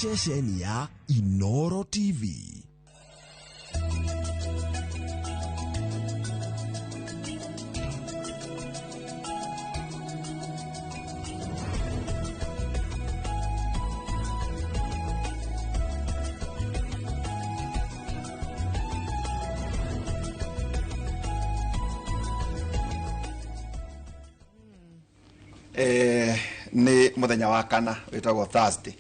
Ceceni ya Inoro TV. Nĩ mũthenya wa kana wĩtagwo Thursday,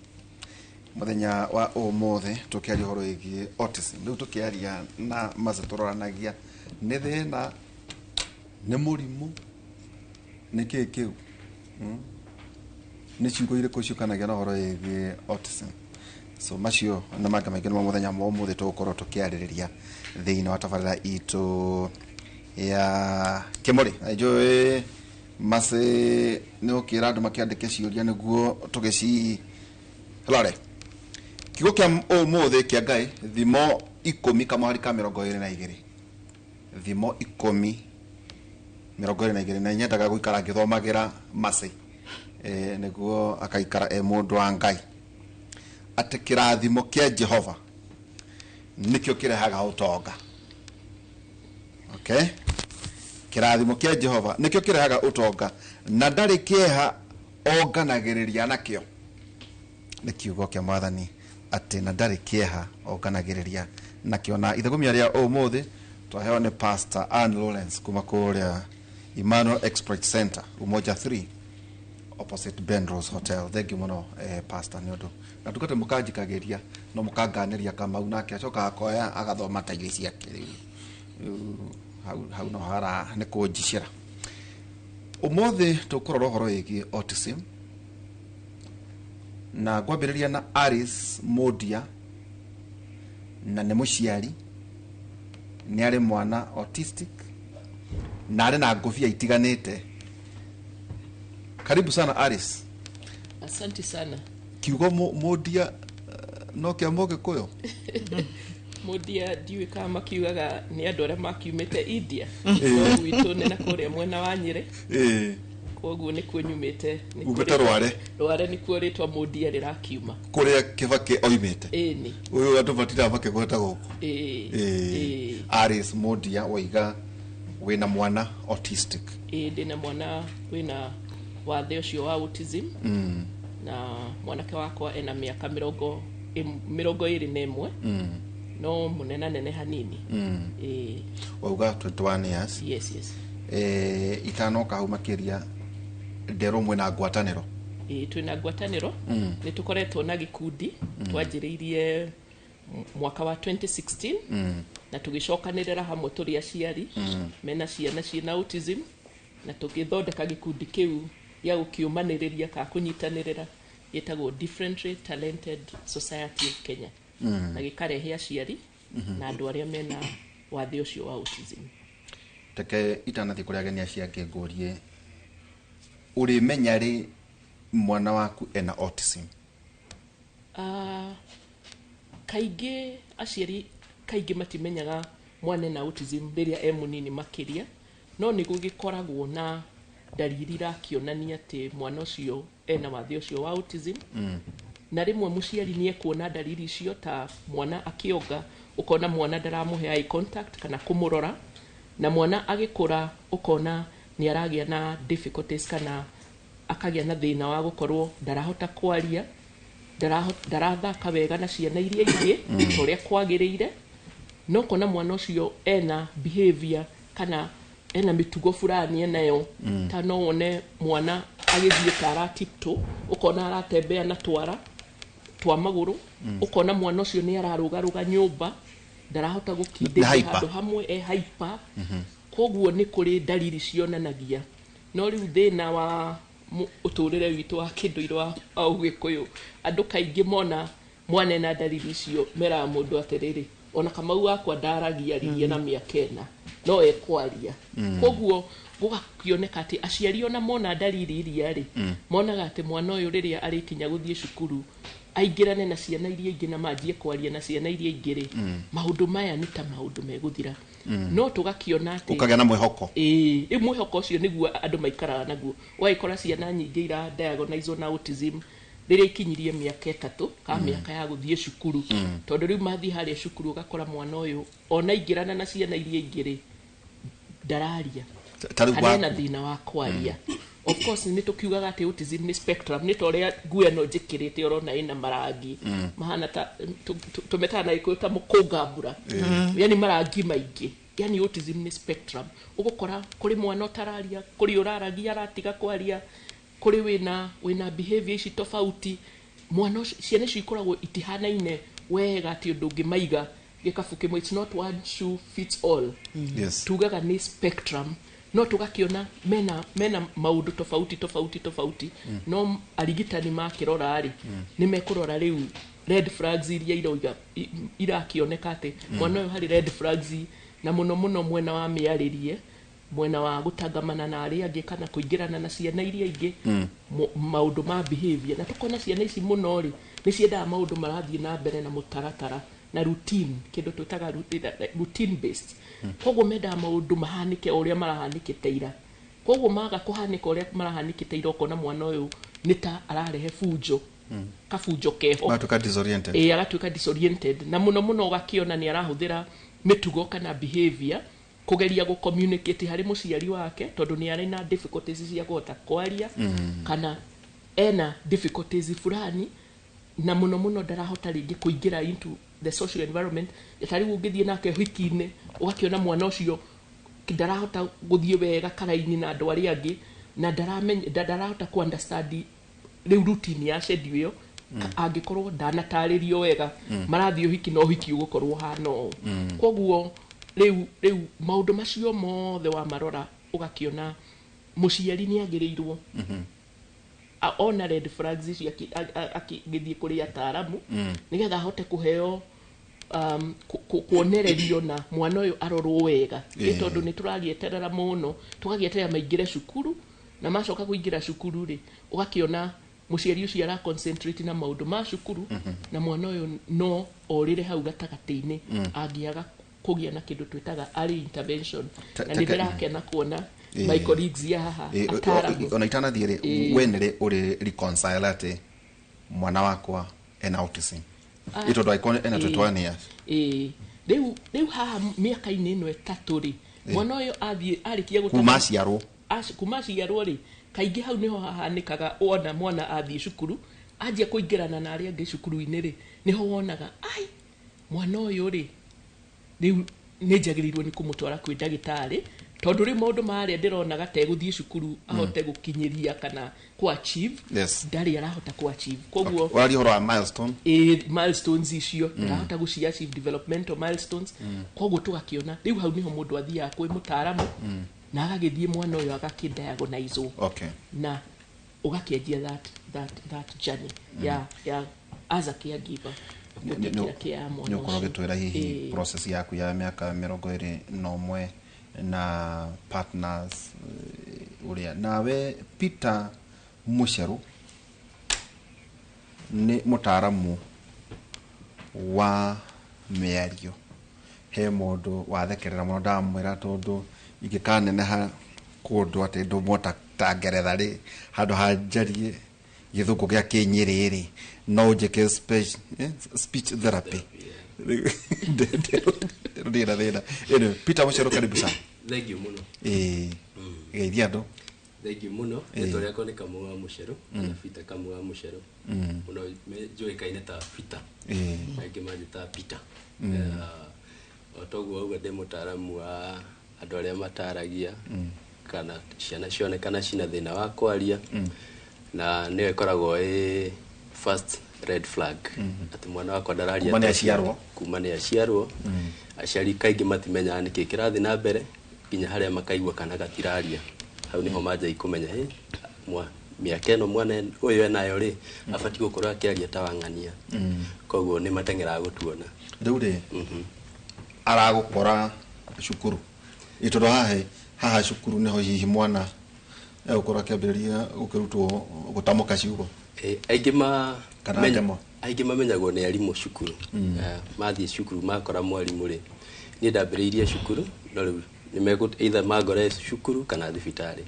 mũthenya wa ũmũthĩ tũkĩaria ũhoro wĩgiĩ autism. Rĩu tũkĩaria na maca tũroranagia nĩ thĩna, nĩ mũrimũ, nĩ kĩĩ kĩu? Nĩ ciugo irĩkũ ciũkanagia na ũhoro wĩgiĩ autism? So macio na mangĩ maingĩ nĩmo mũthenya wa ũmũthĩ tũgũkorwo tũkĩarĩrĩria thĩinĩ wa tabarĩra itũ ya Kĩmũrĩ. Na njũĩ Macĩ nĩ ũkĩra andũ makĩandĩke ciũria nĩguo tũgĩcirore. Kiugo kĩa ũmũthĩ kĩa Ngai, Thimo 10 kamũhari ka 22. Thimo 10 22, na nyendaga gũikara ngĩthomagĩra Macĩ nĩguo akaikara e mũndũ wa Ngai. Atĩ kĩrathimo kĩa Jehova nĩkĩo kĩrehaga ũtonga. Okay? Kĩrathimo kĩa Jehova nĩkĩo kĩrehaga ũtonga, na ndarĩ kĩeha onganagĩrĩria nakĩo. Nĩ kiugo kĩa Mwathani atĩ na ndarĩ kĩeha onganagĩrĩria nakĩo. Na ithegumia rĩa ũmũthĩ twaheo nĩ Pastor Ann Lawrence kuma kũrĩa Emmanuel Exploit Center, Umoja 3, opposite Ben Rose Hotel. Thank you mũno Pastor nĩ ũndũ na ndungata mũkanjikagĩria no mũkanganĩria Kamau nake acoka akoya agathoma ta irio ciake rĩu. Rĩu hau no hara nĩ kũnjicĩra. Ũmũthĩ tũkũrora ũhoro wĩgiĩ autism na ngwambĩrĩria na Alice Mundia, na nĩ mũciari, nĩ arĩ mwana autistic na arĩ na ngũbia itiganĩte. Karibu sana Alice. Asante sana. Kiugo Mundia no kĩa Mũgĩkũyũ? Mundia ndiũĩ kana makiugaga nĩ andũ arĩa makiumĩte India. No gwitũ nĩ na kũrĩa mwena wa Nyĩrĩ. Koguo nĩkuo nyumĩte. Nĩ Umĩte kũrĩa Rware? Rware nĩkuo rĩtwa Mundia rĩrakiuma. Kũrĩa Kĩbakĩ oimĩte? Ĩni. Ũyũ andũ matindaga makĩgweta gũkũ. Alice Mundia, waiga wĩna mwana autistic. Ĩĩ, ndĩna mwana wĩna wathe ũcio wa autism. Na mwanake wakwa ena mĩaka 21. No mũnenanene hanini. Wauga 21 years. Yes, yes. Itanoka hau makĩria nderwo mwĩna ngwatanĩro. Ĩĩ, twĩna ngwatanĩro. Nĩ tũkoretwo na gĩkundi twanjĩrĩirie mwaka wa 2016 na tũgĩcokanĩrĩra hamwe tũrĩ aciari mena ciana ciĩna autism, na tũgĩthondeka gĩkundi kĩu gĩa gũkĩũmanĩrĩria kana kũnyitanĩrĩra gĩtagwo Differently Talented Society of Kenya. Na gĩkarehe aciari na andũ arĩa mena wathe ũcio wa autism. Reke itanathiĩ kũrĩ ageni acio angĩ ngũrie, ũrĩmenya rĩ mwana waku ena autism? Kaingĩ aciari kaingĩ matimenyaga mwana ena autism rĩrĩa e mũnini makĩria, no nĩ gũgĩkoragwo na ndariri irakĩonania atĩ mwana ũcio ena wathe ũcio wa autism. Na rĩmwe mũciari nĩ ekuona ndariri icio ta mwana akĩonga, ũkona mwana ndaramũhe eye contact kana kũmũrora, na mwana agĩkũra ũkona nĩ aragĩa na difficulties kana akagĩa na thĩna wa gũkorwo ndarahota kwaria, ndarathaka wega na ciana iria ingĩ ta ũrĩa kwagĩrĩire, no kona mwana ũcio ena behavior kana ena mĩtugo fulani enayo. Ta no wone mwana agĩthiĩ ta ara tiptoe, ũkona aratembea na twara twa magũrũ, ũkona mwana ũcio nĩ ararũgarũga nyũmba, ndarahota gũkindĩria Nĩ hyper. handũ hamwe, e hyper. Koguo nĩ kũrĩ ndariri cionanagia. No rĩu thĩna wa ũtũrĩre witũ wa kĩndũire wa Ũgĩkũyũ, andũ kaingĩ mona mwana ena ndariri icio meraga mũndũ atĩrĩrĩ, ona Kamau wakwa ndaragia riria na mĩaka ĩna, no ekwaria. Koguo gũgakĩoneka atĩ aciari ona mona ndariri iria rĩ, monaga atĩ mwana ũyũ rĩrĩa arĩkinya gũthiĩ cukuru aingĩrane na ciana iria ingĩ na manjie kwaria na ciana iria ingĩ rĩ, maũndũ maya nĩ ta maũndũ megũthira. No tũgakiona atĩ Ũkagĩa na mwĩhoko. Ĩĩ, rĩu mwĩhoko ũcio nĩguo andũ maikaraga naguo. Ũgagĩkora ciana nyingĩ ira diagnosed na autism Rĩrĩa ikinyirie mĩaka 3 ka mĩaka ya gũthiĩ cukuru, tondũ rĩu mathiĩ harĩa cukuru ũgakora mwana ũyũ ona aingĩrana na ciana iria ingĩ rĩ, ndararia. Ta rĩu Kana ena waku. thĩna wa kwaria. Of course nĩ tũkiugaga atĩ autism nĩ spectrum, nĩ ta ũrĩa nguo ĩno njĩkĩrĩte ũrona ĩna marangi mahana ta tũmetaga na Gĩkũyũ ta mũkũngambura, yani marangi maingĩ. Yani autism nĩ spectrum, ũgũkora kũrĩ mwana ũtararia, kũrĩ ũraragia aratiga kwaria, kũrĩ wĩna behavior ici tofauti. Mwana ũcio, ciana icio ikoragwo itihanaine wega atĩ ũndũ ũngĩmaiga gĩkabu kĩmwe, it's not one shoe fits all. Tugaga nĩ spectrum, no tũgakĩona mena maũndũ tofauti tofauti tofauti. No arigitani makĩrora rĩ, nĩ mekũrora rĩu red flags iria iroiga irakĩoneka atĩ mwana ũyũ harĩ red flags, na mũno mũno mwena wa mĩarĩrie, mwena wa gũtangamana na arĩa angĩ kana kũingĩrana na ciana iria ingĩ, maũndũ ma behavior. Na tũkona ciana ici mũno rĩ, nĩ ciendaga maũndũ marathiĩ na mbere na mũtaratara na routine, kĩndũ twĩtaga routine based. Koguo mendaga maũndũ mahanĩke o ũrĩa marahanĩkĩte ira. Koguo maga kũhanĩka ũrĩa marahanĩkĩte ira, ũkona mwana ũyũ nĩ ta ararehe bunjo, kabunjo keho. Matuĩka disoriented. Ĩ, agatuĩka disoriented, na mũno mũno ũgakĩona nĩ arahũthĩra mĩtugo kana behavior kũgeria gũ communicate harĩ mũciari wake, tondũ nĩ arĩ na difficulties cia kũhota kwaria, kana ena difficulties fulani, na mũno mũno ndarahota rĩngĩ kũingĩra into the social environment. Ta rĩu ũngĩthiĩ nake hiki-inĩ, ũgakĩona mwana ũcio ndarahota gũthiĩ wega karaini na andũ arĩa angĩ, na ndarahota ku understand rĩu routine ya schedule ĩyo. Angĩkorwo ndanatarĩrio wega marathiĩ ũhiki, na ũhiki ũgũkorwo hana ũũ. Koguo rĩu maũndũ macio mothe wamarora, ũgakĩona mũciari nĩ agĩrĩirwo ona red flags icio akĩgĩthiĩ kũrĩ ataaramu, nĩgetha ahote kũheo kuonererio na mwana ũyũ arorwo wega. Nĩ tondũ nĩ tũragĩeterera mũno, tũgagĩeterera maingĩre cukuru, na macoka kũingĩra cukuru rĩ, ũgakĩona mũciari ũcio ara concentrate na maũndũ ma cukuru, na mwana ũyũ no orĩre hau gatagatĩ-inĩ angĩaga kũgĩa na kĩndũ twĩtaga early intervention. Na nĩ ndĩrakena kuona my colleagues ya haha, ataaramu. Ona itanathiĩ rĩ, we nĩrĩ ũrĩ reconcile atĩ mwana wakwa ena autism? Ĩ, tondũ angĩkorwo ena 21 years. Ĩĩ, rĩu haha mĩaka-inĩ ĩno 3 rĩ, mwana ũyũ athiĩ arĩkia gũtama- Kuma aciarwo. Kuma aciarwo rĩ, kaingĩ hau nĩho hahanĩkaga wona mwana athiĩ cukuru, anjia kũingĩrana na arĩa angĩ cukuru-inĩ rĩ, nĩho wonaga ai mwana ũyũ rĩ, rĩu nĩ njagĩrĩirwo nĩ kũmũtwara kwĩ ndagĩtarĩ, tondũ rĩu maũndũ marĩa ndĩronaga tegũthiĩ cukuru ahote gũkinyĩria kana kũ achieve, ndarĩ arahota kũ achieve. Koguo Ũraria ũhoro wa milestone. Ĩ, milestones icio ndarahota gũci achieve, developmental milestones. Koguo tũgakĩona rĩu hau nĩho mũndũ athiaga kwĩ mũtaaramu, na agagĩthiĩ mwana ũyũ agakĩ-diagnosewo, na ũgakĩanjia that journey ya as a caregiver gũtĩkĩra care ya mwana Nĩ ũkorwo ũcio. ũgĩtwĩra hihi process yaku ya mĩaka 21 na partners, ũrĩa nawe Peter Mũcerũ nĩ mũtaaramu wa mĩario. He mũndũ wathekerera mũno ndamwĩra, tondũ ingĩkaneneha kũndũ atĩ ndũmwo ta ngeretha rĩ, handũ ha njarie gĩthũngũ gĩa kĩnyĩrĩ rĩ, no njĩke speech therapy. Ndĩ na thĩna. Anyway, Peter Mũcerũ, karibu sana. Thank you mũno. Ĩĩ, geithia andũ. Thank you mũno. Rĩtwa rĩakwa nĩ Kamau wa Mũcerũ, kana Peter Kamau wa Mũcerũ. Mũno njũĩkaine ta Peter. Aingĩ manjĩtaga Peter. O toguo auga, ndĩ mũtaaramu wa andũ arĩa mataragia, kana ciana cionekana cina thĩna wa kwaria, na nĩyo ĩkoragwo ĩ first red flag atĩ mwana wakwa ndararia. Kuma nĩ aciarwo. Kuma nĩ aciarwo. Aciari kaingĩ matimenyaga nĩkĩ kĩrathiĩ na mbere nginya harĩa makaigua kana gatiraria. Hau niho manjai kũmenya, hĩ, mĩaka ĩno mwana ũyũ enayo rĩ, abatiĩ gũkorwo akĩaria ta wang'ania. Koguo nĩ mateng'eraga gũtuona. Rĩu rĩ, aragũkora cukuru? Ĩ, tondũ haha cukuru nĩho hihi mwana egũkorwo akĩambĩrĩria gũkĩrutwo gũtamũka ciugo. Aingĩ ma Kana ndemo. Aingĩ mamenyagwo nĩ arimũ cukuru. Mathiĩ cukuru makora mwarimũ rĩ, niĩ ndambĩrĩirie cukuru, no rĩu nĩ either mangore cukuru kana thibitarĩ.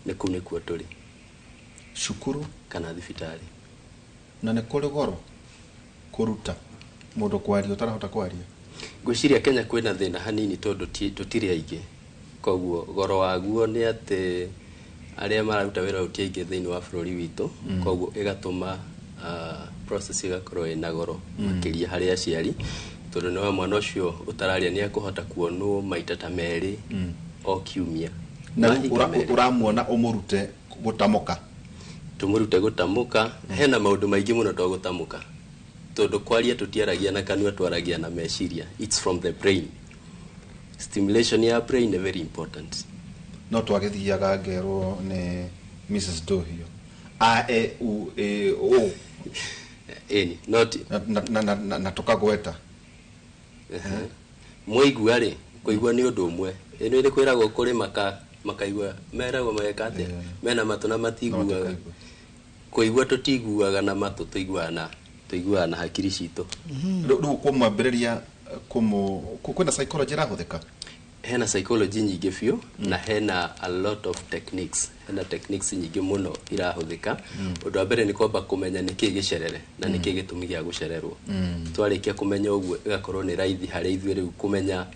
Nĩ kũu nĩkuo tũrĩ. Cukuru kana thibitarĩ. Na nĩ kũrĩ goro kũruta mũndũ kwaria ũtarahota kwaria? Ngwĩciria Kenya kwĩna thĩna hanini tondũ tũtirĩ aingĩ, koguo goro waguo nĩ atĩ arĩa mararuta wĩra ũyũ ti aingĩ thĩinĩ wa bũrũri witũ. Koguo ĩgatũma process ĩgakorwo ĩna goro makĩria harĩ aciari, tondũ nĩ wa mwana ũcio ũtararia nĩ ekũhota kuonwo maita ta 2 o kiumia. Na rĩu Mahinda 2. ũramuona ũmũrute gũtamũka? Tũmũrute gũtamũka, hena maũndũ maingĩ mũno to gũtamũka, tondũ kwaria tũtiaragia na kanua, twaragia na meciria. It's from the brain. Stimulation ya brain is very important. No twagĩthiaga ngerwo nĩ Mrs. Dohio a e u e o. Ĩni no ti Na tũkagweta. Mwaigua rĩ, kũigua nĩ ũndũ ũmwe. Ĩno nĩ kwĩragwo kũrĩ makaigua, meragwo mageka atĩa? Mena matũ na matiguaga. Matikaigua. Kũigua tũtiguaga na matũ, tũiguaga na hakiri citũ. Rĩu kũmwambĩrĩria kwĩna psychology ĩrahũthĩka? Hena psychology nyingĩ biũ, na hena a lot of techniques, hena techniques nyingĩ mũno irahũthĩka. Ũndũ wa mbere nĩ kwamba kũmenya nĩkĩĩ gĩcerere na nĩkĩĩ gĩtũmi gĩa gũcererwo. Twarĩkia kũmenya ũguo, ĩgakorwo nĩ raithi harĩ ithuĩ rĩu kũmenya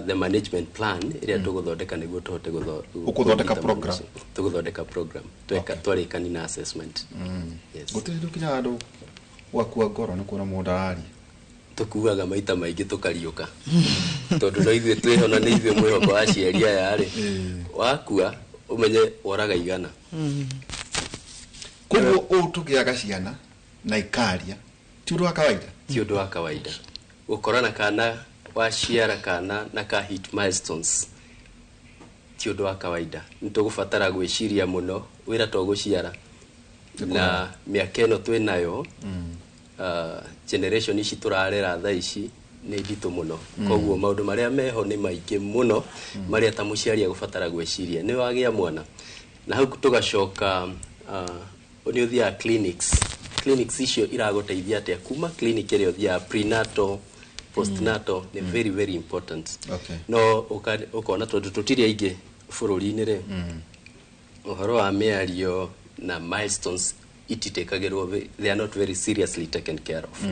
the management plan ĩrĩa tũgũthondeka nĩguo tũhote Ũkũthondeka kũnyita program. mwana ũcio. Tũgũthondeka program tweka twarĩkani na assessment. Yes. Gũtirĩ rĩu handũ gwakua ngoro nĩ kuona mũndũ araria? Tũkuaga maita maingĩ tũkariũka, tondũ no ithuĩ twĩho na nĩ ithuĩ mwĩhoko wa aciari aya rĩ. Wakua ũmenye woraga 100. Koguo ũũ tũgĩaga ciana na ikaria ti ũndũ wa kawaida? Ti ũndũ wa kawaida gũkora na kana waciara kana na ka hit milestones, ti ũndũ wa kawaida. Nĩ tũgũbatara gwĩciria mũno, wĩra to gũciara. Na mĩaka ĩno twĩnayo, generation ici tũrarera thaa ici nĩ nditũ mũno. Koguo maũndũ marĩa meho nĩ maingĩ mũno, marĩa ta mũciari agũbatara gwĩciria nĩ wagĩa mwana. Na hau tũgacoka, nĩ ũthiaga clinics. Clinics icio iragũteithia atĩa? Kuma clinic ĩrĩa ũthiaga prenatal, postnatal, nĩ very very important. No ũkona tondũ tũtirĩ aingĩ bũrũri-inĩ rĩ, ũhoro wa mĩario na milestones ititekagĩrwo, they are not very seriously taken care of.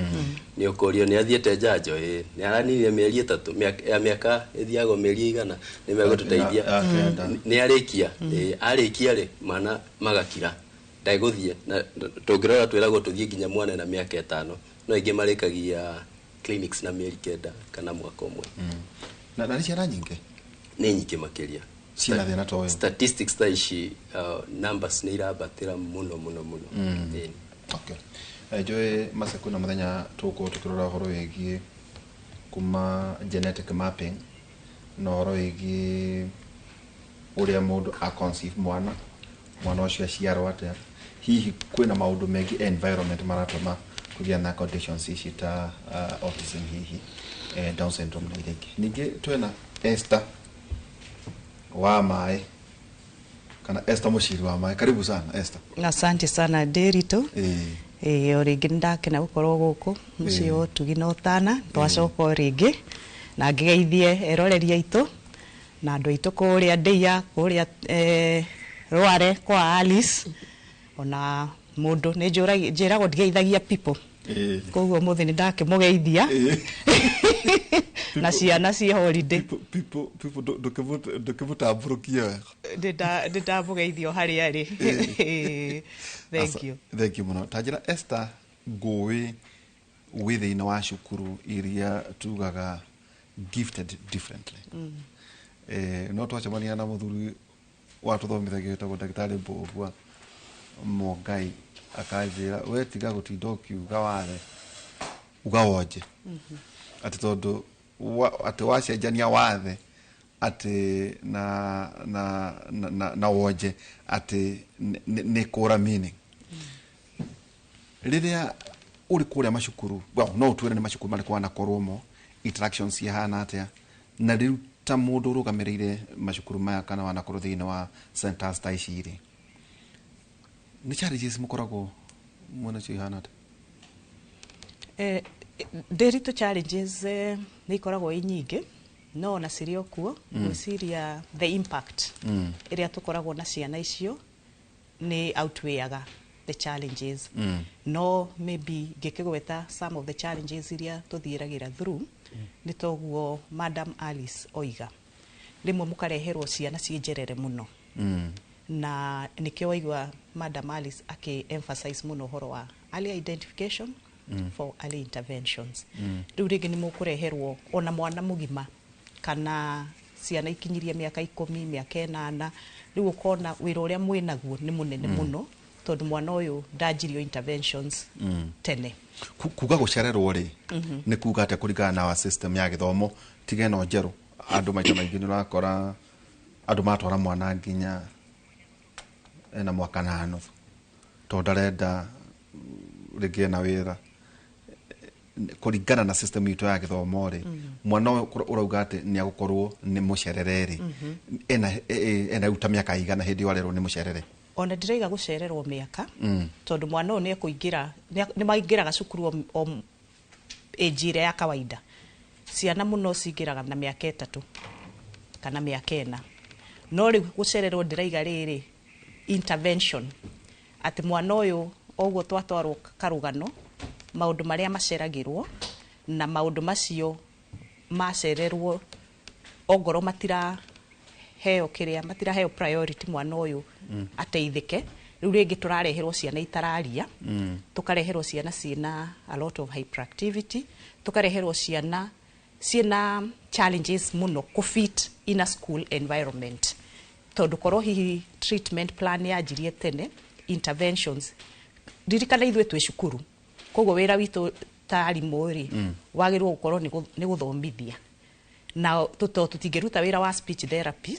Nĩ ũkũrio nĩ athiĩte njanjo, ĩ nĩ araninire mĩeri 3 ya mĩaka ĩthiagwo mĩeri 100 nĩ megũtũteithia. Ya 9. Nĩ arĩkia, arĩkia rĩ, mwana magakira ndegũthiĩ. Na tũngĩrora twĩragwo tũthiĩ nginya mwana na mĩaka 5, no aingĩ marĩkagia clinics na mĩeri 9 kana mwaka ũmwe. Na nĩ ciana nyingĩ? Nĩ nyingĩ makĩria. Ciĩna thĩna ta ũyũ? Statistics thaa ici, numbers nĩ irambatĩra mũno mũno mũno. Ĩni. Okay. Njũĩ Maceku, na mũthenya tũgũkorwo tũkĩrora ũhoro wĩgiĩ kuma genetic mapping na ũhoro wĩgiĩ ũrĩa mũndũ a conceive mwana, mwana ũcio aciarwo atĩa, hihi kwĩna maũndũ mengĩ environment maratũma kũgĩa na conditions ici ta autism, hihi Down syndrome na iria ingĩ. Ningĩ twĩna Esther wa maĩ, kana Esther Mũciri wa maĩ. Karibu sana, Esther. Asante sana, Ndiritu. O rĩngĩ nĩndakena gũkorwo gũkũ mũciĩ wa ũtugi na ũtana. Twacoka o rĩngĩ na ngĩgeithie eroreri aitũ na andũ aitũ kũrĩa Ndeiya, kũrĩa Rware kwa Alice, ona mũndũ nĩ njĩragwo ndigeithagia people, koguo mũthĩ nĩ ndakĩmũgeithia na ciana ciĩ holiday. People, people, ndũkĩmũtambũrũkie wega. Nĩndamũgeithia o harĩa arĩ. Thank you. Thank you mũno. Ta njĩra, Esther, ngũĩ wĩ thĩinĩ wa cukuru iria tugaga gifted differently. No twacemania na mũthuri watũthomithagia wĩtagwo ndagĩtarĩ Mbũgua Mũngai, akanjĩra we tiga gũtinda ũkiuga wathe, uga wonje, atĩ tondũ atĩ wacenjania wathe atĩ na wonje atĩ nĩ kũra meaning. Rĩrĩa ũrĩ kũrĩa macukuru, well, no ũtwĩre nĩ macukuru marĩkũ wanakorwo mo, interactions cihana atĩa, na rĩu ta mũndũ ũrũgamĩrĩire macukuru maya kana wanakorwo thĩinĩ wa centers ta ici rĩ, nĩ challenges mũkoragwo mwena cio ihana atĩa? Ndiritu, challenges nĩ ikoragwo i nyingĩ, no ona cirĩ o kuo, ngwĩciria the impact ĩrĩa tũkoragwo na ciana icio nĩ outweighaga the challenges. No maybe ngĩkĩgweta some of the challenges iria tũthiĩragĩra through, nĩ toguo Madam Alice oiga, rĩmwe mũkareherwo ciana ciĩ njerere mũno, na nĩkĩo waigua Madam Alice akĩ emphasize mũno ũhoro wa early identification for early interventions. Rĩu rĩngĩ nĩ mũkũreherwo ona mwana mũgima kana ciana ikinyirie mĩaka 10, mĩaka 8. Rĩu ũkona wĩra ũrĩa mwĩnaguo nĩ mũnene mũno, tondũ mwana ũyũ ndanjirio interventions tene. Kuga gũcererwo rĩ, nĩ kuga atĩa kũringana na wa system ya gĩthomo tiga ĩno njerũ? Andũ maita maingĩ nĩ ũrakora andũ matwara mwana nginya ena mwaka na nuthu, tondũ ndarenda rĩngĩ ena wĩra. Kũringana na system itũ ya gĩthomo rĩ, mwana ũyũ ũrauga atĩ nĩ agũkorwo nĩ mũcerere rĩ, ena rĩu ta mĩaka igana hĩndĩ ĩyo arerwo nĩ mũcerere? Ona ndĩraiga gũcererwo mĩaka, tondũ mwana ũyũ nĩ ekũingĩra, nĩ maingĩraga cukuru o age ĩrĩa ya kawaida. Ciana mũno cingĩraga na mĩaka 3 kana mĩaka 4. No rĩu gũcererwo ndĩraiga rĩrĩ intervention, atĩ mwana ũyũ oguo twatwarwo karũgano, maũndũ marĩa maceragĩrwo na maũndũ macio macererwo, ongorwo matiraheo kĩrĩa matiraheo priority, mwana ũyũ ateithĩke. Rĩu rĩngĩ tũrareherwo ciana itararia, tũkareherwo ciana ciĩna a lot of hyperactivity, tũkareherwo ciana ciĩna challenges mũno kũ fit in a school environment, tondũ korwo hihi treatment plan yanjirie tene, interventions. Ririkana ithuĩ twĩ cukuru, koguo wĩra witũ ta arimũ rĩ, wagĩrĩirwo gũkorwo nĩ gũthomithia na tũtingĩruta wĩra wa speech therapy,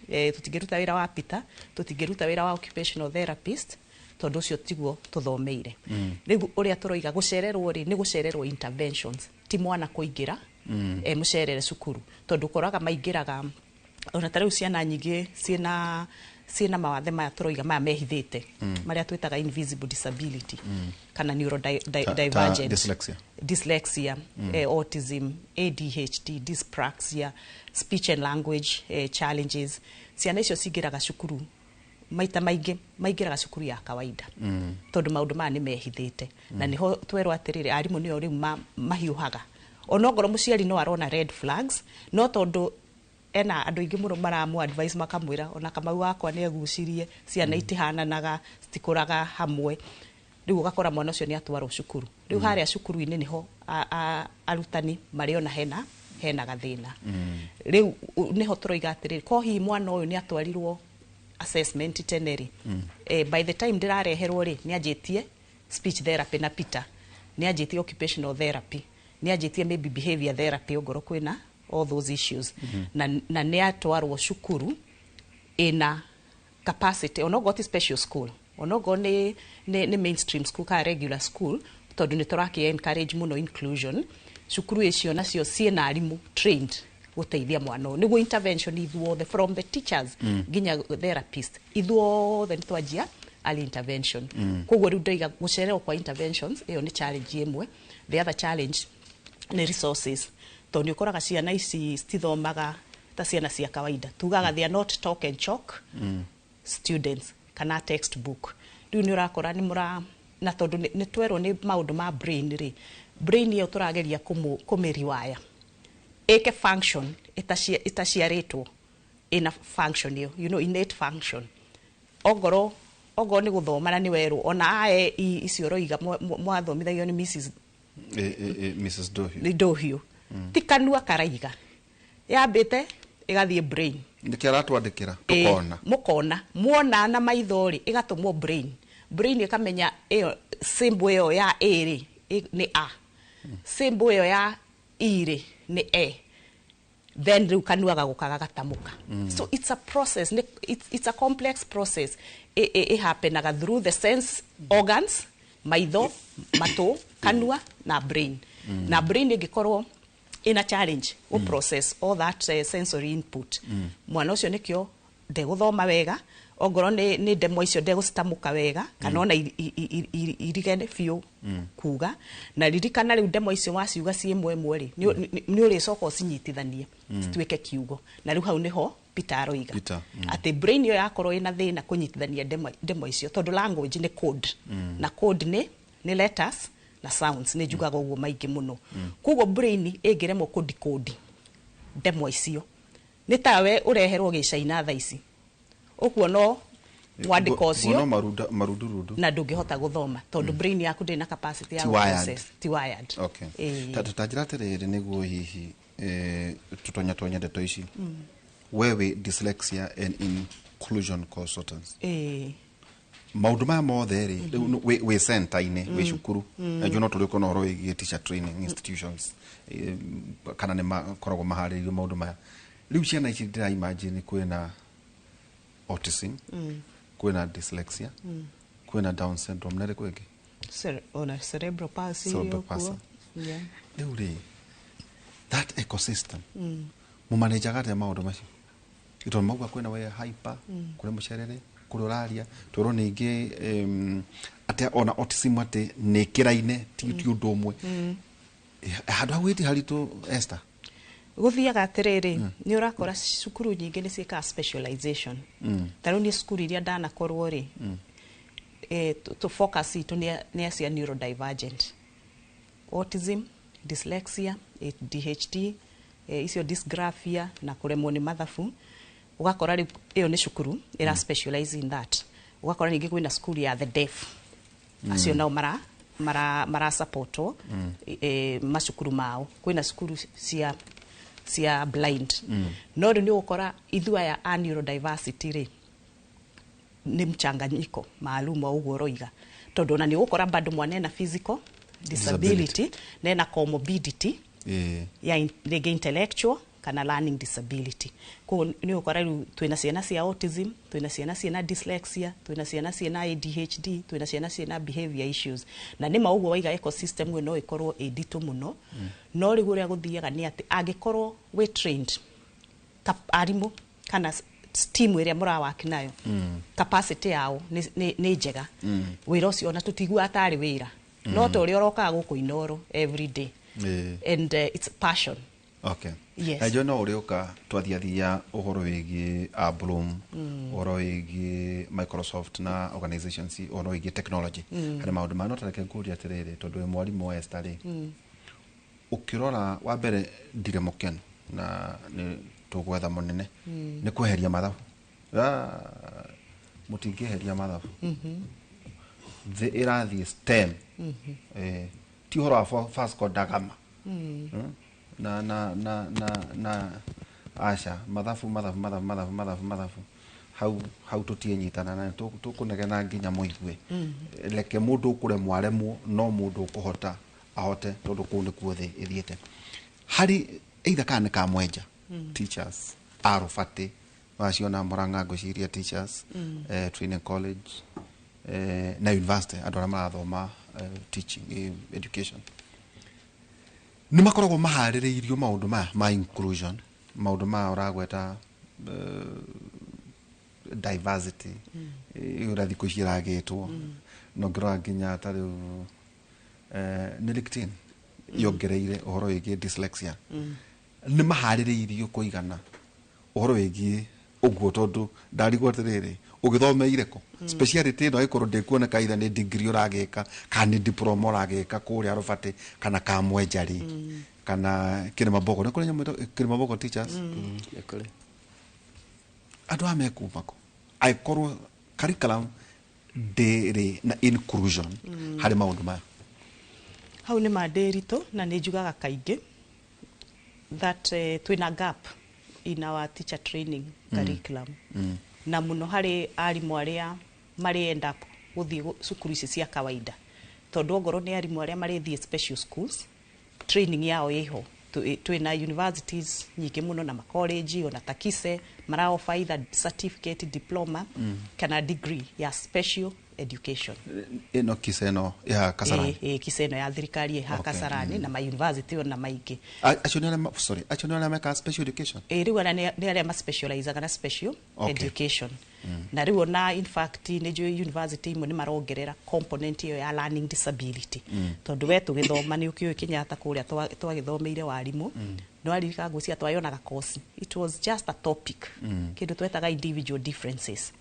tũtingĩruta wĩra wa Peter, tũtingĩruta wĩra wa occupational therapist, tondũ ũcio tiguo tũthomeire. Rĩu ũrĩa tũroiga gũcererwo rĩ, nĩ gũcererwo interventions, ti mwana kũingĩra mũcerere cukuru, tondũ ũkoraga maingĩraga ona ta rĩu ciana nyingĩ ciĩna mawathe maya tũroiga maya mehithĩte, marĩa twĩtaga invisible disability kana neurodivergent. Ta dyslexia. Dyslexia, autism, ADHD, dyspraxia, speech and language challenges. Ciana icio cingĩraga cukuru, maita maingĩ maingĩraga cukuru ya kawaida, tondũ maũndũ maya nĩ mehithĩte. Na nĩho twerwo atĩrĩrĩ, arimũ nĩo rĩu mahiũhaga, onongorwo mũciari no arona red flags, no tondũ ena andũ aingĩ mũno maramu advice, makamwĩra ona Kamau wakwa nĩ egucirie, ciana itihananaga, citikũraga hamwe. Rĩu ũgakora mwana ũcio nĩ atwarwo cukuru. Rĩu harĩa cukuru-inĩ nĩho arutani marĩona hena gathĩna. Rĩu nĩho tũroiga atĩrĩrĩ, ko hihi mwana ũyũ nĩ atwarirwo assessment tene rĩ, by the time ndĩrareherwo rĩ, nĩ anjĩtie speech therapy na Peter, nĩ anjĩtie occupational therapy, nĩ anjĩtie maybe behavior therapy ongorwo kwĩna all those issues, na nĩ atwarwo cukuru ĩna capacity, onokorwo ti special school, onokorwo nĩ mainstream school kana regular school, tondũ nĩ tũrakĩ encourage mũno inclusion. Cukuru icio nacio ciĩna arimũ trained gũteithia mwana ũyũ, nĩguo intervention ithuothe from the teachers nginya therapist, ithuothe nĩ twanjia early intervention. Koguo rĩu ndaiga gũcererwo kwa interventions, ĩyo nĩ challenge ĩmwe. The other challenge nĩ resources, tondũ nĩ ũkoraga ciana ici citithomaga ta ciana cia kawaida. Tugaga they are not talk and chalk students kana textbook. Rĩu nĩ ũrakora nĩ mũra na tondũ nĩ twerwo nĩ maũndũ ma brain rĩ, brain ĩyo tũrageria kũmĩriwaya ĩke function ĩtaciarĩtwo ĩna function ĩyo, innate function. Ongorwo nĩ gũthoma na nĩ werwo ona a e i icio ũroiga mwathomithagio nĩ Mrs. Mrs. Dohiu. Nĩ Dohiu, ti kanua karaiga, yambĩte ĩgathiĩ brain. Nĩkĩo aratwandĩkĩra tũkona. Mũkona muona na maitho rĩ, ĩgatũmwo brain, brain ĩkamenya ĩyo symbol ĩyo ya A rĩ, nĩ A, symbol ĩyo ya E rĩ, nĩ E, then rĩu kanua gagũka gagatamũka. So it's a process, it's a complex process ĩ happenaga through the sense organs, maitho, matũ, kanua na brain. Na brain ĩngĩkorwo ina challenge go process all that sensory input, mwana ũcio nĩkĩo Ndegũthoma wega, ongorwo nĩ ndemwa icio ndegũcitamũka wega, kana ona irige biũ kuga. Na ririkana rĩu ndemwa icio waciuga ciĩ ĩmwe ĩmwe rĩ, nĩ ũrĩcoka ũcinyitithanie cituĩke kiugo, na rĩu hau nĩho Peter aroiga Peter, atĩ brain ĩyo yakorwo ĩna thĩna kũnyitithania ndemwa icio, tondũ language nĩ code, na code nĩ letters na sounds, nĩ njugaga ũguo maingĩ mũno. Koguo brain ĩngĩremwo kũdecode ndemwa icio, nĩ tawe ũreherwo gĩcaina thaa ici, ũkuona mwandĩko ũcio Nguona marundurundu. Na ndũngĩhota gũthoma tondũ brain yaku ndĩrĩ na capacity ya Ti wired. gũprocess, ti wired. Okay. Ĩĩ. Ta njĩra atĩrĩrĩ, nĩguo hihi tũtonya tonye ndeto ici, we wĩ dyslexia and inclusion consultants. Maũndũ maya mothe rĩ, rĩu wĩ center-inĩ, wĩ cukuru, na no tũrĩ ũkorwo na ũhoro wĩgiĩ teacher training institutions, kana nĩ makoragwo maharĩrĩirio maũndũ maya? Rĩu ciana ici ndĩra imagine kwĩna autism, kwĩna dyslexia, kwĩna Down syndrome, na ĩrĩkũ ĩngĩ? Ona cerebral palsy. Cerebral ĩyo kuo. Palsy. Rĩu rĩ, that ecosystem mũmanejaga atĩa maũndũ macio? Tondũ mauga kwĩna we hyper, kũrĩ mũcerere, kũrĩ ũraria twĩrwo ningĩ atĩ ona autism atĩ nĩ ĩkĩraine, ti ũndũ ũmwe. Handũ hau ĩti haritũ, Esther. Gũthiaga atĩrĩrĩ, nĩ ũrakora cukuru nyingĩ nĩ ciĩkaga specialization. Ta rĩu niĩ cukuru iria ndanakorwo rĩ, tũ focus itũ nĩ acia neurodivergent, autism, dyslexia, ADHD, icio dysgraphia na kũremwo nĩ mathabu. Ũgakora rĩu ĩyo nĩ cukuru ĩra specialize in that. Ũgakora ningĩ kwĩna cukuru ya the deaf, acio nao mara supportwo macukuru mao. Kwĩna cukuru cia blind. No rĩu nĩ ũgũkora ithuĩ aya a neurodiversity rĩ, nĩ mchanganyiko maalum wa ũguo ũroiga, tondũ ona nĩ ũgũkora bado mwana ena physical disability na ena comorbidity ya rĩngĩ intellectual kana learning disability. Koguo nĩ ũgũkora rĩu twĩna ciana cia autism, twĩna ciana ciĩna dyslexia, twĩna ciana ciĩna ADHD, twĩna ciana ciĩna behavior issues. Na nĩ ma ũguo waiga, ecosystem ĩyo no ĩkorwo ĩ nditũ mũno. No rĩu ũrĩa gũthiaga nĩ atĩ angĩkorwo wĩ trained arimũ kana team ĩrĩa mũrawaki nayo, capacity yao nĩ njega, wĩra ũcio ona tũtiguaga tarĩ wĩra, no ta ũrĩa ũrokaga gũkũ Inoro every day. And it's passion. Yes. Na njũĩ no ũrĩũka twathiathia ũhoro wĩgiĩ Bloom, ũhoro wĩgiĩ Microsoft na organizations, ũhoro wĩgiĩ technology harĩ maũndũ maya. No tareke ngũrie atĩrĩrĩ, tondũ wĩ mwarimũ, Esther rĩ, ũkĩrora wa mbere ndirĩ mũkenu na nĩ tũgwetha mũnene nĩ kweheria mathabu. Ah, mũtingĩeheria mathabu, thĩ ĩrathiĩ STEM. Ti ũhoro wa Vasco da Gama. Na aca, mathabu, mathabu, mathabu, mathabu, mathabu, mathabu, hau hau tũtiĩnyitana na tũkũnegena nginya mũigue. Reke mũndũ ũkũremwo aremwo, no mũndũ ũkũhota ahote, tondũ kũu nĩkuo thĩ ĩthiĩte. Harĩ either kana nĩ kamwenja teachers arũbatĩ waciona Mũrang'a, ngwĩciria teachers training college na university, andũ arĩa marathoma teaching, education, nĩ makoragwo maharĩrĩirio maũndũ maya ma inclusion, maũndũ maya ũragweta, diversity, ũrĩa thikũ ici ĩragĩtwo, na ũngĩrora nginya ta rĩu nĩ LinkedIn yongereire ũhoro wĩgiĩ dyslexia, nĩ maharĩrĩirio kũigana ũhoro wĩgiĩ ũguo? Tondũ ndarigwo atĩrĩrĩ, ũgĩthomeire kũ speciality ĩno, ĩkorwo ndĩkuoneka either nĩ degree ũragĩka kana nĩ diploma ũragĩka kũrĩa Rũbatĩ kana Kamwenja rĩ, kana Kĩrĩmabogo, nĩ kũrĩ nyamũ ĩtagwo Kĩrĩmabogo teachers? Nĩ kũrĩ. Andũ aya mekuma kũ angĩkorwo curriculum ndĩrĩ na inclusion harĩ maũndũ maya? Hau nĩ mandĩritũ, na nĩ njugaga kaingĩ that twĩna gap in our teacher training curriculum, na mũno harĩ arimũ arĩa marĩ end up gũthiĩ cukuru ici cia kawaida, tondũ ongorwo nĩ arimũ arĩa marĩthiĩ special schools, training yao ĩho. Twĩna universities nyingĩ mũno na macollege, ona takise mara offer either certificate, diploma kana degree ya special education. Ĩno KISE ĩno ĩhaha Kasarani? Ĩ KISE ĩno ya thirikari ĩhaha Kasarani na ma university ona maingĩ. Acio nĩ arĩa sorry, acio nĩ arĩa mekaga special education? Ĩ, rĩu arĩa nĩ arĩa ma specializaga na special education. Na rĩu ona in fact nĩ njũĩ university imwe nĩ marongerera component ĩyo ya learning disability, tondũ we tũgĩthoma nĩ ũkĩũĩ Kenyatta kũrĩa twagĩthomeire warimũ, nĩ waririkana ngwĩciria twayonaga course, it was just a topic, kĩndũ twetaga individual differences,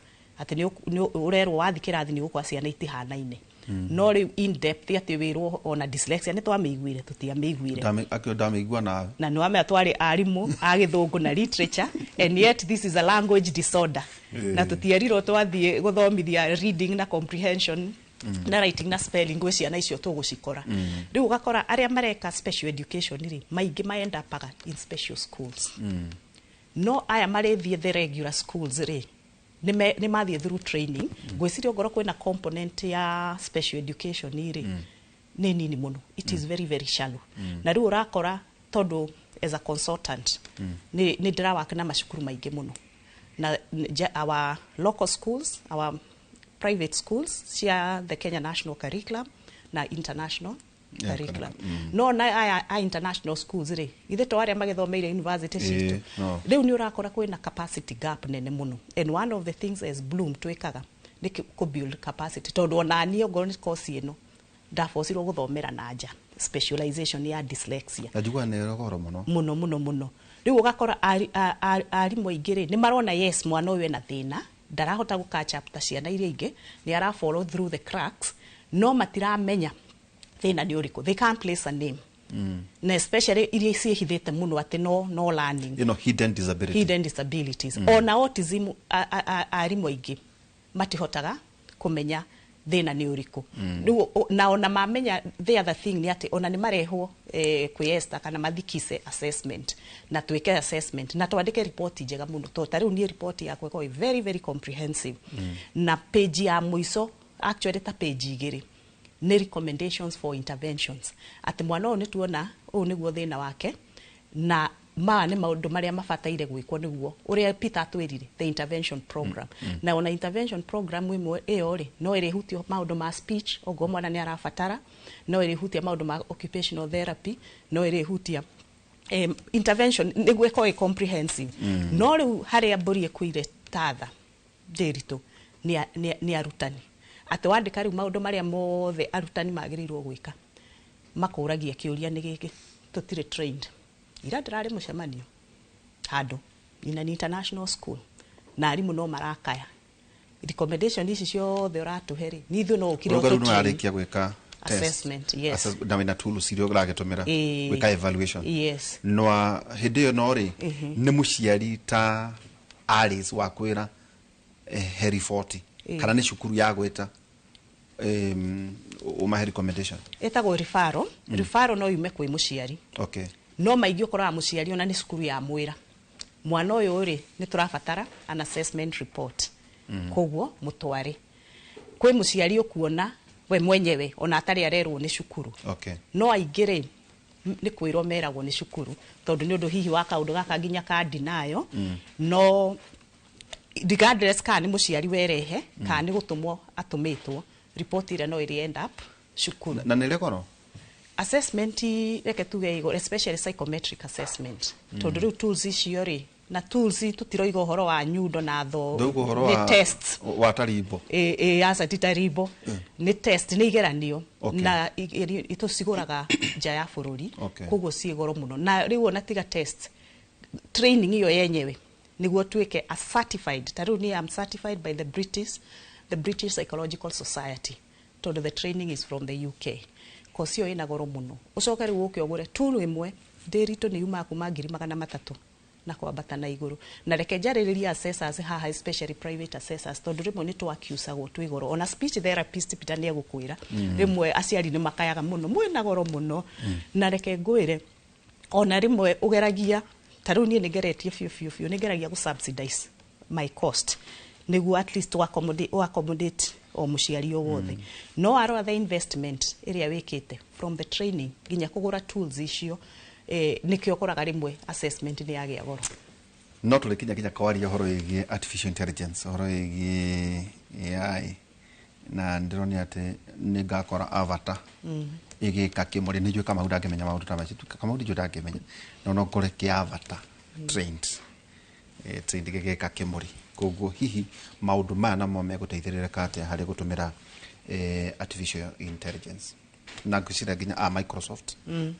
atĩ nĩ ũrerwo wathi kĩrathi nĩ ũgũkora ciana itihanaine, no rĩu in depth atĩ wĩrwo ona dyslexia nĩ twamĩiguire, tũtiamĩiguire. Akĩo ndamĩigua nawe. Na nĩ wamenya twarĩ arimũ a gĩthũngũ na literature, and yet this is a language disorder, na tũtierirwo twathiĩ gũthomithia reading na comprehension na writing na spelling gwĩ ciana icio tũgũcikora. Rĩu ũgakora arĩa mareka special education rĩ, maingĩ maendapaga in special schools, no aya marĩthiĩ the regular schools rĩ, nĩ mathiĩ through training. Ngwĩciria ongorwo kwĩna component ya special education rĩ, nĩ nini mũno, it is very very shallow. Na rĩu ũrakora tondũ as a consultant nĩ ndĩrawaka na macukuru maingĩ mũno na our local schools, our private schools cia the Kenya National Curriculum na international curriculum. No na aya a international schools rĩ, ithe to arĩa magĩthomeire university citũ. No. Rĩu nĩ ũrakora kwĩna capacity gap nene mũno, and one of the things as Bloom twĩkaga nĩ kũ build capacity, tondũ ona niĩ ongorwo nĩ course ĩno ndabocirwo gũthomera na nja specialization ya dyslexia. Na njiguaga nĩ goro mũno. Mũno mũno mũno. Rĩu ũgakora arimũ aingĩ rĩ, nĩ marona yes, mwana ũyũ ena thĩna, ndarahota gũ catch up ta ciana iria ingĩ, nĩ ara follow through the cracks, no matiramenya thĩna nĩ ũrĩkũ, they can't place a name, na especially iria ciĩhithĩte mũno atĩ no learning Hidden disability. Hidden disabilities. Ona autism, arimũ aingĩ matihotaga kũmenya thĩna nĩ ũrĩkũ. Rĩu na ona mamenya, the other thing nĩ atĩ ona nĩ marehwo kwĩ Esther kana mathikise assessment na twĩke assessment na twandĩke riboti njega mũno, tondũ ta rĩu niĩ riboti yakwa ĩkoragwo ĩ very very comprehensive, na page ya mũico, actually ta page 2, nĩ recommendations for interventions, atĩ mwana ũyũ nĩ tuona ũyũ nĩguo thĩna wake na maya nĩ maũndũ marĩa mabataire gwĩkwo nĩguo ũrĩa Peter atwĩrire, the intervention program. Na ona intervention program ĩmwe ĩyo rĩ, no ĩrĩhutia maũndũ ma speech oguo mwana nĩ arabatara, no ĩrĩhutia maũndũ ma occupational therapy, no ĩrĩhutia intervention nĩguo ĩkorwo ĩ comprehensive. No rĩu harĩa mbũri ĩkuire tatha ndĩritũ nĩ arutani, atĩ wandĩka rĩu maũndũ marĩa mothe arutani magĩrĩirwo gwĩka, makũragia kĩũria nĩ gĩkĩ: tũtirĩ trained. Ira ndĩrarĩ mũcemanio handũ in an international school na arimũ no marakaya, recommendation ici ciothe ũratũhe rĩ, nĩ ithuĩ no ũkire Ũrauga rĩu nĩ ũtũ-train. warĩkia gwĩka test. Assessment, yes. Na wĩna tools iria ũragĩtũmĩra gwĩka evaluation. Yes. No hĩndĩ ĩyo no rĩ, nĩ mũciari ta Alice wa kwĩra he riboti kana nĩ cukuru ya gwĩta ũmahe recommendation? Ĩtagwo referral. Referral no yume kwĩ mũciari, no maingĩ ũkoraga mũciari ona nĩ cukuru ya mwĩra mwana ũyũ rĩ, nĩ tũrabatara an assessment report, koguo mũtware kwĩ mũciari ũkuona we mwenyewe ona atarĩ arerwo nĩ cukuru. No aingĩ rĩ, nĩ kwĩrwo meragwo nĩ cukuru, tondũ nĩ ũndũ hihi wa kaũndũ gaka nginya kandi nayo, no regardless kana nĩ mũciari werehe kana nĩ gũtũmwo atũmĩtwo, report ĩrĩa no ĩrĩ end up cukuru. Na nĩ rĩ goro? Assessment, reke tuge igũrũ, especially psychometric assessment, tondũ rĩu tools icio rĩ, na tools tũtiroiga ũhoro wa nyundo na tho. Ndauga ũhoro Nĩ wa tests. Wa tarimbo. Ĩ aca, ti tarimbo, nĩ test, nĩ igeranio, na tũcigũraga nja ya bũrũri, koguo ciĩ goro mũno. Na rĩu ona tiga test, training ĩyo yenyewe nĩguo tuĩke a certified, ta rĩu niĩ am certified by the British Psychological Society, tondũ the training is from the UK. Course ĩyo ĩna goro mũno. Ũcoke rĩu ũke ũgũre tool ĩmwe ndĩritũ nĩ yumaga kuma 300,000 na kwambata na igũrũ. Na reke njarĩrĩrie assessors haha, especially private assessors, tondũ rĩmwe nĩ twakiusagwo twĩ goro. Ona speech therapist, Peter nĩ egũkwĩra, rĩmwe aciari nĩ makayaga mũno, mwĩna goro mũno. Na reke ngwĩre, ona rĩmwe ũgeragia, ta rĩu niĩ nĩ ngeretie biũ biũ biũ, nĩ ngeragia gũ subsidize my cost nĩguo at least accommodate o mũciari o wothe, no arora the investment ĩrĩa wĩkĩte from the training nginya kũgũra tools icio, nĩkĩo ũkoraga rĩmwe assessment nĩ yagĩa goro. No tũrĩkinya nginya kwaria ũhoro wĩgiĩ artificial intelligence, ũhoro wĩgiĩ AI. Na ndĩronire atĩ nĩ ngakora avatar ĩgĩka kĩmũrĩ. Nĩ njũĩ Kamau ndangĩmenya maũndũ ta macio. Kamau ndinjũĩ ndangĩmenya, no no ngore kĩ avatar trained, trained gĩgĩka kĩmũrĩ. Koguo hihi maũndũ maya namo megũteithĩrĩrĩka atĩa harĩ gũtũmĩra artificial intelligence, na ngwĩciria nginya a Microsoft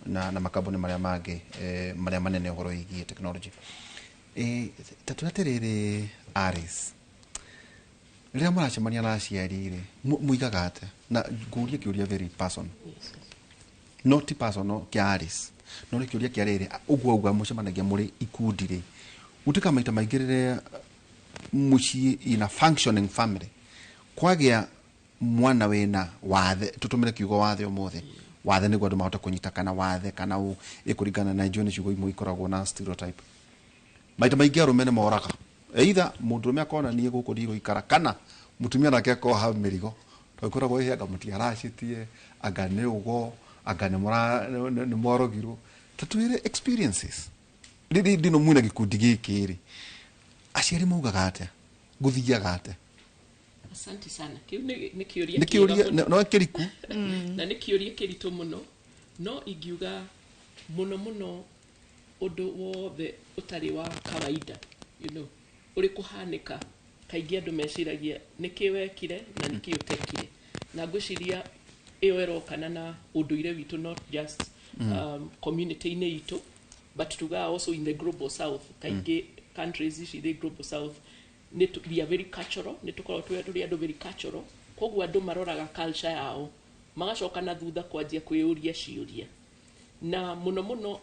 na makambuni marĩa mangĩ marĩa manene ũhoro wĩgiĩ technology. Ta tũre atĩrĩrĩ, Aris, rĩrĩa mũracemania na aciari rĩ, muigaga atĩa? Na ngũrie kĩũria very personal, no ti personal kĩa Aris, no nĩ kĩũria kĩa rĩrĩ ũguo auga mũcemanagia mũrĩ ikundi rĩ, gũtuĩka maita maingĩ rĩrĩa mũciĩ in a functioning family kwagĩa mwana wĩna wathe, tũtũmĩre kiugo wathe ũmũthĩ, wathe nĩguo andũ mahote kũnyita, kana wathe kana ũ ĩkũringana na njũĩ nĩ ciugo imwe ikoragwo na stereotype. Maita maingĩ arũme nĩ moraga, either mũndũrũme akona niĩ gũkũ ndigũikara, kana mũtumia nake akoha mĩrigo, tondũ ĩkoragwo ĩhĩ anga mũtiaracĩtie, anga nĩ ũgo, anga nĩ mwarogirwo. Ta twĩre experiences rĩrĩ ndino mwĩna gĩkundi gĩkĩ rĩ, aciari maugaga atĩa, gũthiaga atĩa? Asante sana. Kĩu nĩ kĩũria nĩ kĩũria kĩega mũno. No kĩriku. Na nĩ kĩũria kĩritũ mũno, no ingiuga mũno mũno ũndũ wothe ũtarĩ wa kawaida ũrĩ kũhanĩka, kaingĩ andũ meciragia nĩkĩ wekire na nĩkĩ ũtekire. Na ngwĩciria ĩyo ĩrokana na ũndũire witũ, not just community-inĩ itũ, but tugaga also in the Global South. Kaingĩ countries ici the Global South we are very cultural, nĩ tũkoragwo tũrĩ andũ very cultural. Koguo andũ maroraga culture yao, magacoka na thutha kwanjia kwĩyũria ciũria, na mũno mũno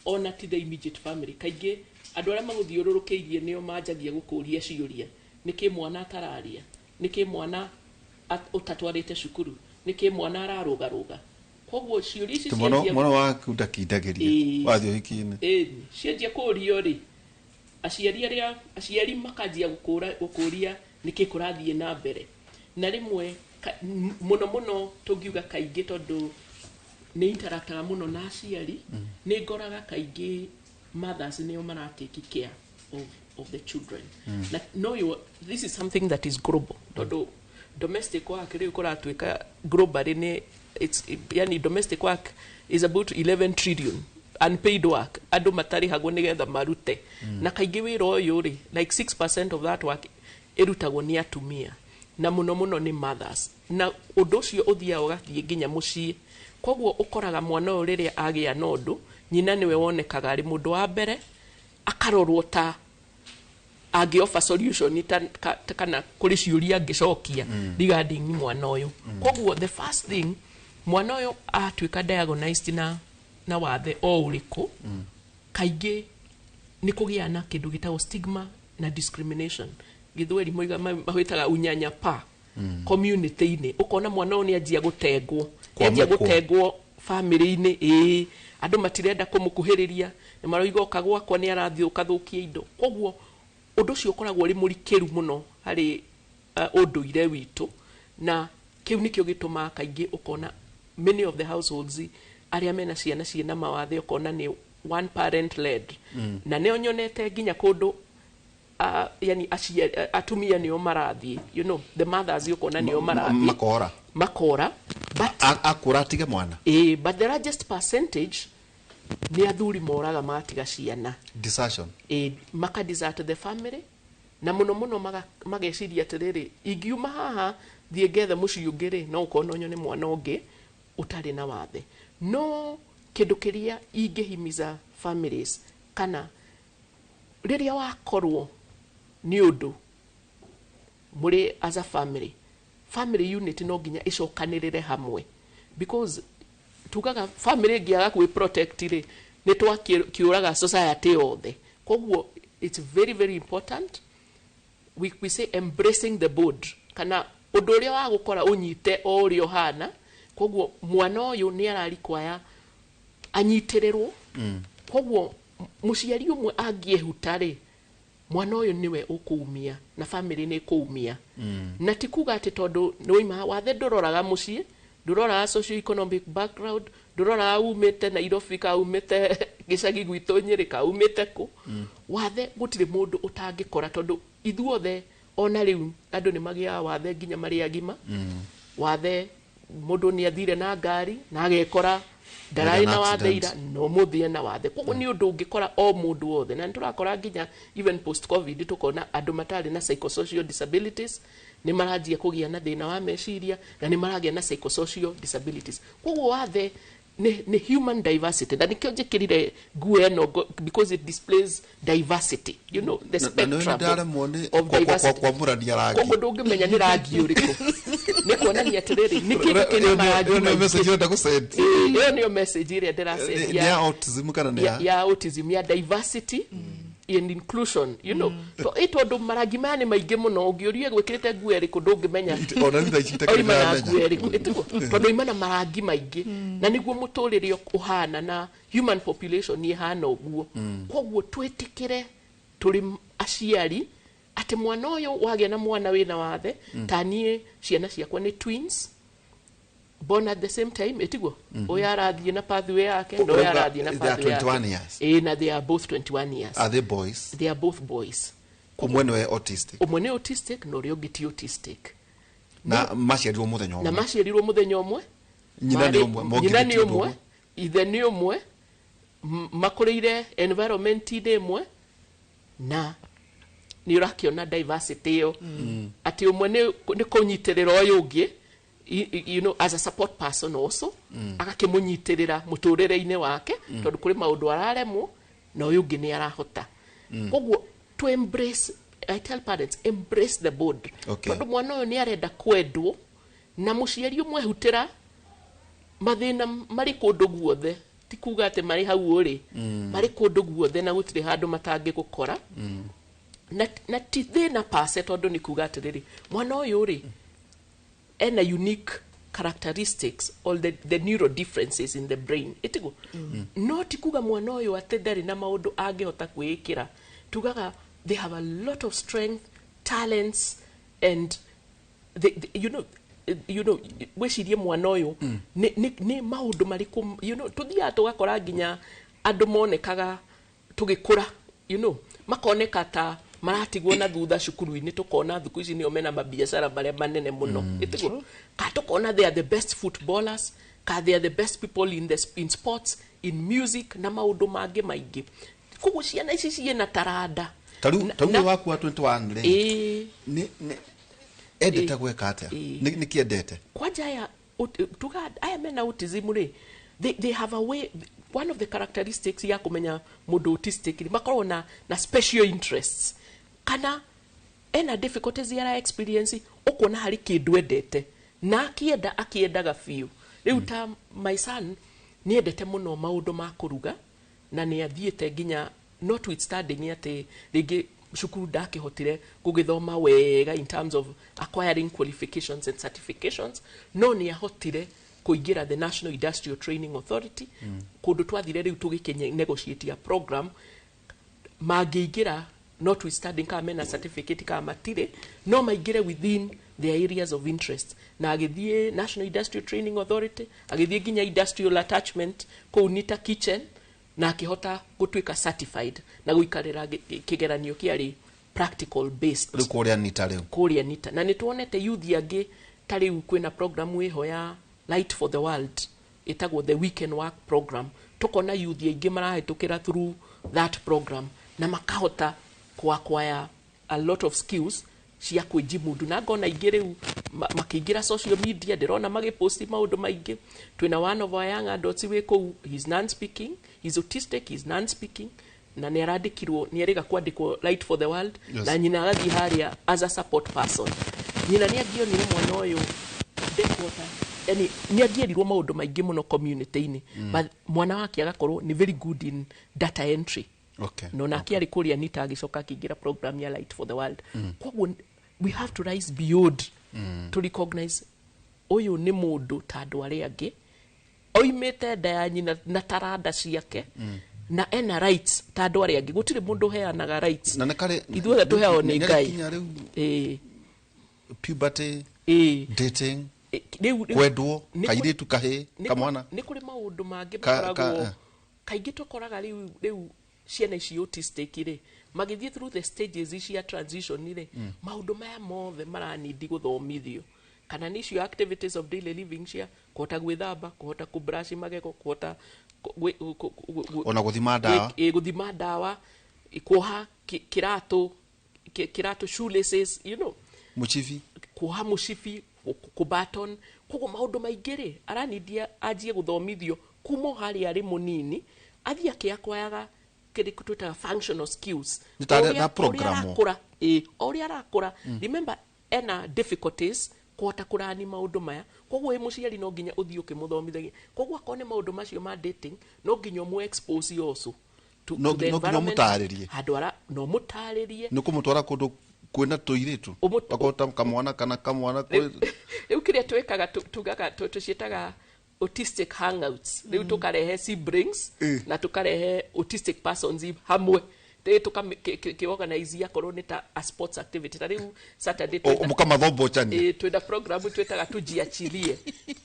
ona ti the immediate family, kaingĩ andũ arĩa magũthiũrũrũkĩirie nĩo manjagia gũkũria ciũria: nĩkĩ mwana atararia? Nĩkĩ mwana ũtatwarĩte cukuru? Nĩkĩ mwana ararũgarũga? Koguo ciũria ici mwana cianjia mwana waku ndakindagĩria wathiĩ ũhiki-inĩ. Ĩni, cianjia kũrio rĩ, aciari arĩa aciari makanjia gũkũria nĩkĩ kũrathiĩ na mbere. Na rĩmwe mũno mũno tũngiuga kaingĩ, tondũ nĩ interactaga mũno na aciari, nĩ ngoraga kaingĩ mothers nĩo maratake care of the children. Na no you, this is something that is global, tondũ domestic work rĩu kũratuĩka globally nĩ it's, yani domestic work is about 11 trillion unpaid work, andũ matarĩhagwo nĩgetha marute. Na kaingĩ wĩra ũyũ rĩ, like 6% of that work ĩrutagwo nĩ atumia, na mũno mũno nĩ mothers. Na ũndũ ũcio ũthiaga ũgathiĩ nginya mũciĩ. Koguo ũkoraga mwana ũyũ rĩrĩa agĩa na ũndũ, nyina nĩwe wonekaga arĩ mũndũ wa mbere akarorwo ta angĩ offer solution ta kana kũrĩ ciũria angĩcokia regarding mwana ũyũ. Koguo the first thing, mwana ũyũ atuĩka diagnosed na wathe o ũrĩkũ, kaingĩ nĩ kũgĩa na kĩndũ gĩtagwo stigma na discrimination. Gĩthweri moiga mawĩtaga unyanyapaa community-inĩ. Ũkona mwana ũyũ nĩ anjia gũtengwo, nĩ anjia Kwamũkwo. gũtengwo family-inĩ. Ĩĩ, andũ matirenda kũmũkuhĩrĩria, nĩ maroiga oka gwakwa nĩ arathũkathũkia indo. Koguo ũndũ ũcio ũkoragwo ũrĩ mũrikĩru mũno harĩ ũndũire witũ, na kĩu nĩkĩo gĩtũmaga kaingĩ ũkona many of the households arĩa mena ciana ciĩna mawathe, ũkona nĩ one parent led. Na nĩo nyonete nginya kũndũ yani aciari, atumia nĩo marathiĩ, the mothers, ũkona nĩo marathiĩ makora. Makora, but Akũra atige mwana. But the largest percentage nĩ athuri moraga magatiga ciana. Desertion. Maka desert the family, na mũno mũno mageciria atĩrĩrĩ, ingiuma haha thiĩ ngethe mũciĩ ũngĩ rĩ, no ũkorwo no nyone mwana ũngĩ ũtarĩ na wathe. No kĩndũ kĩrĩa ingĩhimiza families, kana rĩrĩa wakorwo nĩ ũndũ mũrĩ as a family, family unit no nginya ĩcokanĩrĩre hamwe, because tugaga family ĩngĩaga kwĩ protect rĩ, nĩ twakĩũraga society yothe. Koguo it's very very important, we say embracing the board, kana ũndũ ũrĩa wa gũkora ũnyite o ũrĩa ũhana. Koguo mwana ũyũ nĩ ararikwaya anyitĩrĩrwo. Koguo mũciari ũmwe angĩehuta rĩ, mwana ũyũ nĩwe ũkũumia na family nĩ ĩkũumia. Na ti kuga atĩ tondũ nĩwaima wathe, ndũroraga mũciĩ, ndũroraga socio economic background, ndũroraga umĩte Nairobi ka umĩte gĩcagi gwitũ Nyĩrĩ ka umĩte kũ. Wathe gũtirĩ mũndũ ũtangĩkora, tondũ ithuothe Ona rĩu andũ nĩ magĩaga wathe nginya marĩ agima. Wathe mũndũ nĩ athire na ngari na agekora ndararĩ na wathe ira, no mũthĩ ena wathe. Koguo nĩ ũndũ ũngĩkora o mũndũ wothe, na nĩ tũrakora nginya even post COVID tũkona andũ matarĩ na psychosocial disabilities nĩ maranjia kũgĩa na thĩna wa meciria na nĩ maragĩa na psychosocial disabilities. Koguo wathe nĩ human diversity, na nĩkĩo njĩkĩrire nguo ĩno, because it displays diversity, you know, the spectrum of diversity. Kwamũrania rangi. Koguo ndũngĩmenya nĩ rangi ũrĩkũ. Nĩ kuonania atĩrĩrĩ, nĩ kĩndũ kĩna marangi maingĩ. Ĩyo nĩyo message ĩrĩa ndĩrasend. Nĩ ya autism kana nĩ ya autism, ya diversity and inclusion, you know. Tondũ marangi maya nĩ maingĩ mũno, ũngĩũria gwĩkĩrĩte nguo ĩrĩkũ ndũngĩmenya. Oima na nguo ĩrĩkũ, tondũ oima na marangi maingĩ. Na nĩguo mũtũrĩre ũhana na human population ĩhana ũguo. Koguo twĩtĩkĩre tũrĩ aciari atĩ mwana ũyũ wagĩa na mwana wĩna wathe, ta niĩ ciana ciakwa nĩ twins born at the same time, ĩtiguo? Ũyũ arathiĩ na pathway yake, na ũyũ arathiĩ na pathway yake. 21 years. Na they are both 21 years. Are they boys? They are both boys. Ũmwe nĩwe autistic. Ũmwe nĩ autistic na ũrĩa ũngĩ ti autistic. Na maciarirwo mũthenya ũmwe. Na maciarirwo mũthenya ũmwe. Nyina nĩ ũmwe, nyina nĩ ũmwe, ithe nĩ ũmwe, makũrĩire environment-inĩ ĩmwe, na nĩ ũrakĩona diversity ĩyo. Atĩ ũmwe nĩ kũnyitĩrĩra ũyũ ũngĩ, you know, as a support person also, agakĩmũnyitĩrĩra mũtũrĩre-inĩ wake, tondũ kũrĩ maũndũ araremwo na ũyũ ũngĩ nĩ arahota. Koguo to embrace, I tell parents, embrace the board. Tondũ mwana ũyũ nĩ arenda kwendwo, na mũciari ũmwehutĩra mathĩna marĩ kũndũ guothe, ti kuga atĩ marĩ hau ũrĩ, marĩ kũndũ guothe na gũtirĩ handũ matangĩgũkora. Na ti thĩna pase, tondũ nĩ kuga atĩrĩrĩ, mwana ũyũ rĩ ena unique characteristics or the neural differences in the brain. Ĩtiguo? No ti kuga mwana ũyũ atĩ ndarĩ na maũndũ angĩhota kwĩĩkĩra. Tugaga they have a lot of strength, talents, and they, you know, wĩcirie mwana ũyũ nĩ maũndũ marĩkũ, you know, tũthiaga tũgakora nginya andũ monekaga tũgĩkũra, you know, makoneka ta maratigwo na thutha cukuru-inĩ, tũkona thukũ ici nĩo mena mabiacara marĩa manene mũno. Ĩtiguo? Ka tũkona they are the best footballers, ka they are the best people in sports, in music, na maũndũ mangĩ maingĩ. Koguo ciana ici ciĩna taranda. Tarĩu waku wa 21 rĩ, nĩ endete gwĩka atĩa? Nĩ kĩendete? Kwanja aya tuga aya mena autism rĩ, they have a way. One of the characteristics ya kũmenya mũndũ autistic rĩ, makoragwo na special interests, kana ena difficulties ya experience, ũkuona harĩ kĩndũ endete na akĩenda akĩendaga biũ. Rĩu ta my son nĩ endete mũno maũndũ ma kũruga, na nĩ athiĩte nginya notwithstanding atĩ rĩngĩ cukuru ndakĩhotire gũgĩthoma wega in terms of acquiring qualifications and certifications, no nĩ ahotire kũingĩra the National Industrial Training Authority, kũndũ twathire rĩu tũgĩkĩ negotiate a program mangĩingĩra notwithstanding kana mena certificate kana matirĩ, no maingĩre within their areas of interest. Na agĩthiĩ National Industrial Training Authority, agĩthiĩ nginya industrial attachment kũu Nita Kitchen, na akĩhota gũtuĩka certified na gũikarĩra kĩgeranio kĩarĩ practical based. Rĩu kũrĩa Nita rĩu. Kũrĩa Nita. Na nĩ tuonete youth angĩ, ta rĩu kwĩna program ĩho ya Light for the World, ĩtagwo the Weekend Work Program. Tũkona youth aingĩ marahĩtũkĩra through that program na makahota ku-acquire a lot of skills cia kwĩjimundu. Na ngona aingĩ rĩu makĩingĩra social media, ndĩrona magĩposti maũndũ maingĩ. Twĩna one of our young adults wĩ kũu, he's non-speaking, he's autistic, he's non-speaking, na nĩ arandĩkirwo, nĩ erĩga kwandĩkwo Light for the World. Yes. Na nyina agathiĩ harĩa as a support person. Nyina nĩ angĩonire mwana ũyũ ndekuota, yani nĩ angĩerirwo maũndũ maingĩ mũno community-inĩ, but mwana wake agakorwo nĩ very good in data entry. No nake arĩ kũrĩa Nita agĩcoka akĩingĩra program ya Light for the World. Koguo we have to rise beyond to recognize ũyũ nĩ mũndũ ta andũ arĩa angĩ, oimĩte nda ya nyina na taranda ciake, na ena rights ta andũ arĩa angĩ. Gũtirĩ mũndũ ũheanaga rights. Na nĩ karĩ ithuothe tũheagwo nĩ Ngai. Puberty, dating, kwendwo, kairĩtu kahĩĩ, kamwana. Nĩ kũrĩ maũndũ mangĩ makoragwo kaingĩ tũkoraga rĩu ciana ici autistic rĩ, Magĩthiĩ through the stages cia transition rĩ, maũndũ maya mothe maranindi gũthomithio, kana nĩ icio activities of daily living cia kũhota gwĩthamba, kũhota kũbrush magego, kũhota Ona gũthima ndawa. Gũthima ndawa, kuoha kĩratũ, kĩratũ, shoelaces. Mũcibi. Kuoha mũcibi, kũbaton. Koguo maũndũ maingĩ rĩ, aranindia anjie gũthomithio kuma o harĩa arĩ mũnini, athiĩ akĩakwayaga kĩrĩa twĩtaga functional skills. Nĩ ta O na ũrĩa program. arakũra, ĩ, o ũrĩa arakũra, remember ena difficulties kũhota kũrani maũndũ maya. Koguo wĩ mũciari no nginya ũthiĩ ũkĩmũthomithagia. Koguo akorwo nĩ maũndũ macio ma dating, no nginya ũmũ expose also to the No nginya environment. ũmũtarĩrie. Handũ ara no mũtarĩrie. Nĩ kũmũtwara kũndũ kwĩna tũirĩtu, akota kamwana kana kamwana Rĩu kĩrĩa twĩkaga, tugaga tũciĩtaga autistic hangouts. Rĩu tũkarehe siblings na tũkarehe autistic persons hamwe. Rĩu tũkakĩorganize akorwo nĩ ta a sports activity, ta rĩu Saturday Mũkamathombochania. Twĩna program twĩtaga Tujiachilie,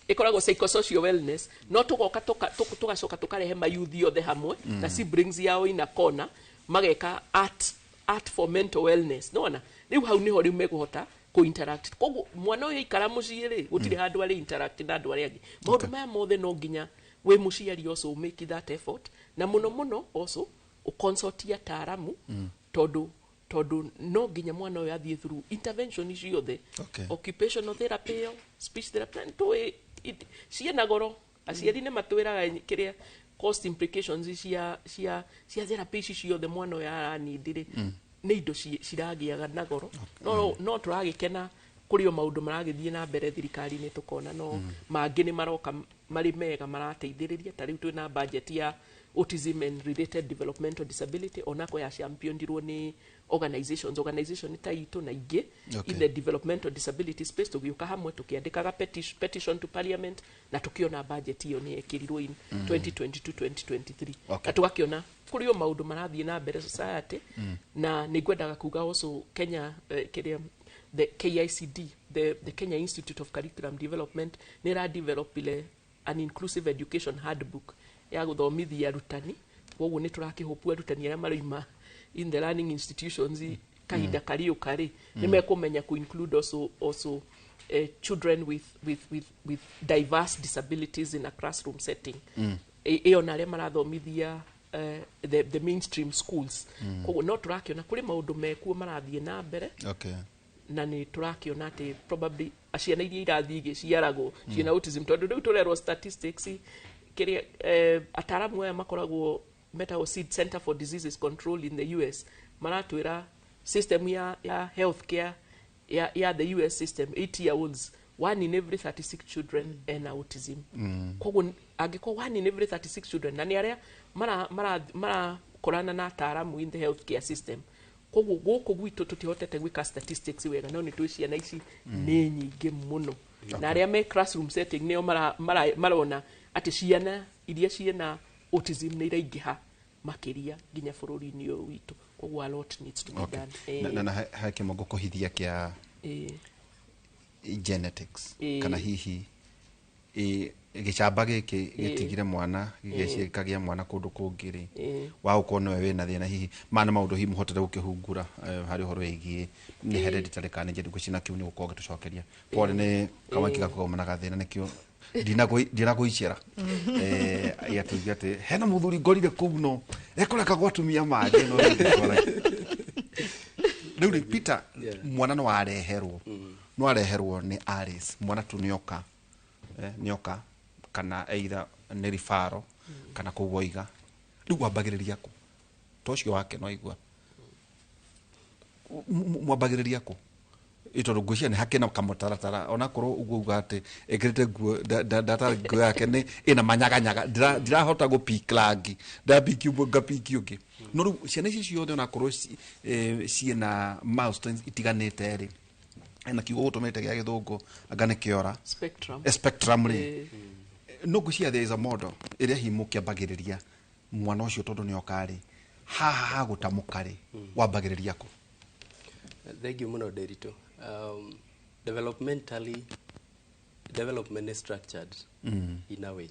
ĩkoragwo psychosocial wellness. No tũgoka tũgacoka tũkarehe mayuthi othe hamwe na siblings yao ina kona, mageka art for mental wellness. Nona rĩu hau nĩho rĩu mekũhota kũ-interact. Koguo mwana ũyũ aikara mũciĩ rĩ, gũtirĩ handũ arĩ interact na andũ arĩa angĩ. Maũndũ maya mothe no nginya wĩ mũciari also make that effort, na mũno mũno also ũconsult ataaramu, tondũ no nginya mwana ũyũ athiĩ through intervention ciothe, occupational therapy ĩyo, speech therapy, na nĩtũĩ ciĩna goro. Aciari nĩ matwĩraga kĩrĩa cost implications cia therapy ici ciothe mwana ũyũ aranindi rĩ, nĩ indo ciragĩaga na goro. No tũragĩkena kũrĩ o maũndũ maragĩthiĩ na mbere thirikari-inĩ, tũkona no mangĩ nĩ maroka marĩ mega marateithĩrĩria. Ta rĩu twĩna budget ya autism and related developmental disability, onako ya championirwo nĩ organization ta itũ na ingĩ in the developmental disability space. Tũgĩũka hamwe, tũkĩandĩkaga petition to parliament, na tũkĩona budget ĩyo nĩ yekĩrirwo in 2022 2023. Na tũgakĩona kũrĩ o maũndũ marathiĩ na mbere society. Na nĩ ngwendaga kuga also Kenya, kĩrĩa the KICD, the Kenya Institute of Curriculum Development, nĩ ĩradevelopile an inclusive education handbook ya gũthomithia arutani. Koguo nĩ tũrakĩhopu arutani arĩa maroima in the learning institutions kahinda karĩũka rĩ, nĩ mekũmenya ku include also children with diverse disabilities in a classroom setting. Ĩyo na arĩa marathomithia the mainstream schools. Koguo no tũrakĩona kũrĩ maũndũ mekuo marathiĩ na mbere, na nĩ tũrakĩona atĩ probably ciana iria irathiĩ igĩciaragwo ciĩna autism, tondũ rĩu tũrerwo statistics kĩrĩa ataaramu aya makoragwo metagwo Seed Center for Diseases Control in the US maratwĩra system ya healthcare ya the US system, 8 year olds, one in every 36 children ena autism. Koguo angĩkorwo one in every 36 children, na nĩ arĩa marakorana na ataaramu in the healthcare system. Koguo gũkũ gwitũ tũtihotete gwĩka statistics wega, no nĩ twĩ ciana ici nĩ nyingĩ mũno, na arĩa me classroom setting nĩo marona atĩ ciana iria ciĩna autism nĩ iraingĩha makĩria nginya bũrũri-inĩ ũyũ witũ. Koguo a lot needs to be done. Na he kĩmongo kũhithia kĩa genetics, kana hihi gĩcamba gĩkĩ gĩtigire mwana gĩgĩkagĩa mwana kũndũ kũngĩ rĩ, wa gũkorwo nĩwe wĩna thĩna. Hihi maya nĩ maũndũ hihi mũhotete gũkĩhungura harĩ ũhoro wĩgiĩ nĩ hereditary kana nĩ genetic, na kĩu nĩ gũkorwo gĩtũcokeria. Pole, nĩ kawanki gaku kauma na gathĩna, nĩkĩo ndinagũicera atĩ atĩ hena mũthuri ngorire kũu no ekũreka gwatumia mangĩ no rĩu rĩ. Peter, mwana no areherwo nĩ Alice, mwana tu nĩoka, nĩoka kana either nĩ referral kana kũu oiga. Rĩu wambagĩrĩria kũ? To ũcio wake no aigua mwambagĩrĩria kũ? Ĩ tondũ ngwĩciria nĩ hakĩna kamũtaratara, onakorwo ũguo uga atĩ ĩkĩrĩte nguo ndata nguo yake nĩ ĩna manyaganyaga, ndirahota gũpick rangi, ndapiki ũmwe ngapiki ũngĩ. No rĩu ciana ici ciothe onakorwo ciĩna milestones itiganĩte rĩ, na kiugo gũtũmĩte gĩa gĩthũngũ anga nĩ kĩora. Spectrum. Spectrum rĩ, no ngwĩciria there is a model ĩrĩa hihi mũkĩambagĩrĩria mwana ũcio, tondũ nĩ oka rĩ, haha hagũtamũka rĩ, wambagĩrĩria kũ? Thank you mũno, Nderitu. Developmentally, development is structured in a way.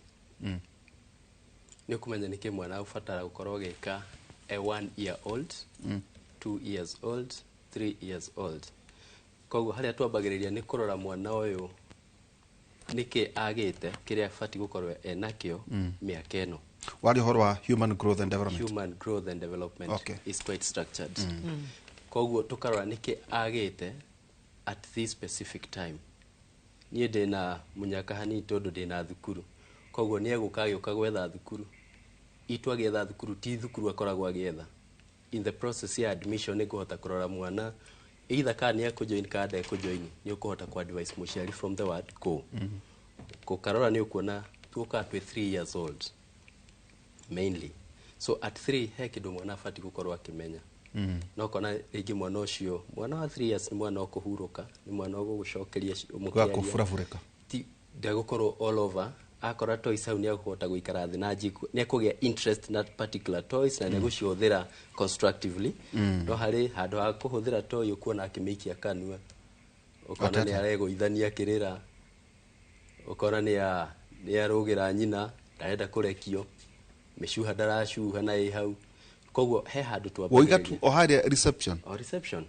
Nĩ ũkũmenya nĩkĩ mwana ũbatara gũkorwo agĩka a 1 year old. 2 years old, 3 years old. Koguo harĩa twambagĩrĩria nĩ kũrora mwana ũyũ nĩkĩ agĩte kĩrĩa abatiĩ gũkorwo enakĩo mĩaka ĩno. Wari ũhoro wa human growth and development. Human growth and development is quite structured. Koguo tukarora nĩkĩ agĩte at this specific time. Niĩ ndĩna mũnyaka hanini tondũ ndĩna thukuru, koguo nĩ egũka agĩũka gwetha thukuru itu, agĩetha thukuru ti thukuru akoragwo agĩetha. In the process ya admission nĩ ngũhota kũrora mwana either kana nĩ ekũjoin kana ndekũjoin, nĩ ũkũhota ku advise mũciari from the word go. Gũkarora nĩ ũkuona tũkaga twĩ 3 years old mainly. So at 3 he kĩndũ mwana abatiĩ gũkorwo akĩmenya. No kona rĩngĩ mwana ũcio, mwana wa 3 years, nĩ mwana ũkũhurũka, nĩ mwana ũgũgũcokeria Gwa mũkĩaria. kũburaburĩka. Ti ndegũkorwo all over. Akora toys hau nĩ ekũhota gũikara thĩ na njikũ, nĩ ekũgĩa interest na particular toys na nĩ egũcihũthĩra constructively. No harĩ handũ ha kũhũthĩra toy ũkuona akĩmĩikia kanua, ũkona Atata. nĩ aregũithania akĩrĩra, ũkona nĩ arũgĩra nyina, ndarenda kũrekio, mĩcuha ndaracuha na ĩ hau. Koguo he handũ Woiga tu twambagĩrĩria. o harĩa reception. O reception.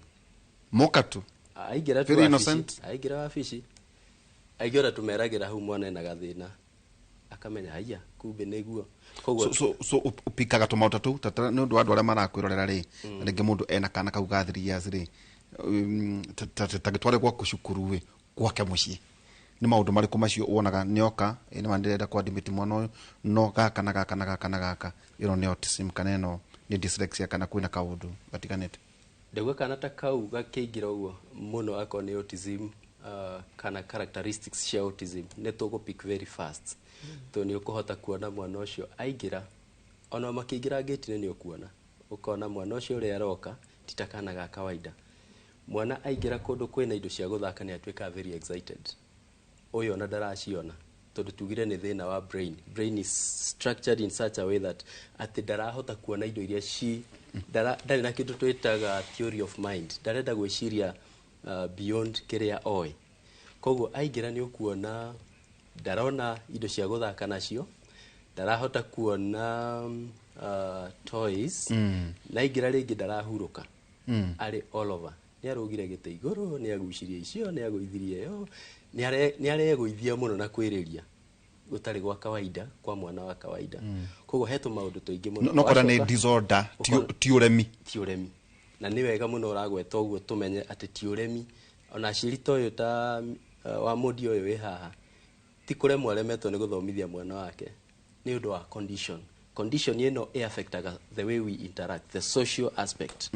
Moka tu. Aingĩra tu Very wabici, innocent. aingĩra wabici, aingĩ ona tũmeragĩra hau mwana ena gathĩna, akamenya haiya kumbe nĩguo. Koguo So upikaga tũmaũta tũu nĩ ũndũ wa andũ arĩa marakwĩrorera rĩ, rĩngĩ mũndũ ena kana kau ga 3 years rĩ, tagĩtware gwaku cukuru rĩ, gwake mũciĩ, nĩ maũndũ marĩkũ macio wonaga nĩoka ĩ nĩma ndĩrenda kwa admit mwana ũyũ, no gaka na gaka na gaka na gaka, ĩno nĩ autism kana ĩno nĩ dyslexia kana kwĩna kaũndũ gatiganĩte? Ndauga kana ta kau gakĩingĩra ũguo mũno, akorwo nĩ autism kana characteristics cia autism, nĩ tũgũ pick very fast, tondũ nĩ ũkũhota kuona mwana ũcio aingĩra, ona makĩingĩra ngĩti-inĩ nĩ ũkuona, ũkona mwana ũcio ũrĩa aroka ti ta kana ga kawaida. Mwana aingĩra kũndũ kwĩna indo cia gũthaka nĩ atuĩkaga very excited. Ũyũ ona ndaraciona tondũ tugire nĩ thĩna wa brain. Brain is structured in such a way that atĩ ndarahota kuona indo iria ci ndarĩ na kĩndũ twĩtaga theory of mind, ndarenda gwĩciria beyond kĩrĩa oĩ. Koguo aingĩra nĩ ũkuona ndarona indo cia gũthaka nacio, ndarahota kuona toys, na aingĩra rĩngĩ ndarahurũka, arĩ all over, nĩ arũgire gĩtĩ igũrũ, nĩ agucirie icio, nĩ agũithirie ĩyo, nĩ aregũithia mũno na kwĩrĩria gũtarĩ gwa kawaida kwa mwana wa kawaida. Koguo he tũmaũndũ tũingĩ mũno. No kora nĩ disorder, ti ũremi. Ti ũremi, na nĩ wega mũno ũragweta ũguo tũmenye atĩ ti ũremi. Ona aciari ta ũyũ ta wa mũndi ũyũ wĩ haha, ti kũremwo aremetwo nĩ gũthomithia mwana wake, nĩ ũndũ wa condition. Condition ĩno ĩ affectaga the way we interact, the social aspect.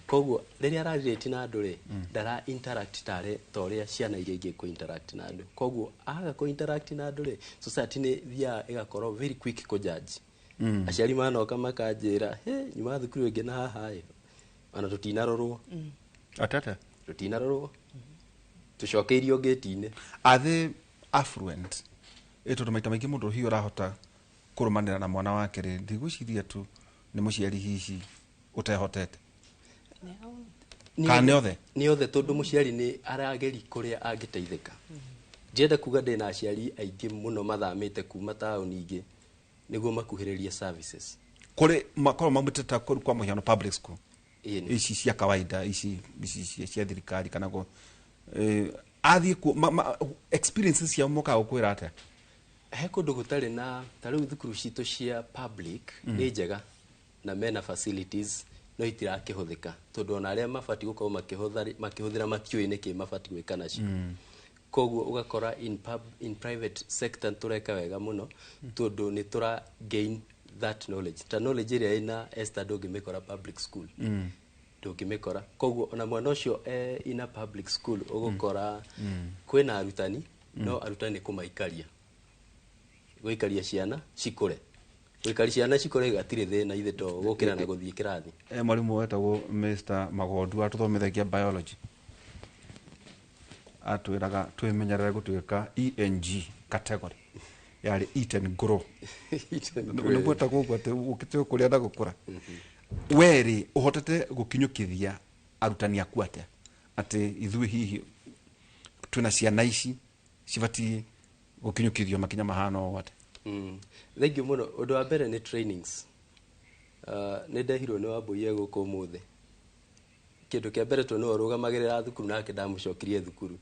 Koguo rĩrĩa ararelate na andũ rĩ, ndara interact tarĩ ta ũrĩa ciana iria ingĩ kũ interact na andũ. Koguo aga kũ interact na andũ rĩ, society nĩ thiaga ĩgakorwo very quick kũ judge. Aciari manoka makanjĩra, he nyuma thukuru ĩngĩ na haha ĩ ona tũtinarorwo. Atata. Tũtinarorwo, tũcokeirio ngĩti-inĩ. Are they affluent? Ĩ tondũ maita maingĩ mũndũ hihi ũrahota kũrũmanĩra na mwana wake rĩ, ndigwĩciria tu nĩ mũciari hihi ũtehotete. Kana nĩ othe? Nĩ othe, tondũ mũciari nĩ arageri kũrĩa angĩteithĩka. Ndĩrenda kuga ndĩna aciari aingĩ mũno mathamĩte kuma taũni ingĩ nĩguo makuhĩrĩrie services. Kũrĩ makorwo maumĩte ta kwa mũhiano public school, Ĩĩ, nĩ. ici cia kawaida, ici cia thirikari, kana go athiĩ kuo experiences ciao mokaga gũkwĩra atĩa? He kũndũ gũtarĩ na ta rĩu thukuru citũ cia public nĩ njega na mena facilities, no itirakĩhũthĩka tondũ ona arĩa mabatiĩ gũkorwo makĩhũthĩra matiũĩ nĩkĩ mabatiĩ gwĩka nacio. Koguo ũgakora in private sector tũreka wega mũno tondũ nĩ tũra gain that knowledge, ta knowledge ĩrĩa ĩna Esther ndũngĩmĩkora public school, ndũngĩmĩkora. Koguo ona mwana ũcio in a public school ũgũkora kwĩna arutani, no arutani nĩ kũmaikaria, gũikaria ciana cikũre, gũikaria ciana cikũre gatirĩ thĩna, ithe to gũkĩra na gũthiĩ kĩrathi. E mwarimu wetagwo Mr Magondu atũthomithagia biology, atwĩraga twĩmenyerere gũtuĩka ENG category, yarĩ eat and grow. Nĩ gwetagwo ũguo atĩ ũkĩte kũrĩa na gũkũra. We rĩ, ũhotete gũkinyũkithia arutani aku atĩa atĩ ithuĩ hihi twĩna ciana ici cibatiĩ gũkinyũkithio makinya mahana ũũ atĩa? Thank you mũno. Ũndũ wa mbere nĩ trainings. Nĩ ndehirwo nĩ Wambũi e gũkũ ũmũthĩ. Kĩndũ kĩa mbere tondũ nĩwe ũrũgamagĩrĩra thukuru nake ndamũcokirie thukuru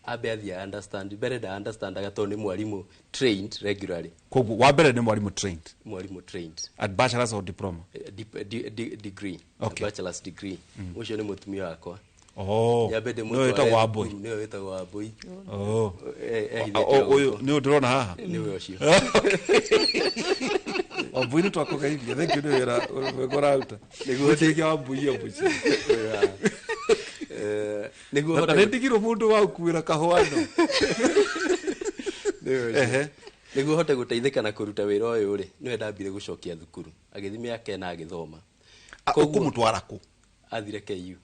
ambe athiĩ understand mbere nda understandaga tondũ nĩ mwarimũ trained regularly. Koguo wa mbere nĩ mwarimũ trained. Mwarimũ trained. At bachelor's or diploma? Degree. Okay. Bachelor's degree. Ũcio nĩ mũtumia wakwa. Oh. Nyambe nĩwe ndĩmũtware wĩtagwo Wambui? thukuru, nĩwe wĩtagwo Wambui. Oh. Ehithĩte Ũyũ gũkũ. nĩ ndĩrona haha. Nĩwe ũcio. Wambui nĩ twakũgeithia, thank you nĩ wĩra mwega ũraruta. Nĩguo Nĩguo Wambui mũciĩ. Nĩguo Na hote nĩ ndigirwo mũndũ wa gũkuĩra kahũa no. Ehe. Nĩguo hote gũteithĩka na kũruta wĩra ũyũ rĩ, nĩwe ndambire gũcokia thukuru, agĩthiĩ mĩaka ĩna agĩthoma. Ũkũmũtwara kũ? Athire KU.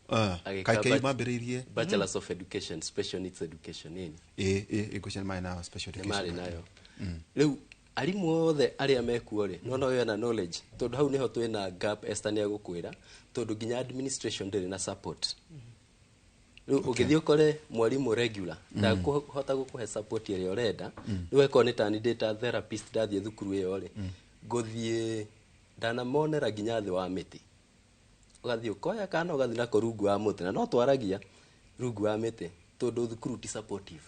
Agĩka Kaĩ KU mambĩrĩirie? Bachelors of Education, Special Needs Education nini. Ĩ ĩ ngwĩciria nĩ marĩ na special Nĩ education. marĩ nayo. Rĩu arimũ othe arĩa mekuo rĩ, nona ũyũ ena knowledge, tondũ hau nĩho twĩna gap. Esther nĩ egũkwĩra, tondũ nginya administration ndĩrĩ na support. Rĩu ũngĩthiĩ ũkore mwarimũ regular ndakũhota gũkũhe support ĩrĩa ũrenda. Rĩu eko nĩ tani ndĩ ta therapist, ndathiĩ thukuru ĩyo rĩ, ngũthiĩ ndanamonera nginya thĩ wa mĩtĩ, ũgathiĩ ũkoya kana ũgathiĩ nako rungu wa mũtĩ, na no twaragia rungu wa mĩtĩ tondũ thukuru ti supportive,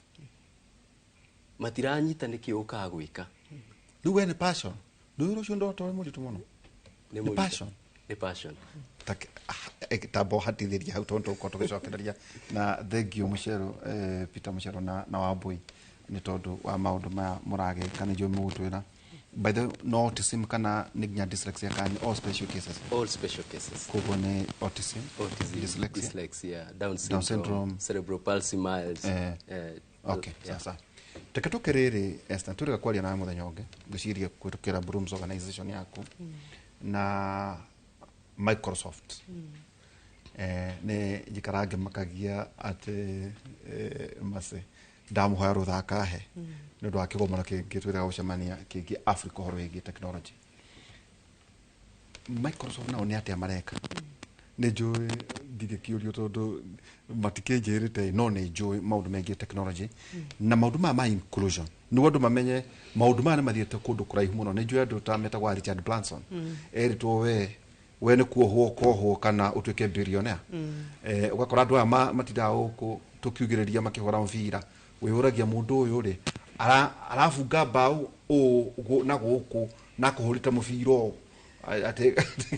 matiranyita nĩkĩ ũkaga gwĩka. Rĩu we nĩ passion. Rĩu wĩra ũcio ndotore mũritũ mũno. Nĩ Nĩ mũritũ. passion. Nĩ passion. Tamba ũhatithĩria hau tondũ tũgũkorwo tũgĩcokereria na thank you Mũcerũ, Peter Mũcerũ na Wambui nĩ tondũ wa maũndũ maya mũragĩka. Nĩ njũĩ mũgũtwĩra by the way, no autism kana nĩ nginya dyslexia kana nĩ all special cases? All special cases. Koguo nĩ autism, autism, dyslexia, dyslexia, Down Down syndrome, syndrome. Cerebral palsy mild. Okay. Yeah. Sasa reke tũke rĩrĩ, Esther, tũrĩga kwaria nawe mũthenya ũngĩ, ngwĩciria kũhĩtũkĩra Brooms organization yaku na Microsoft. Nĩ njikara ngĩmakagia atĩ mace ndamũhoya rũtha akahe nĩ ũndũ wa kĩgomano kĩngĩ twĩrĩga gũcemania kĩngĩ Africa ũhoro wĩgiĩ technology. Microsoft nao nĩ atĩa mareka? Nĩ njũĩ ndingĩkĩũrio tondũ matikĩnjĩrĩte, no nĩ njũĩ maũndũ megiĩ technology na maũndũ maya ma inclusion, nĩguo andũ mamenye maũndũ maya nĩ mathiĩte kũndũ kũraihu mũno. Nĩ njũĩ andũ ta metagwo Richard Branson, erĩtwo we nĩ kuohwo kohwo kana ũtuĩke billionaire. Ũgakora andũ aya matindaga gũkũ tũkiugĩrĩria makĩhũra mũbira, wĩyũragia mũndũ ũyũ rĩ arabunga mbaũ ũũ na gũkũ na akũhũrĩte mũbira ũũ atĩ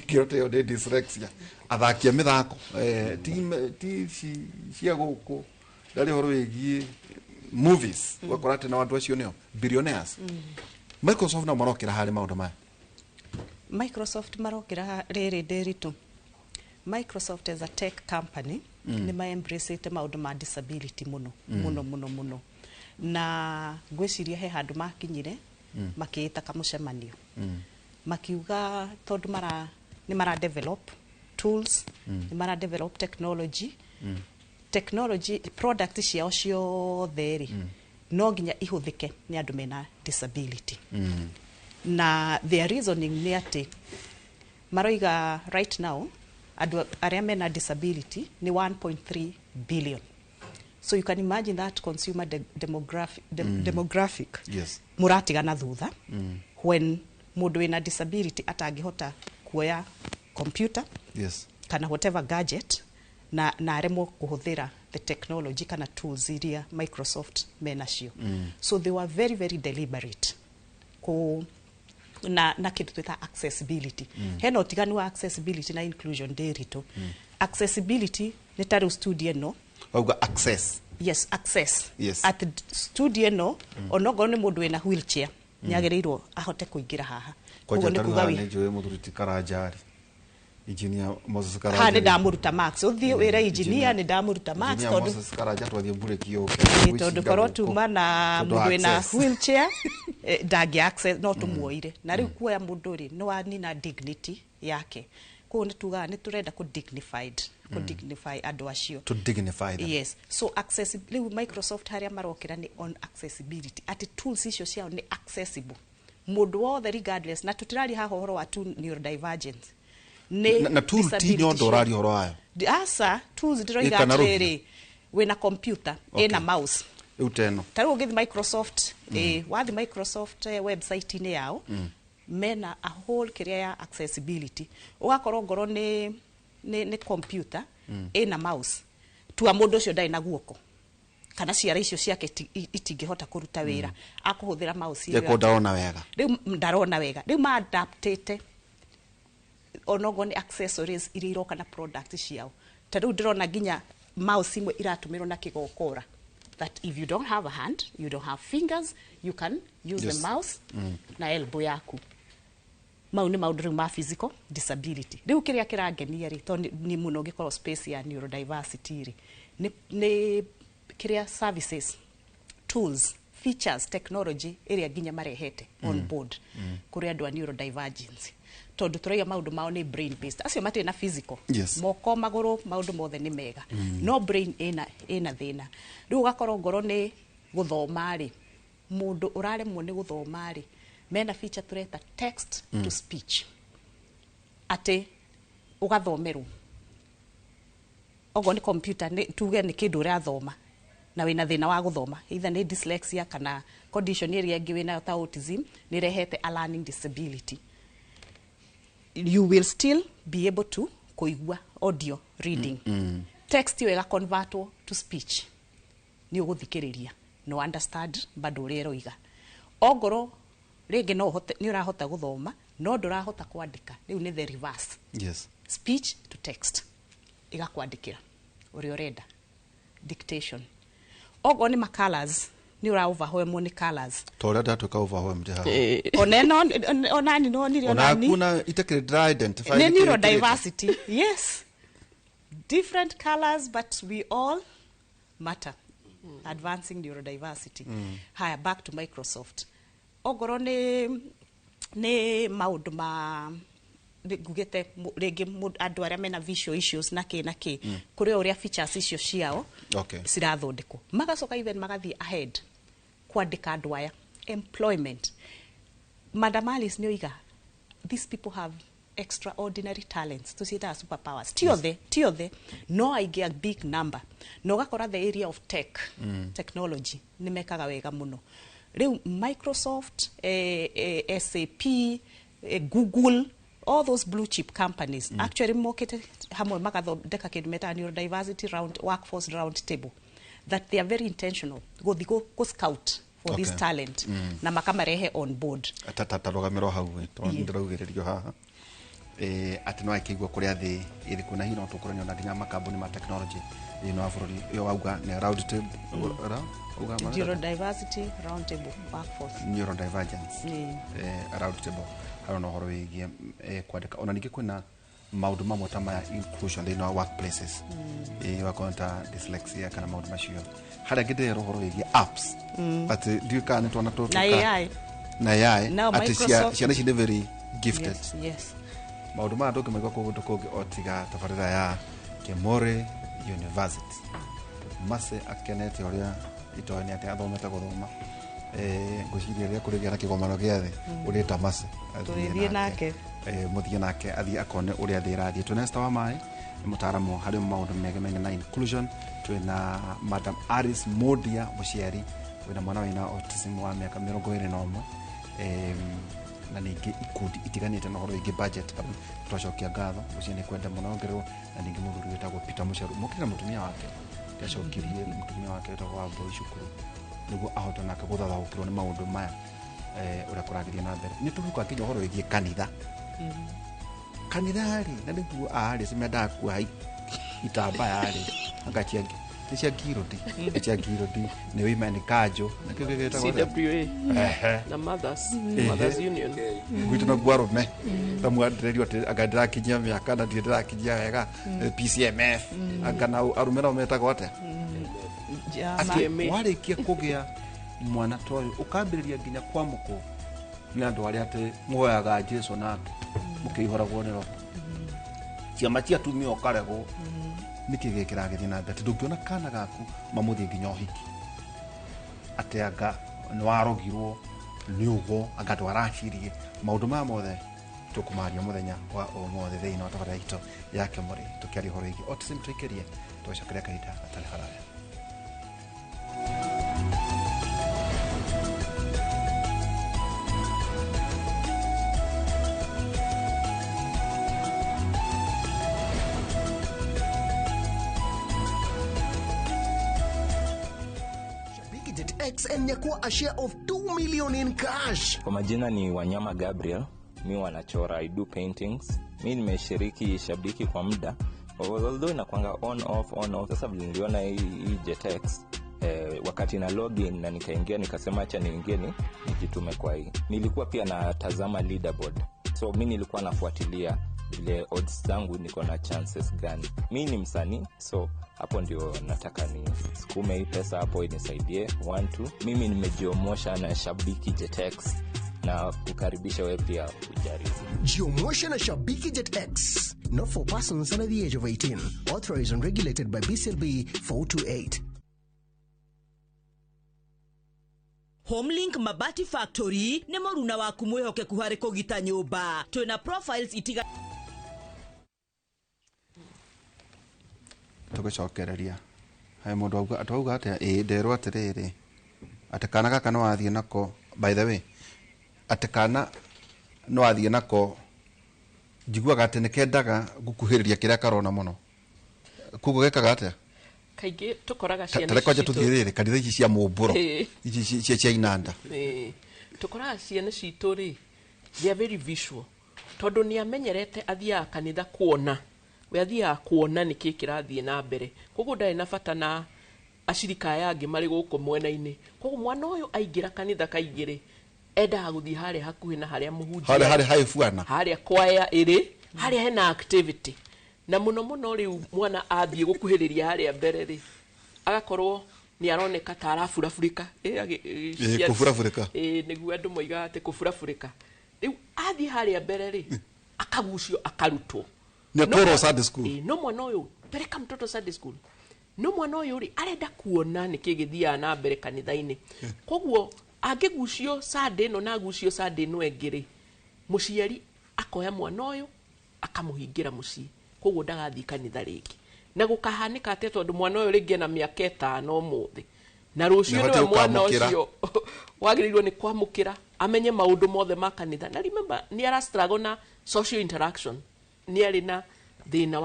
kĩroto ĩyo nĩ dyslexia. Athaki a mĩthako ti cia gũkũ ndarĩ ũhoro wĩgiĩ movies, ũgakora atĩ nao andũ acio nĩo billionaires. Microsoft nao marokĩra harĩ maũndũ maya? Microsoft marokĩra rĩrĩ ndĩritũ. Microsoft as a tech company nĩ ma-embracĩte maũndũ ma disability mũno mũno mũno mũno, na ngwĩciria he handũ makinyire makĩĩta kamũcemanio makiuga tondũ mara nĩ mara develop tools, nĩ mara develop technology product ciao ciothe rĩ, no nginya ihũthĩke nĩ andũ mena disability. Na their reasoning nĩ atĩ maroiga right now andũ arĩa mena disability nĩ 1.3 billion, so you can imagine that consumer demographic mũratigana thutha when mũndũ wĩna disability atangĩhota kuoya computer kana whatever gadget na aremwo kũhũthĩra the technology kana tools iria Microsoft menacio. So they were very very deliberate ku na kindu twita accessibility. Hena ũtiganu wa accessibility na inclusion ndĩritũ. Accessibility nĩ ta rĩu studio ĩno. Wauga access. Yes, access. At studio ĩno, onokorwo nĩ mũndũ wĩna wheelchair, nĩ agĩrĩirwo ahote kũingĩra haha. Kwanja Koguo nĩ tarĩu kuga haha wĩ nĩ njũĩ mũthuri ti Karanjari, engineer Moses Karanja. Haha nĩ ndamũruta marks, ũthiĩ wĩre engineer nĩ ndamũruta marks. Engineer Tondũ Moses Karanja twathiĩ mburĩki yũke. Ĩĩ, tondũ korwo tuma na Tondũ mũndũ wĩna access. wheelchair, ndangĩ access, no tũmuoire na rĩu kuoya mũndũ rĩ, nĩ wanina dignity yake. Koguo nĩ tugaga nĩ tũrenda kũ dignified, kũ dignify andũ acio. To dignify them. Yes. So access, rĩu Microsoft harĩa marokĩra nĩ on accessibility, atĩ tools icio ciao nĩ accessible mũndũ wothe regardless, na tũtiraria haha ũhoro wa tu neurodivergence nĩ Na tool ti disability nyondo ciothe. ũraria ũhoro wayo. Aca, tools ndĩroiga Ĩ, kana rũhiũ. atĩrĩrĩ, wĩna computer ĩna mouse. Rĩu teno. Ta rĩu ũngĩthiĩ Microsoft, wathiĩ Microsoft website-inĩ yao, mena a whole kĩrĩa ya accessibility, ũgakorwo ngorwo nĩ nĩ computer ĩna mouse, tua mũndũ ũcio ndarĩ na guoko kana ciara icio ciake itingĩhota kũruta wĩra, akũhũthĩra mouse ĩyo. Eko ndarona wega. Rĩu ndarona wega, rĩu maadaptĩte onogo nĩ accessories iria iroka na product ciao. Ta rĩu ndĩrona nginya mouse imwe iratũmĩrwo na kĩgokora, that if you don't have a hand, you don't have fingers, you can use the mouse na elbow yaku. Mau nĩ maũndũ rĩu ma physical disability. Rĩu kĩrĩa kĩrangenia rĩ, tondũ nĩ mũno ngĩkorwo space ya neurodiversity rĩ, nĩ kĩrĩa services, tools, features, technology ĩrĩa nginya marehete on board kũrĩ andũ a neurodivergence, tondũ tũraiga maũndũ mao nĩ brain based. Acio matirĩ na physical moko, magũrũ, maũndũ mothe nĩ mega, no brain ĩna thĩna. Rĩu ũgakorwo ngoro nĩ gũthoma rĩ, mũndũ ũraremwo nĩ gũthoma rĩ, mena feature tũreta text to speech, atĩ ũgathomerwo okorwo nĩ computer, nĩ tuge nĩ kĩndũ ũrathoma na wĩna thĩna wa gũthoma, either nĩ dyslexia kana condition ĩrĩa ĩngĩ wĩnayo ta autism nĩ ĩrehete a learning disability, you will still be able to kũigua audio reading. Text ĩyo ĩgaconvertwo to speech, nĩ ũgũthikĩrĩria no understand bado ũrĩa ĩroiga. Ongorwo rĩngĩ no ũhote, nĩ ũrahota gũthoma no ndũrahota kwandĩka, rĩu nĩ the reverse, speech to text, ĩgakwandĩkĩra ũrĩa ũrenda, dictation. Okorwo nĩ ma colors, nĩ ũra overwhelmwo nĩ colors. Ta ũrĩa ndatuĩka overwhelmed haha. Ona ĩno onani nonire onani. Ona itakĩrĩ ndĩra identify nĩ nĩkĩĩ gĩkĩrĩte. Neurodiversity, yes, different colors, but we all matter. Advancing neurodiversity. Haya, back to Microsoft. Ongorwo nĩ maũndũ ma ngugĩte rĩngĩ andũ arĩa mena visual issues na kĩ na kĩ, kũrĩ o ũrĩa features icio ciao cirathondekwo, magacoka even magathiĩ ahead kwandĩka andũ aya employment. Madam Alice nĩ oiga these people have extraordinary talents, tũciĩtaga superpowers. Ti othe, ti othe, no aingĩ, a big number, na ũgakora the area of tech, technology, nĩ mekaga wega mũno. Rĩu Microsoft, SAP, Google, all those blue chip companies actually mokĩte hamwe magathondeka kĩndũ metaga neurodiversity round, workforce round table, that they are very intentional gũthiĩ gũ scout for this talent na makamarehe on board. Ta rũgamĩro hau ĩ, tondũ nĩndĩraugĩrĩrio haha atĩ no akĩigua kũrĩa thĩ ĩrĩkũ, na hihi no tũkorwo ona nginya makambuni ma technology thĩinĩ wa bũrũri ĩyo wauga nĩ round table, auga Neurodiversity round table workforce. Neurodivergence round table, harĩa na ũhoro wĩgiĩ kwandĩka. Ona ningĩ kwĩna maũndũ mamwe ta maya, inclusion thĩinĩ wa workplaces, wakorwo ta dyslexia kana maũndũ macio, harĩa ngĩndĩrera ũhoro wĩgiĩ apps, atĩ ndiũĩ kana nĩ twana tũtũ Na AI. Na AI. Now atĩ ciana ici nĩ very gifted. Maũndũ maya ndũngĩmaigua kũndũ kũngĩ o tiga tabarĩra ya Kemore University. Mase akenete ũrĩa itoĩ nĩ atĩ athomete gũthoma. Ngwĩciria rĩrĩa kũrĩgĩa na kĩgomano gĩa thĩ ũrĩta Mase athiĩ. Tũrĩthiĩ nake. Mũthiĩ nake athiĩ akone ũrĩa thĩ ĩrathiĩ. Twĩna Esther wa Maĩ, nĩ mũtaaramu harĩ maũndũ megemainie na inclusion. Twĩna Madam Alice Modia, mũciari wĩna mwana wĩna autism wa mĩaka 21, na ningĩ ikundi itiganĩte na ũhoro wĩgiĩ budget. Twacokia ngatho ũcio nĩ kwenda mũno ongererwo, na ningĩ mũthuri wĩtagwo Peter Mũceru mokire na mũtumia wake, ndacokirie mũtumia wake wĩtagwo Wambui cukuru nĩguo ahote nake gũthathaũkĩrwo nĩ maũndũ maya, ũrĩa kũragĩria na mbere. Nĩ tũgũka nginya ũhoro wĩgiĩ kanitha. Kanitha rĩ, na nĩguo arĩ mendaga kuoha itambaya rĩ, anga cia nĩ cia ngirũndi, nĩ cia ngirũndi, nĩ women kanjũ na kĩu gĩgĩtagwo atĩa? CWA na Mothers Union. Gwitũ naguo arũme tamwandererio atĩ anga ndĩrakinyia mĩaka na ndirĩ ndĩrakinyia wega, PCMF, anga na arũme nao metagwo atĩa? Jama. Atĩ CMA. warĩkia kũgĩa mwana ta ũyũ ũkambĩrĩria nginya kwamũkwo nĩ andũ arĩa atĩ muoyaga Jesu nake mũkĩihũragwo nĩ roho, ciama cia atumia ũkaregwo. Nĩkĩ gĩkĩ kĩragĩthiĩ na mbere atĩ ndũngĩona kana gaku mamũthiĩ nginya ũhiki, atĩ anga nĩ warogirwo nĩ ũgo, anga ndwaracirie? Maũndũ maya mothe tũkũmaria mũthenya wa ũmũthĩ thĩinĩ wa tabarĩra itũ ya Kĩmũrĩ, tũkĩaria ũhoro wĩgiĩ autism. Tũikĩrie tũgacokeria kahinda gatarĩ haraya. JetX and nyakua a share of 2 million in cash. Kwa majina ni Wanyama Gabriel, mi wanachora, I do paintings. Mi nimeshiriki Shabiki kwa muda, although inakwanga on off on off. Sasa vile niliona hii JetX wakati na login na nikaingia, nikasema acha niingie ni nijitume kwa hii. Nilikuwa pia natazama leaderboard, so mi nilikuwa nafuatilia vile odds zangu, niko na chances gani. Mi ni msanii, so hapo ndio nataka ni sukume hii pesa hapo inisaidie. One, two. Mimi nimejiomosha na Shabiki JetX na kukaribisha wewe pia ujaribu. Jiomoshe na Shabiki JetX. Not for persons under the age of 18. Authorized and regulated by BCLB 428. Homelink Mabati Factory nĩ mũruna waku mwĩhokeku harĩ kũgita nyũmba. Twĩna profiles itiga Tũgĩcokereria he mũndũ auga twauga atĩa? Ĩĩ, nderwo atĩrĩrĩ, atĩ kana gaka no wathiĩ nako, by the way, atĩ kana no wathiĩ nako, njiguaga atĩ nĩ kendaga gũkuhĩrĩria kĩrĩa karona mũno, koguo gekaga atĩa? Kaingĩ tũkoraga ciana Tareke kwanja ici citũ- tũthiĩ rĩrĩ kanitha ici cia mũmbũro, ici cia inanda. Ĩĩ. Tũkoraga ciana citũ rĩ, they are very visual, tondũ nĩ amenyerete athiaga kanitha kuona, we athiaga kuona nĩkĩ kĩrathiĩ na mbere, koguo ndarĩ na bata na acirika aya angĩ marĩ gũkũ mwena-inĩ. Koguo mwana ũyũ aingĩra kanitha kaingĩ rĩ, endaga gũthiĩ harĩa hakuhĩ na harĩa mũhunjia harĩa harĩa harĩ buana, harĩa kwaya ĩrĩ, harĩa hena activity, na mũno mũno rĩu mwana athiĩ gũkuhĩrĩria harĩa mbere rĩ, agakorwo nĩ aroneka ta araburabũrĩka. Kũburabũrĩka. Ĩ, nĩguo andũ moigaga atĩ kũburabũrĩka. Rĩu athiĩ harĩa mbere rĩ, akagucio, akarutwo. Nĩ atwarwo Sunday school. Ĩ, no mwana ũyũ, peleka mtoto Sunday school, no mwana ũyũ rĩ, arenda kuona nĩkĩ gĩthiaga na mbere kanitha-inĩ. Koguo angĩgucio Sunday ĩno na agucio Sunday ĩno ĩngĩ rĩ, mũciari akoya mwana ũyũ akamũhingĩra mũciĩ, koguo ndagathiĩ kanitha rĩngĩ. Na gũkahanĩka atĩa? Tondũ mwana ũyũ rĩngĩ ena mĩaka 5 ũmũthĩ, na rũciũ Nĩabatiĩ nĩwe mwana gũkamũkĩra. ũcio wagĩrĩirwo nĩ kwamũkĩra, amenye maũndũ mothe ma kanitha. Na remember, nĩ ara struggle na social interaction, nĩ arĩ na thĩna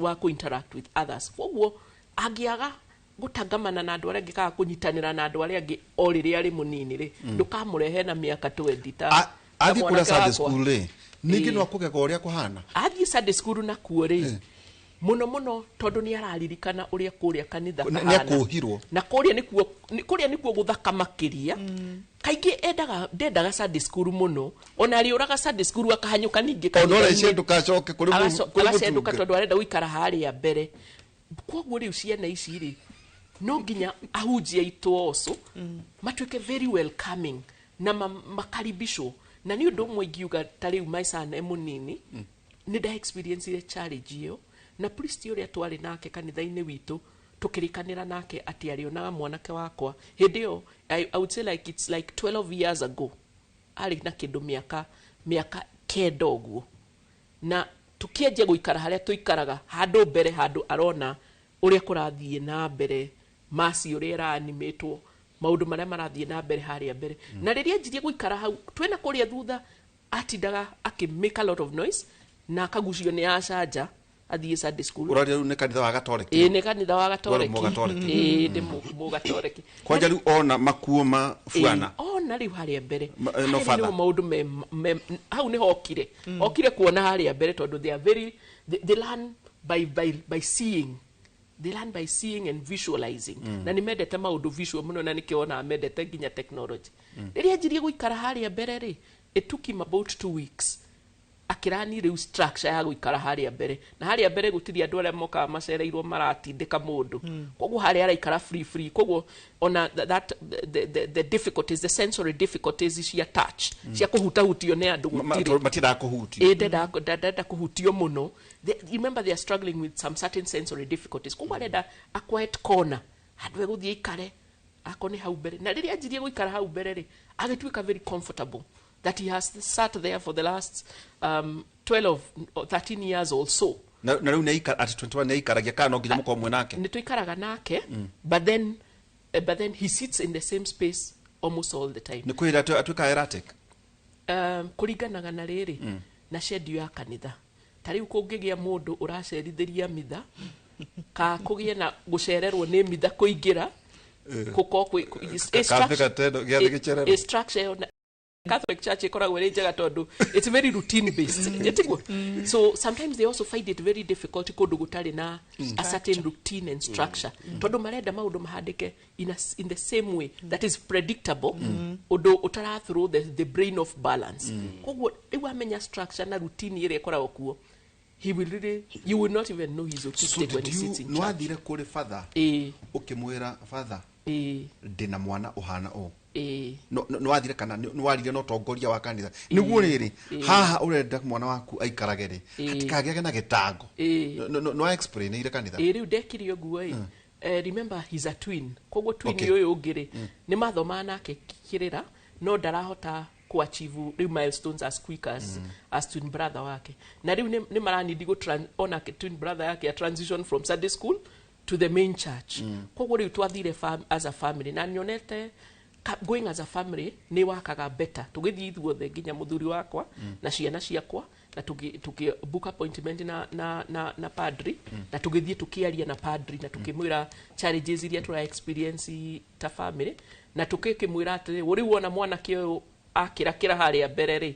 wa kũ interact with others. Koguo angĩaga gũtangamana na andũ arĩa angĩ kana kũnyitanĩra na andũ arĩa angĩ o rĩrĩa arĩ mũnini rĩ, ndũkamũrehe na mĩaka 20 ta ta Athiĩ kũrĩa mwanake Sunday wakwa. school rĩ, ningĩ Ĩĩ. no akũgega ũrĩa kũhana. Athiĩ Sunday school nakuo rĩ, mũno mũno tondũ nĩ araririkana ũrĩa kũrĩa kanitha Nĩ kahana. akũhirwo. Na kũrĩa nĩkuo kũrĩa nĩkuo gũthaka makĩria. Kaingĩ endaga, ndendaga Sunday school mũno, ona arĩũraga Sunday school akahanyũka ningĩ Ona kanitha-inĩ. ũrecendũka acoke kũrĩ kũrĩ Agacendũka mũtunga. tondũ arenda gũikara harĩa mbere. Koguo rĩu ciana ici rĩ, no nginya ahunjia aitũ also matuĩke very welcoming na makaribishwo. Na nĩ ũndũ ũmwe ingiuga, ta rĩu my son e mũnini, nĩ nda experience challenge ĩyo na priest ũrĩa twarĩ nake kanitha-inĩ witũ. Tũkĩrĩkanĩra nake atĩ arĩonaga mwanake wakwa hĩndĩ ĩyo, I would say like it's like 12 years ago, arĩ na kĩndũ mĩaka 9 ũguo, na tukianjia gũikara harĩa tũikaraga handũ mbere, handũ arona ũrĩa kũrathiĩ na mbere, masi ũrĩa ĩranimĩtwo, maũndũ marĩa marathiĩ na mbere harĩa mbere. Na rĩrĩa anjirie gũikara hau, twĩna kũrĩa thutha atindaga akĩ make a lot of noise na akagucio nĩ acanja athiĩ Sunday school. Ũraria rĩu nĩ kanitha wa Gatoreki? Ĩĩ, nĩ kanitha wa Gatoreki. Mũgatoreki. Ĩĩ, ndĩ mũgatoreki. Kwanja rĩu ona makuo ma buana. Ĩĩ, ona rĩu harĩa mbere No harĩa father. nĩho maũndũ me hau nĩho okire, okire kuona harĩa mbere, tondũ they are very they learn by seeing. They learn by seeing and visualizing, na nĩ mendete maũndũ visual mũno, na nĩkĩo wonaga mendete nginya technology. Rĩrĩa anjirie gũikara harĩa mbere rĩ, it took him about 2 weeks akĩrani rĩu structure ya gũikara harĩa mbere. Na harĩa mbere gũtirĩ andũ arĩa mokaga macereirwo maratindĩka mũndũ, koguo harĩa araikara free free. Koguo ona that the difficulties, the sensory difficulties cia touch, cia kũhutahutio nĩ andũ, gũtirĩ. Matindaga kũhutio. Ĩ, ndenda kũhutio mũno. Remember, they are struggling with some certain sensory difficulties, koguo arenda a quiet corner, handũ egũthiĩ aikare akorwo nĩ hau mbere. Na rĩrĩa anjirie gũikara hau mbere rĩ, agĩtuĩka very comfortable, that he has sat there for the last 12 or 13 years or so. Na rĩu nĩ at 21 nĩ aikaragia kana no nginya mũkorwo mwĩ nake? Nĩ tũikaraga nake, but then he sits in the same space almost all the time. Nĩ kwĩra atuĩka erratic? Kũringanaga na rĩrĩ na schedule ya kanitha. Ta rĩu kũngĩgĩa mũndũ ũracerithĩria mitha, ka kũgĩe na gũcererwo nĩ mitha kũingĩra, Gũkorwo kwĩ Kambĩ gatendo, gĩathĩ gĩcererwo. a structure ĩyo Catholic Church ĩkoragwo ĩrĩ njega tondũ it's very routine based, ĩtiguo? So sometimes they also find it very difficult kũndũ gũtarĩ na a certain routine and structure, tondũ marenda maũndũ mahandĩke in the same way that is predictable, ũndũ ũtara throw the brain off balance. Koguo rĩu amenya structure na routine ĩrĩa ĩkoragwo kuo, he will really, you will not even know he's So autistic when did he you sits in church. nĩwathire kũrĩ father Ĩĩ. ũkĩmwĩra, "Father, Ĩĩ. ndĩna mwana ũhana ũũ"? Ĩĩ. Nĩwathire kana nĩwaririe na ũtongoria wa kanitha nĩguo rĩrĩ haha ũrenda mwana waku aikarage rĩ, hatikagĩage na gĩtango? Nĩwa explainĩire kanitha? Ĩ, rĩu ndekire ũguo ĩ. Remember he's a twin, koguo twin ũyũ ũngĩ rĩ, nĩ mathomaga nake kĩrĩra, no ndarahota kuachieve rĩu milestones as quick as twin brother wake. Na rĩu nĩ maranidi gũ onake twin brother yake a transition from Sunday school to the main church. Koguo rĩu twathire as a family, na nyonete going as a family nĩ wakaga better. Tũgĩthiĩ ithuothe, nginya mũthuri wakwa na ciana ciakwa, na tũkĩ book appointment na padri, na tũgĩthiĩ tũkĩaria na padri na tũkĩmwĩra challenges iria tũra experience ta family, na tũkĩmwĩra atĩrĩ, rĩu wona mwanake ũyũ akĩrakĩra harĩa mbere rĩ,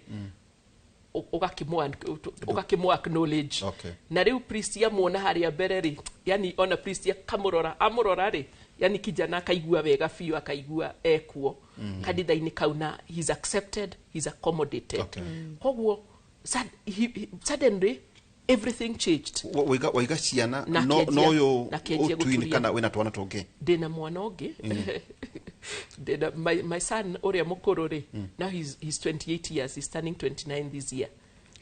ũgakĩmũ acknowledge. Na rĩu priest amuona harĩa mbere rĩ, yani ona priest akamũrora, amũrora rĩ, yani kijana akaigua wega biũ, akaigua ekuo kanitha-inĩ kau, na he's accepted, he's accommodated. Koguo suddenly everything changed. Waiga ciana Na no no ũyũ na kĩanjia ũtwin gũturia. Kana wĩna twana tũngĩ? Ndĩna mwana ũngĩ. Ndĩna my son ũrĩa mũkũrũ rĩ, now he's 28 years, he's turning 29 this year.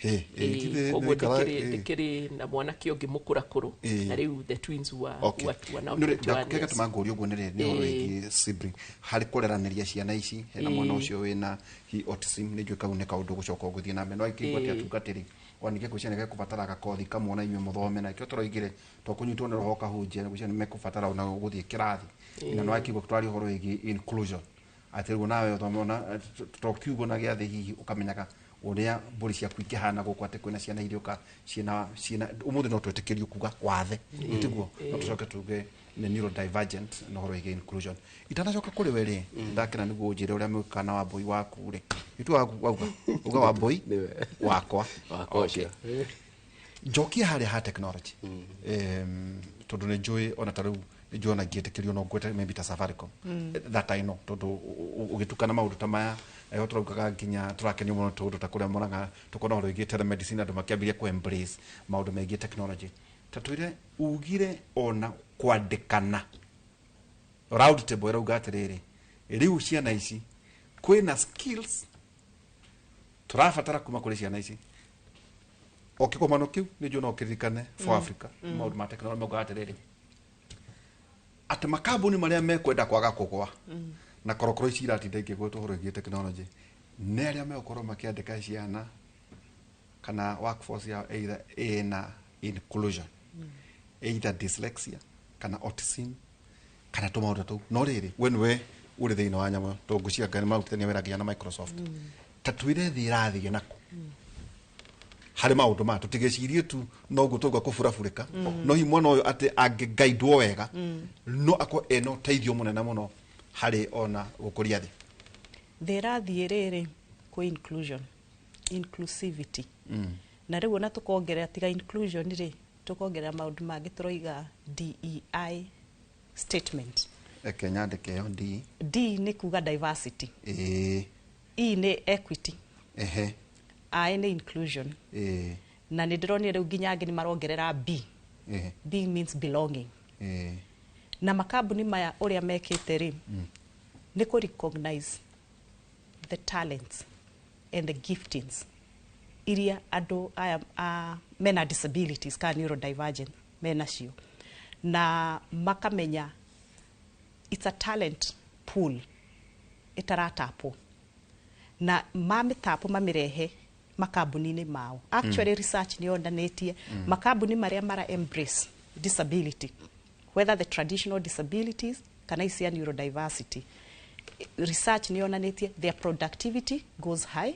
Hĩ, ĩ, Koguo nĩikara- ndĩkĩrĩ na mwanake ũngĩ mũkũrakũrũ, na rĩu the twins were now 21 Kĩrĩa years. gatũma ngũrie ũguo nĩ rĩrĩ, nĩ ũhoro wĩgiĩ sibling harĩ kũreranĩria ciana ici hena mwana ũcio wĩna hi autism. Nĩ njũĩ kau nĩ kaũndũ gũcoka ũgũthiĩ na mbere, no akĩigua atĩ atungatĩri ona ningĩ ngwĩciria nĩ gekũbatara gakothi kamwe ona inyuĩ mũthome, na kĩo tũroigire to kũnyitwo nĩ roho kahunjia, ngwĩciria nĩ mekũbatara ona gũthiĩ kĩrathi, na no akĩigua twaria ũhoro wĩgiĩ inclusion, atĩ rĩu nawe ũthome ona to kiugo na gĩathĩ, hihi ũkamenyaga ũrĩa mbũri ciaku ikĩhana gũkũ, atĩ kwĩna ciana irĩũka ciĩna ũmũthĩ no twĩtĩkĩrio kuga wathe tiguo, no tũcoke tuge nĩ neurodivergent na ũhoro wĩgiĩ inclusion. Itanacoka kũrĩ we rĩ, ndakena nĩguo ũnjĩre ũrĩa mwĩkaga na wambũi waku rĩ, itu wauga uga wambũi Nĩwe. wakwa. Wakwa ũcio. Njokie harĩa ha technology, tondũ nĩ njũĩ ona ta rĩu nĩ njũĩ ona ngĩtĩkĩrio no ngwete maybe ta Safaricom, that I know, tondũ ũgĩtukana maũndũ ta maya ĩho tũraugaga nginya tũrakenio mũno tondũ ta kũrĩa monaga tũkona ũhoro wĩgiĩ telemedicine, andũ makĩambĩrĩria kũ embrace maũndũ megiĩ technology. Ta twĩre, ugire ona kwandĩkana round table ĩrauga atĩrĩrĩ, rĩu ciana ici kwĩna skills tũrabatara kuma kũrĩ ciana ici. O kĩgomano kĩu nĩ njũĩ no kĩririkane for Africa maũndũ ma technology maugaga atĩrĩrĩ, atĩ makambuni marĩa mekwenda kwaga kũgwa na korokoro ici iratinda ikĩgwetwo ũhoro wĩgiĩ technology nĩ arĩa megũkorwo makĩandĩka ciana kana workforce yao either ĩna inclusion, either dyslexia kana autism kana tũmaũndũ tũu. No rĩrĩ, we nĩwe ũrĩ thĩinĩ wa nyamũ, tondũ ngwĩciria Ngai nĩmarutithania wĩra nginya na Microsoft. Ta twĩre thĩ ĩrathiĩ nakũ harĩ maũndũ maya, tũtigecirie tu noguo tauga kũburaburĩka, no hihi mwana ũyũ atĩ angĩgaidwo wega no akorwo ena ũteithio mũnene mũno harĩ ona gũkũria thĩ. Thĩ ĩrathiĩ rĩrĩ kwĩ inclusion, inclusivity, na rĩu ona tũkongerera, tiga inclusion rĩ, tũkongerera maũndũ mangĩ tũroiga DEI statement. Eke nyandĩke ĩyo D. D nĩ kuga diversity. E nĩ equity. I nĩ inclusion. Na nĩ ndĩronire rĩu nginya angĩ nĩ marongerera B. B means belonging. Na makambuni maya ũrĩa mekĩte rĩ, nĩ kũ recognize the talents and the giftings iria andũ aya mena disabilities kana neurodivergent menacio, na makamenya it's a talent pool ĩtaratapwo, na mamĩtapwo mamĩrehe makambuni-inĩ mao. Actually, research nĩ yonanĩtie makambuni marĩa mara embrace disability, whether the traditional disabilities kana ici cia neurodiversity, research nĩ yonanĩtie their productivity goes high,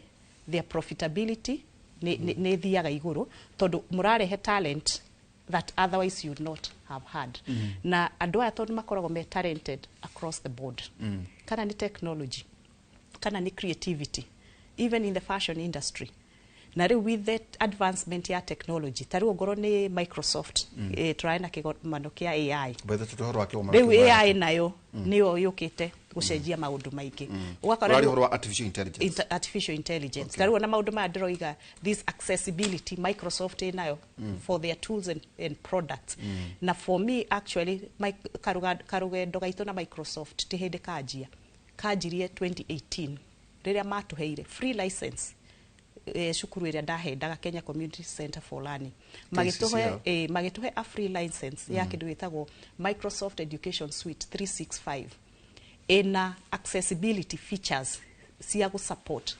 their profitability nĩ ĩthiaga igũrũ, tondũ mũrarehe talent. that otherwise you would not have had. Na andũ aya tondũ makoragwo me talented across the board, kana nĩ technology, kana nĩ creativity, even in the fashion industry. Na rĩu with the advancement ya technology, ta rĩu ongorwo nĩ Microsoft, tũrarĩ na kĩgomano kĩa AI. Bethe tũhoro wa kĩgomano Rĩu kĩu. AI nayo nĩyo yũkĩte gũcenjia maũndũ maingĩ. Ũgakora Ũraria rĩu- ũhoro wa artificial intelligence. Artificial intelligence. Ta rĩu ona maũndũ maya ndĩroiga, this accessibility Microsoft ĩnayo for their tools and products. Na for me actually, karũgendo gaitũ na Microsoft ti hĩndĩ kanjia, kanjirie 2018 rĩrĩa matũheire free license, cukuru ĩrĩa ndahendaga, Kenya Community Center for Learning, magĩtũhe KCCL. Magĩtũhe a free license ya kĩndũ gĩtagwo Microsoft Education Suite 365, ĩna accessibility features cia gũ-support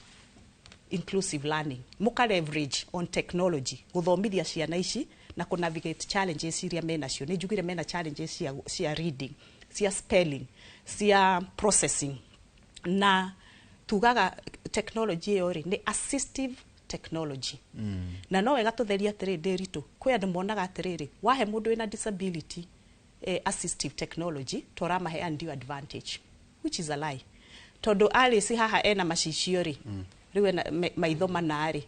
inclusive learning, muka leverage on technology guthomithia ciana ici na ku navigate challenges iria menacio. Nĩ njugire mena challenges cia reading, cia spelling, cia processing. Na tugaga technology ĩyo rĩ, nĩ assistive technology. Na no wega tũtherie atĩrĩ, ndĩritũ, kwĩ andũ monaga atĩrĩrĩ, wahe mũndũ wĩna disability assistive technology, toramahe undue advantage, which is a lie, tondũ Alice haha ena macicio rĩ, rĩu ena maitho mana rĩ,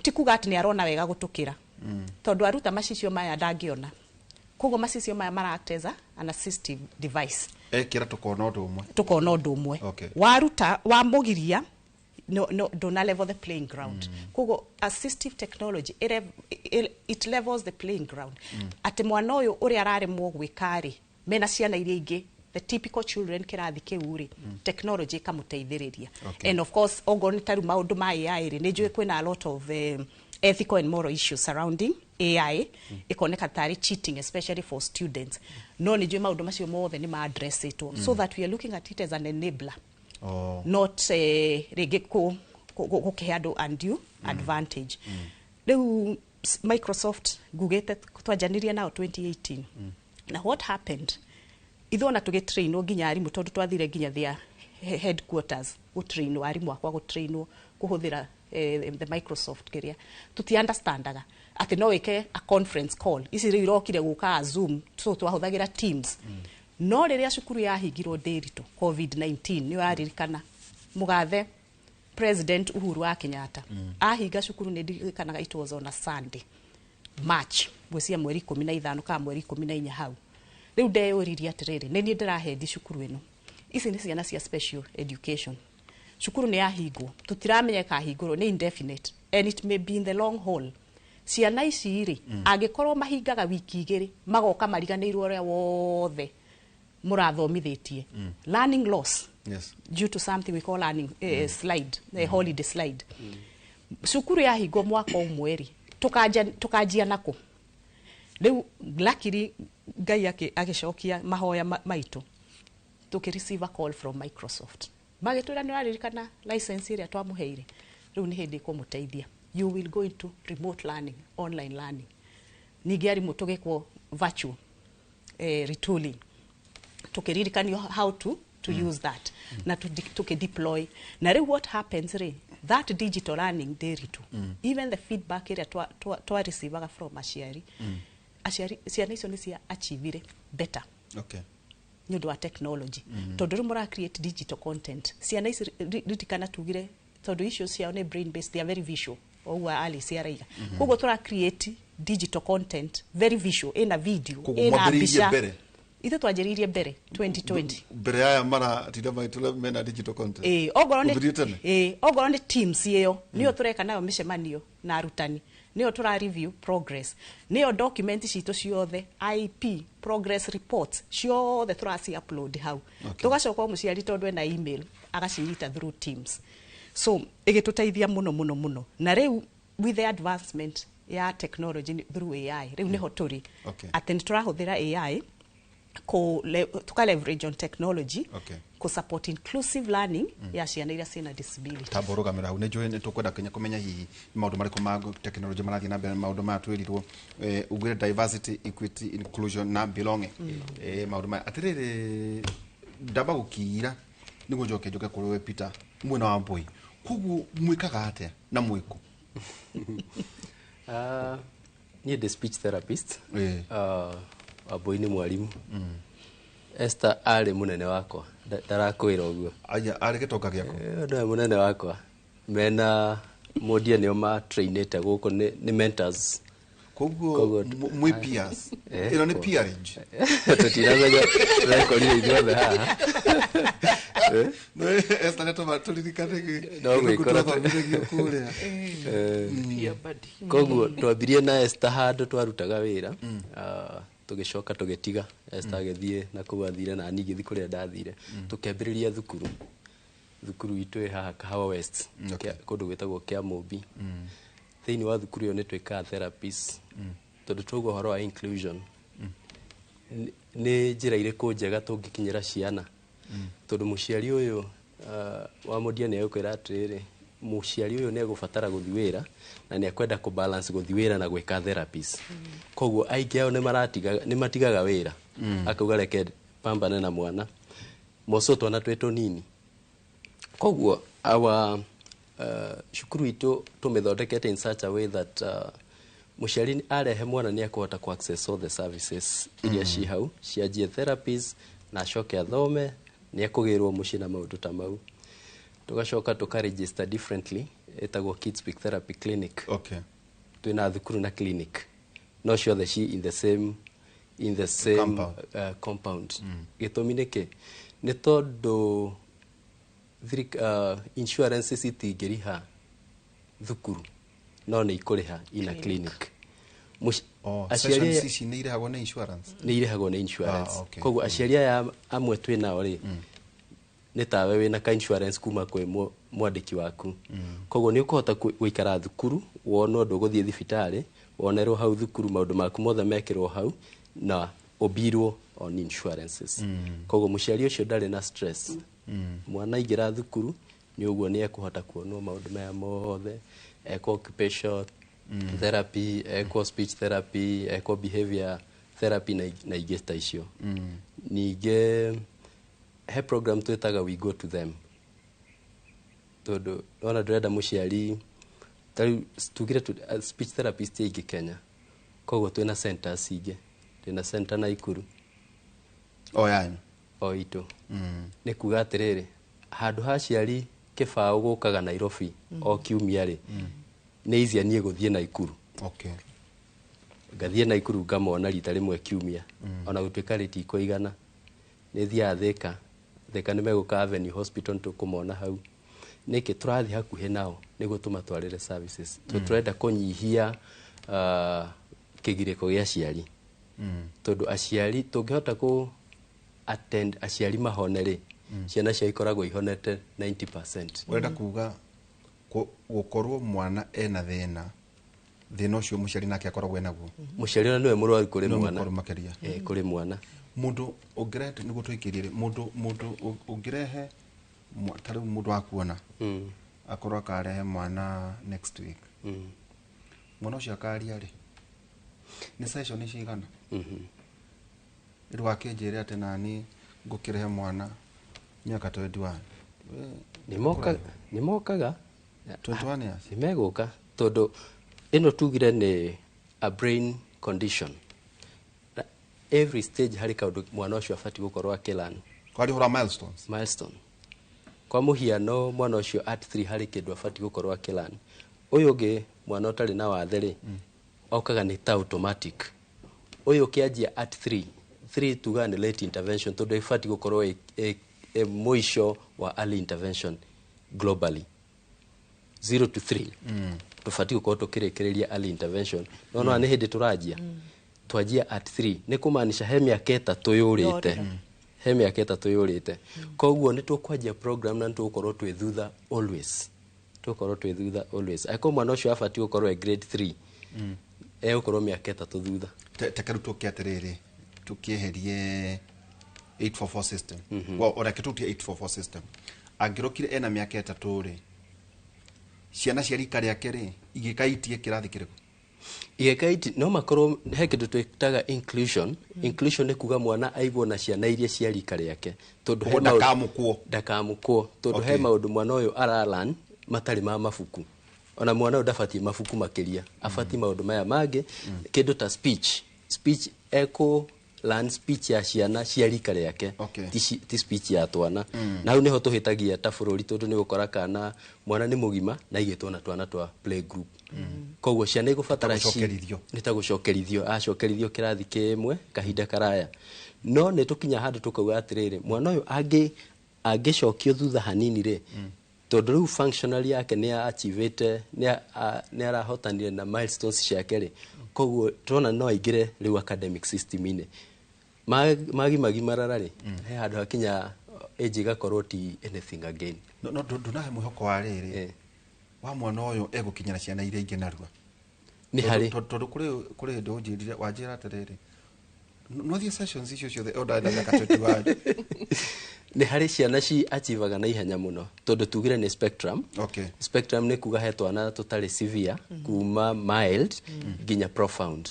ti kuga atĩ nĩ arona wega gũtũkĩra, tondũ aruta macicio maya ndangĩona. Koguo macicio maya mara act as an assistive device. Ekĩra tũkona ũndũ ũmwe. Tukona ũndũ ũmwe. Waruta wamũgiria, no, ndũna level the playing ground. Koguo assistive technology it levels the playing ground, atĩ mwana ũyũ ũrĩa araremwo gwĩka rĩ, mena ciana iria ingĩ, the typical children kĩrathi kĩu rĩ, technology ĩkamũteithĩrĩria. And of course, ongorwo nĩ ta rĩu maũndũ ma AI rĩ, nĩ njũĩ kwĩna a lot of ethical and moral issues surrounding AI, ĩkoneka tarĩ cheating, especially for students, no nĩ njũĩ maũndũ macio mothe nĩ ma-addressĩtwo, so that we are looking at it as an enabler, not rĩngĩ gũkĩhe andũ undue advantage. Rĩu Microsoft ngugĩte twanjanirie nao 2018. Na what happened, ithuĩ ona tũgĩtrainwo nginya arimũ, tondũ twathire nginya their headquarters gũtrainwo, arimũ akwa gũtrainwo kũhũthĩra the Microsoft kĩrĩa tũti understandaga atĩ no wĩke a conference call. Ici rĩu irokire gũka Zoom, so twahũthagĩra Teams. No rĩrĩa cukuru yahingirwo, ndĩritũ, COVID-19, nĩ ũraririkana mũgathe President Uhuru wa Kenyatta ahinga cukuru, nĩ ndirikanaga it was on a Sunday, March, ngwĩciria mweri 15 kana mweri 14 hau. Rĩu ndeyũririe atĩrĩrĩ, nĩ niĩ ndĩrahendi cukuru ĩno, ici nĩ ciana cia special education, cukuru nĩ yahingwo, tũtiramenya ĩkahingũrwo nĩ indefinite and it may be in the long haul. Ciana ici rĩ, angĩkorwo mahingaga wiki 2 magoka mariganĩirwo ũrĩa wothe mũrathomithĩtie, learning loss due to something we call learning slide, holiday slide. Cukuru yahingwo mwaka ũmwe rĩ, tũkanjia nakũ? Rĩu luckily Ngai agĩcokia mahoya maitũ, tũkĩ receive a call from Microsoft, magĩtwĩra, nĩ ũraririkana license ĩrĩa twamũheire? Rĩu nĩ hĩndĩ ĩkũmũteithia, you will go into remote learning, online learning. Ningĩ arimũ tũgĩkwo virtual retooling, tukiririkanio how to use that na tukideploy. Na rĩu what happens rĩ, that digital learning, ndĩritũ, even the feedback ĩrĩa twa receivaga from aciari, aciari, ciana icio nĩ cia achievire better nĩ ũndũ wa technology, tondũ rĩu mũra create digital content. Ciana ici, ririkana tugire tondũ icio ciao nĩ brain based, they are very visual, o ũguo Alice araiga. Koguo tũra create digital content very visual, ĩna video, Koguo ĩna mwambĩrĩirie mbica. mbere? Ithuĩ twanjĩrĩirie mbere 2020. Mbere aya maratinda magĩtũra mena digital content. Ĩĩ, ongorwo nĩ Ũthirie tene? Ĩĩ, ongorwo nĩ Teams ĩyo nĩyo tũreka nayo mĩcemanio na arutani, nĩyo tũra review progress, nĩyo document citũ ciothe, IEP, progress reports ciothe tũraci upload hau. Tũgacoka o mũciari, tondũ ena email, agacinyita through Teams. So ĩgĩtũteithia mũno mũno mũno. Na rĩu with the advancement ya technology through AI, rĩu nĩho tũrĩ, atĩ nĩ tũrahũthĩra AI tuka leverage on technology kũ support inclusive learning ya ciana iria ciĩna disability. Tamba ũrũgamĩra hau, nĩ njũĩ nĩ tũkwenda kinya kũmenya hihi nĩ maũndũ marĩkũ ma tekinoronjĩ marathiĩ na mbere. Maũndũ maya twĩrirwo, ugire diversity, equity, inclusion na belonging. Maũndũ maya, atĩrĩrĩ, ndamba gũkiira nĩguo njoke njoke kũrĩ we Peter mwena wa Mbui. Koguo mwĩkaga atĩa na mwĩkũ? Niĩ ndĩ speech therapist. Ĩĩ. Wambũi nĩ mwarimũ. Esther arĩ mũnene wakwa. Ndarakwĩra ũguo. Aya arĩ gĩtonga gĩaku. Nĩwe mũnene wakwa. Mena Mondia nĩo matrainĩte gũkũ nĩ mentors. Koguo Koguo- mwĩ peers. Ĩno nĩ peerage. Tũtinamenya tũrekorire ithuothe haha. No Esther nĩatũma tũririkane No gĩthũngũ gwĩkora twathomithagio kũrĩa. Peer buddy. Koguo twambirie na Esther handũ twarutaga wĩra. Tũgĩcoka tũgĩtiga. Esther agĩthiĩ na kũu athire na niĩ ngĩthiĩ kũrĩa ndathire. Tũkĩambĩrĩria thukuru. Thukuru itũ ĩ haha Kahawa West. Okay. Kũndũ gwĩtagwo Kĩamũmbi. Thĩinĩ wa thukuru ĩyo nĩ twĩkaga therapies. Tondũ twauga ũhoro wa inclusion. Nĩ njĩra irĩkũ njega tũngĩkinyĩra ciana? Tondũ mũciari ũyũ wa Mũndia nĩ egũkwĩra atĩrĩrĩ, mũciari ũyũ nĩ egũbatara gũthiĩ wĩra na nĩ ekwenda kũ balance gũthiĩ wĩra na gwĩka therapies. Koguo aingĩ ao nĩ matigaga wĩra. Akauga reke pambane na mwana. Moco twana twĩ tũnini. Koguo our cukuru itũ tũmĩthondekete in such a way that mũciari arehe mwana nĩ ekũhota ku access all the services iria ci hau, cianjie therapies na acoke athome, nĩ ekũgĩrwo mũciĩ na maũndũ ta mau. Tũgacoka tũka register differently, ĩtagwo Kids Speak Therapy Clinic. Okay. Twĩna thukuru na clinic, no ciothe ci in the same Compound. Compound. Gĩtũmi nĩ kĩ? Nĩ tondũ insurances itingĩrĩha thukuru no nĩ ikũrĩha ina clinic. Oh, Aciari sessions ici nĩ irĩhagwo nĩ insurance? Nĩ irĩhagwo nĩ insurance. Ah, okay. Koguo aciari aya amwe twĩ nao rĩ, nĩ tawe wĩna ka insurance kuma kwĩ mwandĩki waku. Koguo nĩ ũkũhota gũikara thukuru, wonwo ndũgũthiĩ thibitarĩ, wonerwo hau thukuru, maũndũ maku mothe mekĩrwo hau na ũbirwo on insurances. Koguo mũciari ũcio ndarĩ na stress. Mwana aingĩra thukuru nĩ ũguo nĩ ekũhota kuonwo maũndũ maya mothe, ekwo occupation therapy, ekwo speech therapy, ekwo behavior therapy na ingĩ ta icio. Ningĩ he program twĩtaga We Go To Them, tondũ ona ndĩrenda mũciari tarĩu tugire speech therapist aingĩ Kenya, koguo twĩna centers ingĩ, twĩna center Naikuru. O yanyu? O itũ. Nĩ kuga atĩrĩrĩ, handũ ha aciari kĩbaũ gũkaga Nairobi o kiumia rĩ, nĩ easier niĩ gũthiĩ Naikuru. Okay. Ngathiĩ Naikuru ngamona rita rĩmwe kiumia, ona gũtuĩka rĩtikũigana. Nĩ thiaga Thika, Thika nĩ megũka Avenue Hospital tũkũmona hau. Nĩkĩ tũrathiĩ hakuhĩ nao nĩguo tũmatwarĩre services. Tũrenda kũnyihia kĩgirĩko gĩa aciari. Tondũ aciari tũngĩhota kũ attend aciari mahone rĩ, ciana ciao ikoragwo ihonete 90%. Ũrenda kuga gũkorwo mwana ena thĩna, thĩna ũcio mũciari nake akoragwo enaguo. Mũciari ona nĩwe mũrwaru kũrĩ Nĩwe mwana. mũrwaru makĩria. Kũrĩ mwana. Mũndũ ũngĩrehe, nĩguo tũikĩrie rĩ, mũndũ ũngĩrehe ta rĩu mũndũ wa kuona, akorwo akarehe mwana next week. Mwana ũcio akaria rĩ, nĩ session cigana? Rĩu akĩnjĩre atĩ nani ngũkĩrehe mwana mĩaka 21. Nĩ mokaga. 21 years. Nĩ megũka tondũ ĩno tugire nĩ a brain condition. Na every stage harĩ kaũndũ mwana ũcio abatiĩ gũkorwo akĩlearn. Kwari ũhoro wa milestones. Milestone. Kwa mũhiano mwana ũcio at 3 harĩ kĩndũ abatiĩ gũkorwo akĩlearn. Ũyũ ũngĩ mwana ũtarĩ na wathe rĩ, okaga nĩ ta automatic. Ũyũ ũkĩanjia at 3, 3 tugaga nĩ late intervention tondũ ĩbatiĩ gũkorwo ĩ mũico wa early intervention globally. 0 to 3. Tũbatiĩ gũkorwo tũkĩrĩkĩrĩria early intervention. No no nĩ hĩndĩ tũranjia. Twanjia at 3 nĩ kũmaanisha he mĩaka 3 yũrĩte. He mĩaka 3 yũrĩte. Koguo nĩ tũkwanjia program na nĩ tũgũkorwo twĩ thutha always. Tũgũkorwo twĩ thutha always. Angĩkorwo mwana ũcio abatiĩ gũkorwo e grade 3, egũkorwo mĩaka 3 thutha. Teke rĩu tũke atĩrĩrĩ, tũkĩeherie 844 system. Well, oreke tũtie 844 system. Angĩrokire ena mĩaka 3 rĩ, ciana cia rika rĩake rĩ, igĩkaitie kĩrathi kĩrĩkũ? Igĩkaiti no makorwo he kĩndũ twĩtaga inclusion. Inclusion nĩ kuga mwana aigwo na ciana iria cia rika rĩake. Tondũ he Ũguo maũndũ- ndakamũkwo. Ndakamũkwo. Tondũ he maũndũ mwana ũyũ aralearn matarĩ ma mabuku. Ona mwana ũyũ ndabatiĩ mabuku makĩria, abatiĩ maũndũ maya mangĩ, kĩndũ ta speech. Speech ekũ learn speech ya ciana cia rika rĩake, ti speech ya twana. Na hau nĩho tũhĩtagia ta bũrũri, tondũ nĩ ũgũkora kana mwana nĩ mũgima na aigĩtwo na twana twa play group. Koguo ciana igũbatara gũcokerithio. Nĩ ta gũcokerithio, acokerithio kĩrathi kĩmwe kahinda karaya. No nĩ tũkinya handũ tũkauga atĩrĩrĩ, mwana ũyũ angĩcokio thutha hanini rĩ, tondũ rĩu functionally yake nĩ achievete, nĩ arahotanire na milestones ciake rĩ, koguo tũrona no aingĩre rĩu academic system-inĩ. Magimagimarara rĩ, he handũ hakinya age ĩgakorwo ti anything again. No ndunahe mwĩhoko wa rĩrĩ wa mwana ũyũ egũkinyĩra ciana iria ingĩ narua. Nĩ harĩ tondũ kũrĩ hĩndĩ ũnjĩrire wanjĩra atĩrĩrĩ, no thiĩ sessions icio ciothe o ndarĩ na mĩaka 21. Nĩ harĩ ciana ci achievaga na ihenya mũno, tondũ tugire nĩ spectrum. Spectrum nĩ kuga he twana tũtarĩ severe, kuma mild nginya profound.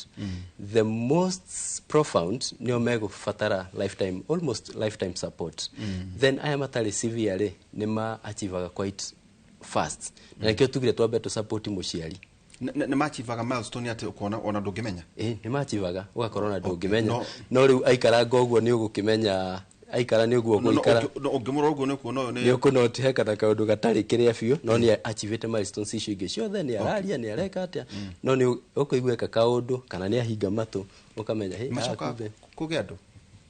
The most profound nĩo megũbatara lifetime, almost lifetime support. Then aya matarĩ severe rĩ, nĩ ma achievaga quite fast. Na nĩkĩo tugire twambe tũ support mũciari. Nĩ machivaga milestone atĩ ũkona ona ndũngĩmenya? Ĩ, nĩ machivaga ũgakorwo ona ndũngĩmenya. No rĩu aikaranga ũguo nĩ ũgũkĩmenya, aikara nĩ ũguo ũgũikara. Ũngĩmũrora ũguo nĩ ũkuona ũyũ nĩ ũkũnoti he kana kaũndũ gatarĩ kĩrĩa biũ, no nĩ achivĩte milestones icio ingĩ ciothe, nĩ araria, nĩ areka atĩa, no nĩ ũkũigua eka kaũndũ kana nĩ ahinga matũ, ũkamenya hĩ, macoka kũgĩa andũ.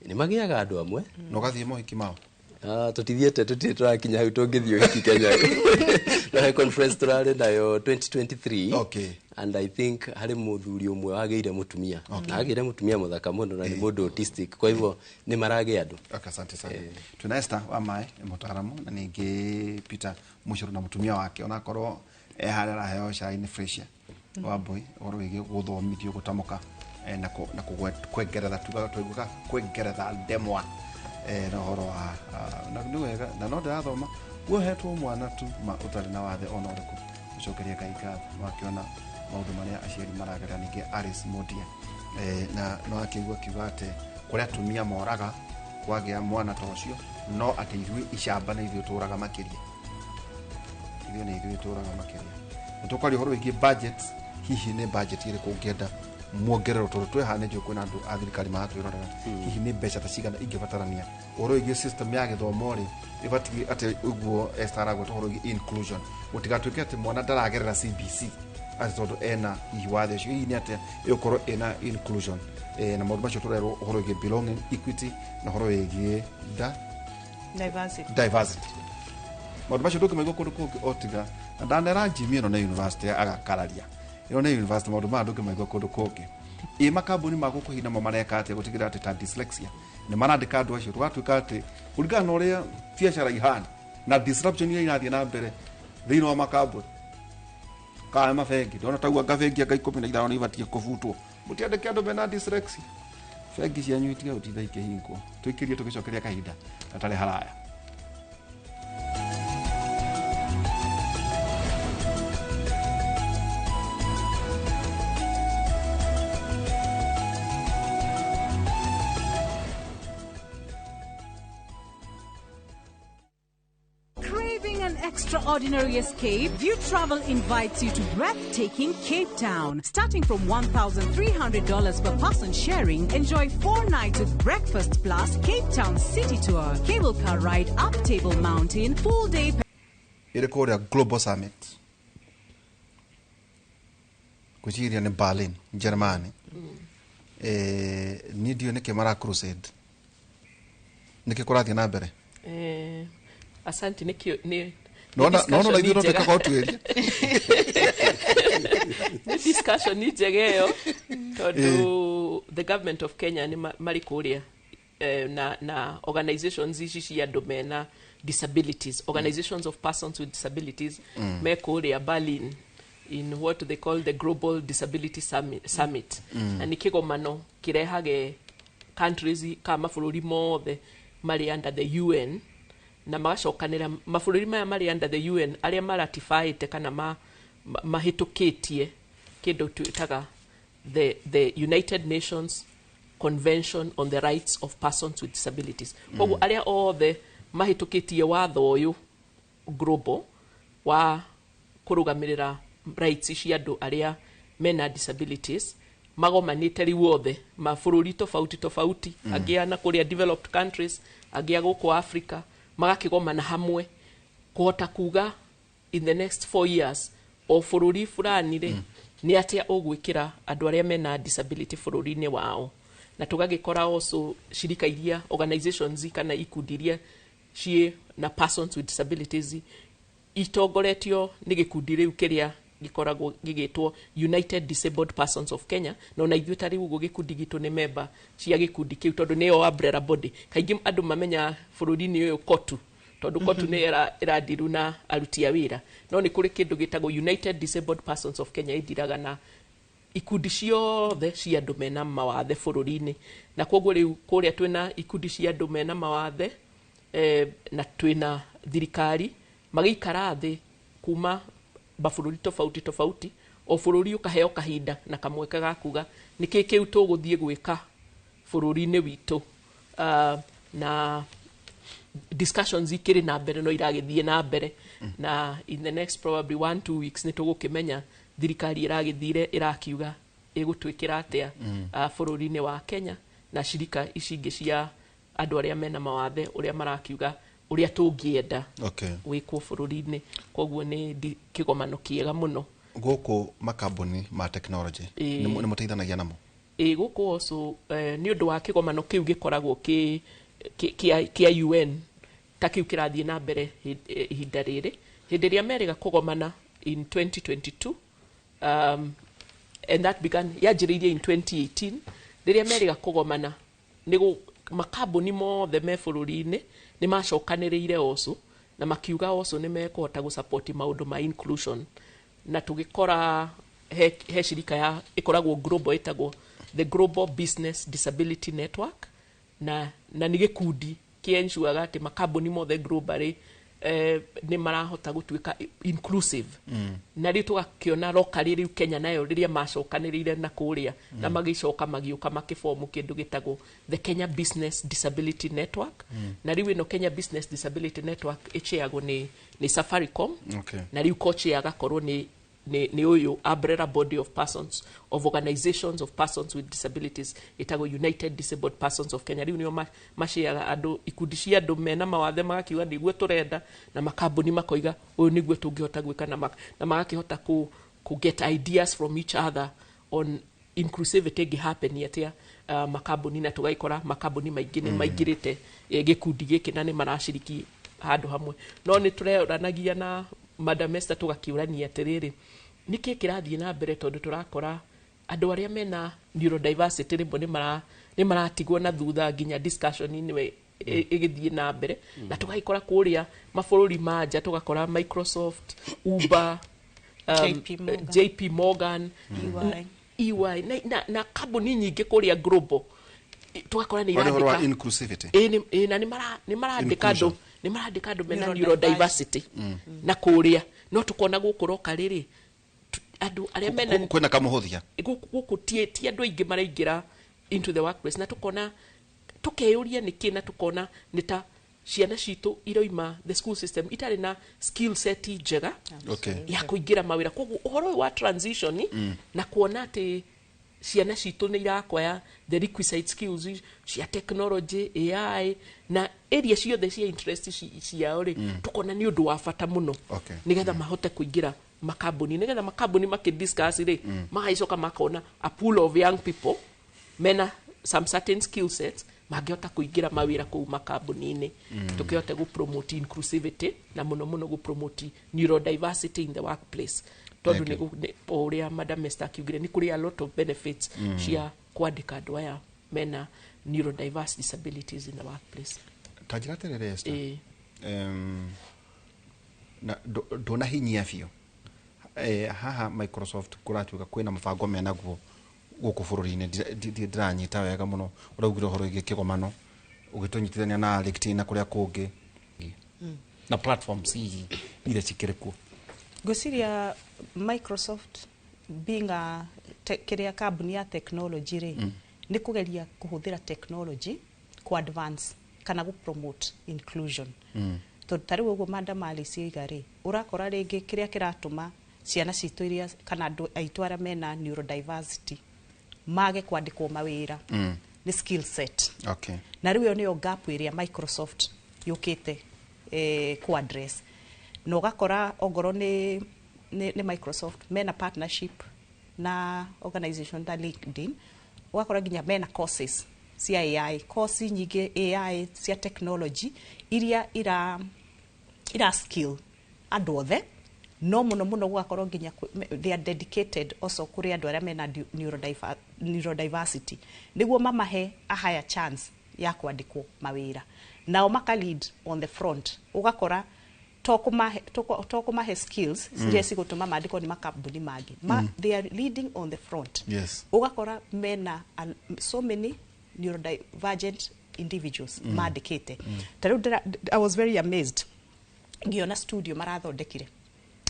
Nĩ magĩaga andũ amwe. Na ũgathiĩ mohiki mao? Tũtithiĩte, tũtirĩ tũrakinya hau tũngĩthiĩ ũhiki Kenya. No he conference tũrarĩ nayo 2023. And I think harĩ mũthuri ũmwe wagĩire mũtumia. Na agĩire mũtumia mũthaka mũno na nĩ mũndũ autistic. Kwa hivyo nĩ maragĩa andũ. Okay, asante sana. Twĩna Esther wa Mae, mũtaaramu, na ningĩ Peter Mũcoro na mũtumia wake, onakorwo e harĩa araheo cai nĩ Fresia wa Mbui, ũhoro wĩgiĩ gũthomithio gũtamũka na kwengeretha, tugaga twaiguaga kwengeretha ndemwa, na ũhoro wa na nĩ wega, na no ndĩrathoma wohetwo mwana tu ma ũtarĩ na wathe ona ũrĩkũ. Gũcokeria Ngai ngatho wakĩona maũndũ marĩa aciari maragerera. Ningĩ Alice Mudia, na no akĩigua akiuga atĩ kũrĩa atumia moraga kwagĩa mwana ta ũcio, no atĩ ithuĩ icamba nĩ ithuĩ tũraga makĩria, ithuĩ nĩ ithuĩ tũraga makĩria. Na tũkwaria ũhoro wĩgiĩ budget, hihi nĩ budget ĩrĩkũ ũngĩenda muongererwo, tondũ twĩ haha nĩ njũĩ kwĩna andũ a thirikari maratwĩrorera, hihi nĩ mbeca ta cigana ingĩbatarania ũhoro wĩgiĩ system ya gĩthomo rĩ, ĩbatiĩ atĩ ũguo Esther aragweta ũhoro wĩgiĩ inclusion, gũtigatuĩke atĩ mwana ndaragerera CBC atĩ tondũ ena hihi wathe ũcio, hihi nĩ atĩa ĩgũkorwo ĩna inclusion, na maũndũ macio tũrerwo ũhoro wĩgiĩ belonging, equity, na ũhoro wĩgiĩ diversity. Maũndũ macio ndũngĩmaigua kũndũ kũngĩ o tiga na ndanera Jimmy ĩno nĩ university agakararia ĩno nĩ university, maũndũ maya ndũngĩmaigua kũndũ kũngĩ. Ĩ makambuni ma gũkũ hihi namo mareka atĩa gũtigĩrĩra atĩ ta dyslexia nĩ marandĩka andũ acio, tũgatuĩka atĩ kũringana na ũrĩa biacara ihana na disruption iria irathiĩ na mbere thĩinĩ wa makambuni kana mabengi, ndona taguo anga bengi anga 15 nĩ ibatiĩ kũbutwo, mũtiandĩke andũ mena dyslexia, bengi cianyu itige gũtinda ikĩhingwo. Tũikĩrie tũgĩcokeria kahinda gatarĩ haraya. Extraordinary escape, View Travel invites you to breathtaking Cape Town. Starting from $1,300 per person sharing, enjoy 4 nights with breakfast plus Cape Town city tour, cable car ride up Table Mountain, full day. Ĩrĩ kũrĩa Global Summit gwĩciria nĩ Berlin, Germany. Niĩ ndiũĩ nĩkĩ mara crusade, nĩkĩ kũrathiĩ na mbere? Asante, nĩkĩo nĩ nona na ithuĩ no twĩkaga ũtuĩria. Nĩ discussion njega ĩyo, tondũ the government of Kenya nĩ marĩ kũrĩa na organizations ici cia andũ mena disabilities, organizations of persons with disabilities, me kũrĩa Berlin in what they call the Global Disability Summit. Na nĩ kĩgomano kĩrehage countries ka mabũrũri mothe marĩ under the UN, na magacokanĩra mabũrũri maya marĩ under the UN arĩa maratifyĩte kana mahĩtũkĩtie kĩndũ twĩtaga the United Nations Convention on the Rights of Persons with Disabilities. Koguo arĩa othe mahĩtũkĩtie watho ũyũ global wa kũrũgamĩrĩra rights cia andũ arĩa mena disabilities magomanĩte rĩu othe mabũrũri tofauti tofauti, angĩ na kũrĩa developed countries, angĩ a gũkũ Africa, magakĩgomana hamwe kũhota kuga in the next 4 years o bũrũri fulani rĩ, nĩ atĩa ũgwĩkĩra andũ arĩa mena disability bũrũri-inĩ wao. Na tũgagĩkora also cirika iria, organizations kana ikundi iria ciĩ na persons with disabilities itongoretio nĩ gĩkundi rĩu kĩrĩa gĩkoragwo gĩgĩtwo United Disabled Persons of Kenya. Na ona ithuĩ ta rĩu ũguo gĩkundi gitũ nĩ member cia gĩkundi kĩu, tondũ nĩyo umbrella body. Kaingĩ andũ mamenya bũrũri-inĩ ũyũ COTU, tondũ COTU nĩ ĩrandiru na aruti a wĩra, no nĩ kũrĩ kĩndũ gĩtagwo United Disabled Persons of Kenya, ĩndiraga na ikundi ciothe cia andũ mena mawathe bũrũri-inĩ. Na koguo rĩu kũrĩa twĩna ikundi cia andũ mena mawathe na twĩna thirikari magĩikara thĩ kuma mabũrũri tofauti tofauti, o bũrũri ũkaheo kahinda na kamweke ga kuga nĩkĩ kĩu tũgũthiĩ gwĩka bũrũri-inĩ witũ. Na discussions ikĩrĩ na mbere, no iragĩthiĩ na mbere, na in the next probably 1-2 weeks nĩ tũgũkĩmenya thirikari ĩragĩthire ĩrakiuga ĩgũtwĩkĩra atĩa bũrũri-inĩ wa Kenya, na cirika ici ingĩ cia andũ arĩa mena mawathe ũrĩa marakiuga ũrĩa tũngĩenda wĩkwo bũrũri-inĩ. Koguo nĩ kĩgomano kĩega mũno. Gũkũ makambuni ma technology nĩ mũteithanagia namo? Ĩ, gũkũ also nĩ ũndũ wa kĩgomano kĩu gĩkoragwo kĩa UN ta kĩu kĩrathiĩ na mbere ihinda rĩrĩ, hĩndĩ ĩrĩa merĩga kũgomana in 2022, and that began, yanjĩrĩirie in 2018, rĩrĩa merĩga kũgomana nĩ makambuni mothe me bũrũri-inĩ nĩ macokanĩrĩire also na makiuga also nĩ mekũhota gũsupport maũndũ ma inclusion. Na tũgĩkora he shirika ya ĩkoragwo global ĩtagwo the Global Business Disability Network, na nĩ gĩkundi kĩensuaga atĩ makambuni mothe globally nĩ marahota gũtuĩka inclusive. Na rĩu tũgakĩona locally rĩu Kenya nayo rĩrĩa macokanĩrĩire na kũrĩa na magĩcoka magĩũka makĩbomu kĩndũ gĩtagwo the Kenya Business Disability Network. Na rĩu ĩno Kenya Business Disability Network ĩchairagwo nĩ Safaricom. Na rĩu co-chair agakorwo nĩ ũyũ umbrella body of persons of organizations of persons with disabilities ĩtagwo United Disabled Persons of Kenya. Rĩu nĩo maciaga andũ, ikundi cia andũ mena mawathe magakiuga nĩguo tũrenda, na makambuni makoiga ũyũ nĩguo tũngĩhota gwĩka, na magakĩhota ku get ideas from each other on inclusivity ĩngĩ happen atĩa makambuni. Na tũgagĩkora makambuni maingĩ nĩ maingĩrĩte gĩkundi gĩkĩ na nĩ maraciriki handũ hamwe. No nĩ tũreranagia na Madam Esther tũgakĩũrania atĩrĩrĩ, nĩkĩ kĩrathiĩ na mbere, tondũ tũrakora andũ arĩa mena neurodiversity rĩmwe nĩ maratigwo na thutha nginya discussion-inĩ ĩgĩthiĩ na mbere. Na tũgagĩkora kũrĩa mabũrũri ma nja tũgakora Microsoft, Uber, JP Morgan. JP Morgan, EY. EY na kambuni nyingĩ kũrĩa global tũgakora nĩ Ũrĩa ũhoro wa irandĩka inclusivity. Ĩ, na nĩ marandĩka andũ Inclusion. nĩ marandĩka andũ mena Neurodiversity. neurodiversity na kũrĩa, no tũkona gũkũ roka rĩrĩ andũ arĩa mena Kwĩna kamũhũthia. Gũkũ ti andũ aingĩ maraingĩra into the workplace, na tukona tukeyũria nĩkĩ, na tukona nĩ ta ciana citũ iroima the school system itarĩ na skill set njega ya kũingĩra mawĩra. Koguo ũhoro ũyũ wa transition na kuona atĩ ciana citũ nĩ irakwaya the requisite skills cia technology, AI na area ciothe cia interest ciao rĩ, tukona nĩ ũndũ wa bata mũno nĩgetha mahote kũingĩra makambuni, nĩgetha makambuni makĩdiscuss rĩ, magacoka makona a pool of young people mena some certain skill sets mangĩhota kũingĩra mawĩra kũu makambuni-inĩ. Tũkĩhote gũ promote inclusivity na mũno mũno gũ promote neurodiversity in the workplace, tondũ Thank you. o ũrĩa Madam Esther akiugire, nĩ kũrĩ a lot of benefits cia kwandĩka andũ aya mena neurodiverse disabilities in the workplace. Ta njĩra atĩrĩrĩ, Esther. Ĩĩ. Na ndũnahinyia biũ haha Microsoft kũratuĩka kwĩna mũbango menaguo gũkũ bũrũri-inĩ. Ndiranyita wega mũno ũraugire ũhoro wĩgiĩ kĩgomano ũgĩtũnyitithania na LinkedIn na kũrĩa kũngĩ na platforms hihi iria cikĩrĩ kuo. Ngwĩciria Microsoft being a kĩrĩa kambuni ya technology rĩ, nĩ kũgeria kũhũthĩra technology ku advance kana gũ promote inclusion, tondũ ta rĩu ũguo Madam Alice oiga rĩ, ũrakora rĩngĩ kĩrĩa kĩratũma Ciana citũ iria kana andũ aitũ arĩa mena neurodiversity mage kwandĩkwo mawĩra nĩ skill set. Na rĩu ĩyo nĩyo gap ĩrĩa Microsoft yũkĩte ku address. Na ũgakora ongorwo nĩ Microsoft mena partnership na organization ta LinkedIn, ũgakora nginya mena courses cia AI, course nyingĩ AI cia technology iria ira skill andũ othe, no mũno mũno gũgakorwo nginya they are dedicated also kũrĩ andũ arĩa mena neurodiversity nĩguo mamahe a higher chance ya kwandĩkwo mawĩra. Nao maka lead on the front, ũgakora to kũmahe skills iria cigũtũma mandĩkwo nĩ makambuni mangĩ ma, they are leading on the front. Ũgakora mena so many neurodivergent individuals mandĩkĩte. Ta rĩu I was very amazed ngĩona studio marathondekire,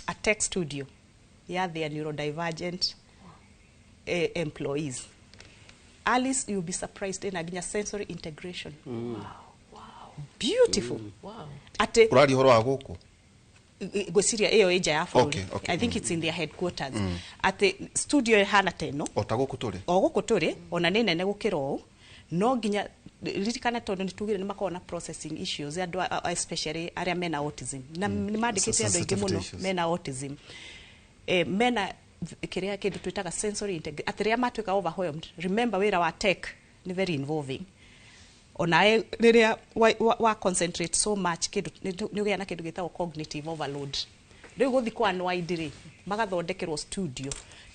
a tech studio ya their neurodivergent employees. Alice, you'll be surprised, ina nginya sensory integration. Beautiful. Ate Ũraria ũhoro wa gũkũ? Ngwĩciria ĩyo ĩ nja ya bũrũri. I think it's in their headquarters. Atĩ studio ĩhana ta ĩno. O ta gũkũ tũrĩ. O gũkũ tũrĩ, ona nĩ nene gũkĩra ũũ. No nginya ririkana, tondũ nĩ tugire nĩ makoragwo na processing issues andũ especially arĩa mena autism, na nĩ mandĩkĩte andũ aingĩ mũno Sensitivity issues. Mena autism, mena kĩrĩa kĩndũ twĩtaga sensory integration, atĩ rĩrĩa matuĩka overwhelmed. Remember, wĩra wa tech nĩ very involving. Onawe rĩrĩa wa concentrate so much kĩndũ, nĩ ũgĩa na kĩndũ gĩtagwo cognitive overload. Rĩu gũthi kwa unwind rĩ, magathondekerwo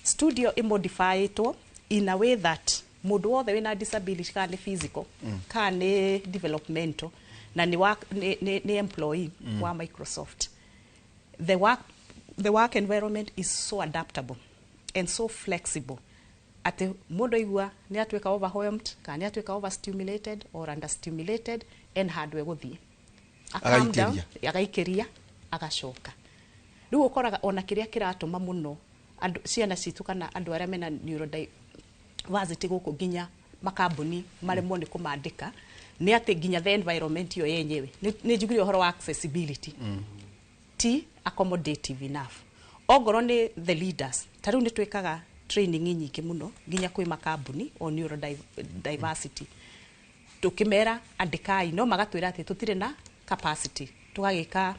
studio ĩmodifyĩtwo in a way that mũndũ wothe wĩna disability, kana nĩ physical kana nĩ developmental, na nĩ employee wa Microsoft, the work environment is so adaptable and so flexible atĩ mũndũ aigua nĩ atuĩka overwhelmed kana nĩ atuĩka overstimulated or understimulated, en handũ egũthiĩ A calm down, Agaikĩria. Agaikĩria, agacoka. Rĩu ũkoraga ona kĩrĩa kĩratũma mũno andũ, ciana citũ kana andũ arĩa mena neurodiversity gũkũ nginya makambuni maremwo nĩ kũmandĩka nĩ atĩ nginya the environment ĩyo yenyewe, nĩ njugire ũhoro wa accessibility, ti accommodative enough. Ongorwo nĩ the leaders, ta rĩu nĩ twĩkaga training nyingĩ mũno nginya kwĩ makambuni o neurodiversity, tukimera andĩkai, no magatwĩra atĩ tũtirĩ na capacity. Tũgagĩka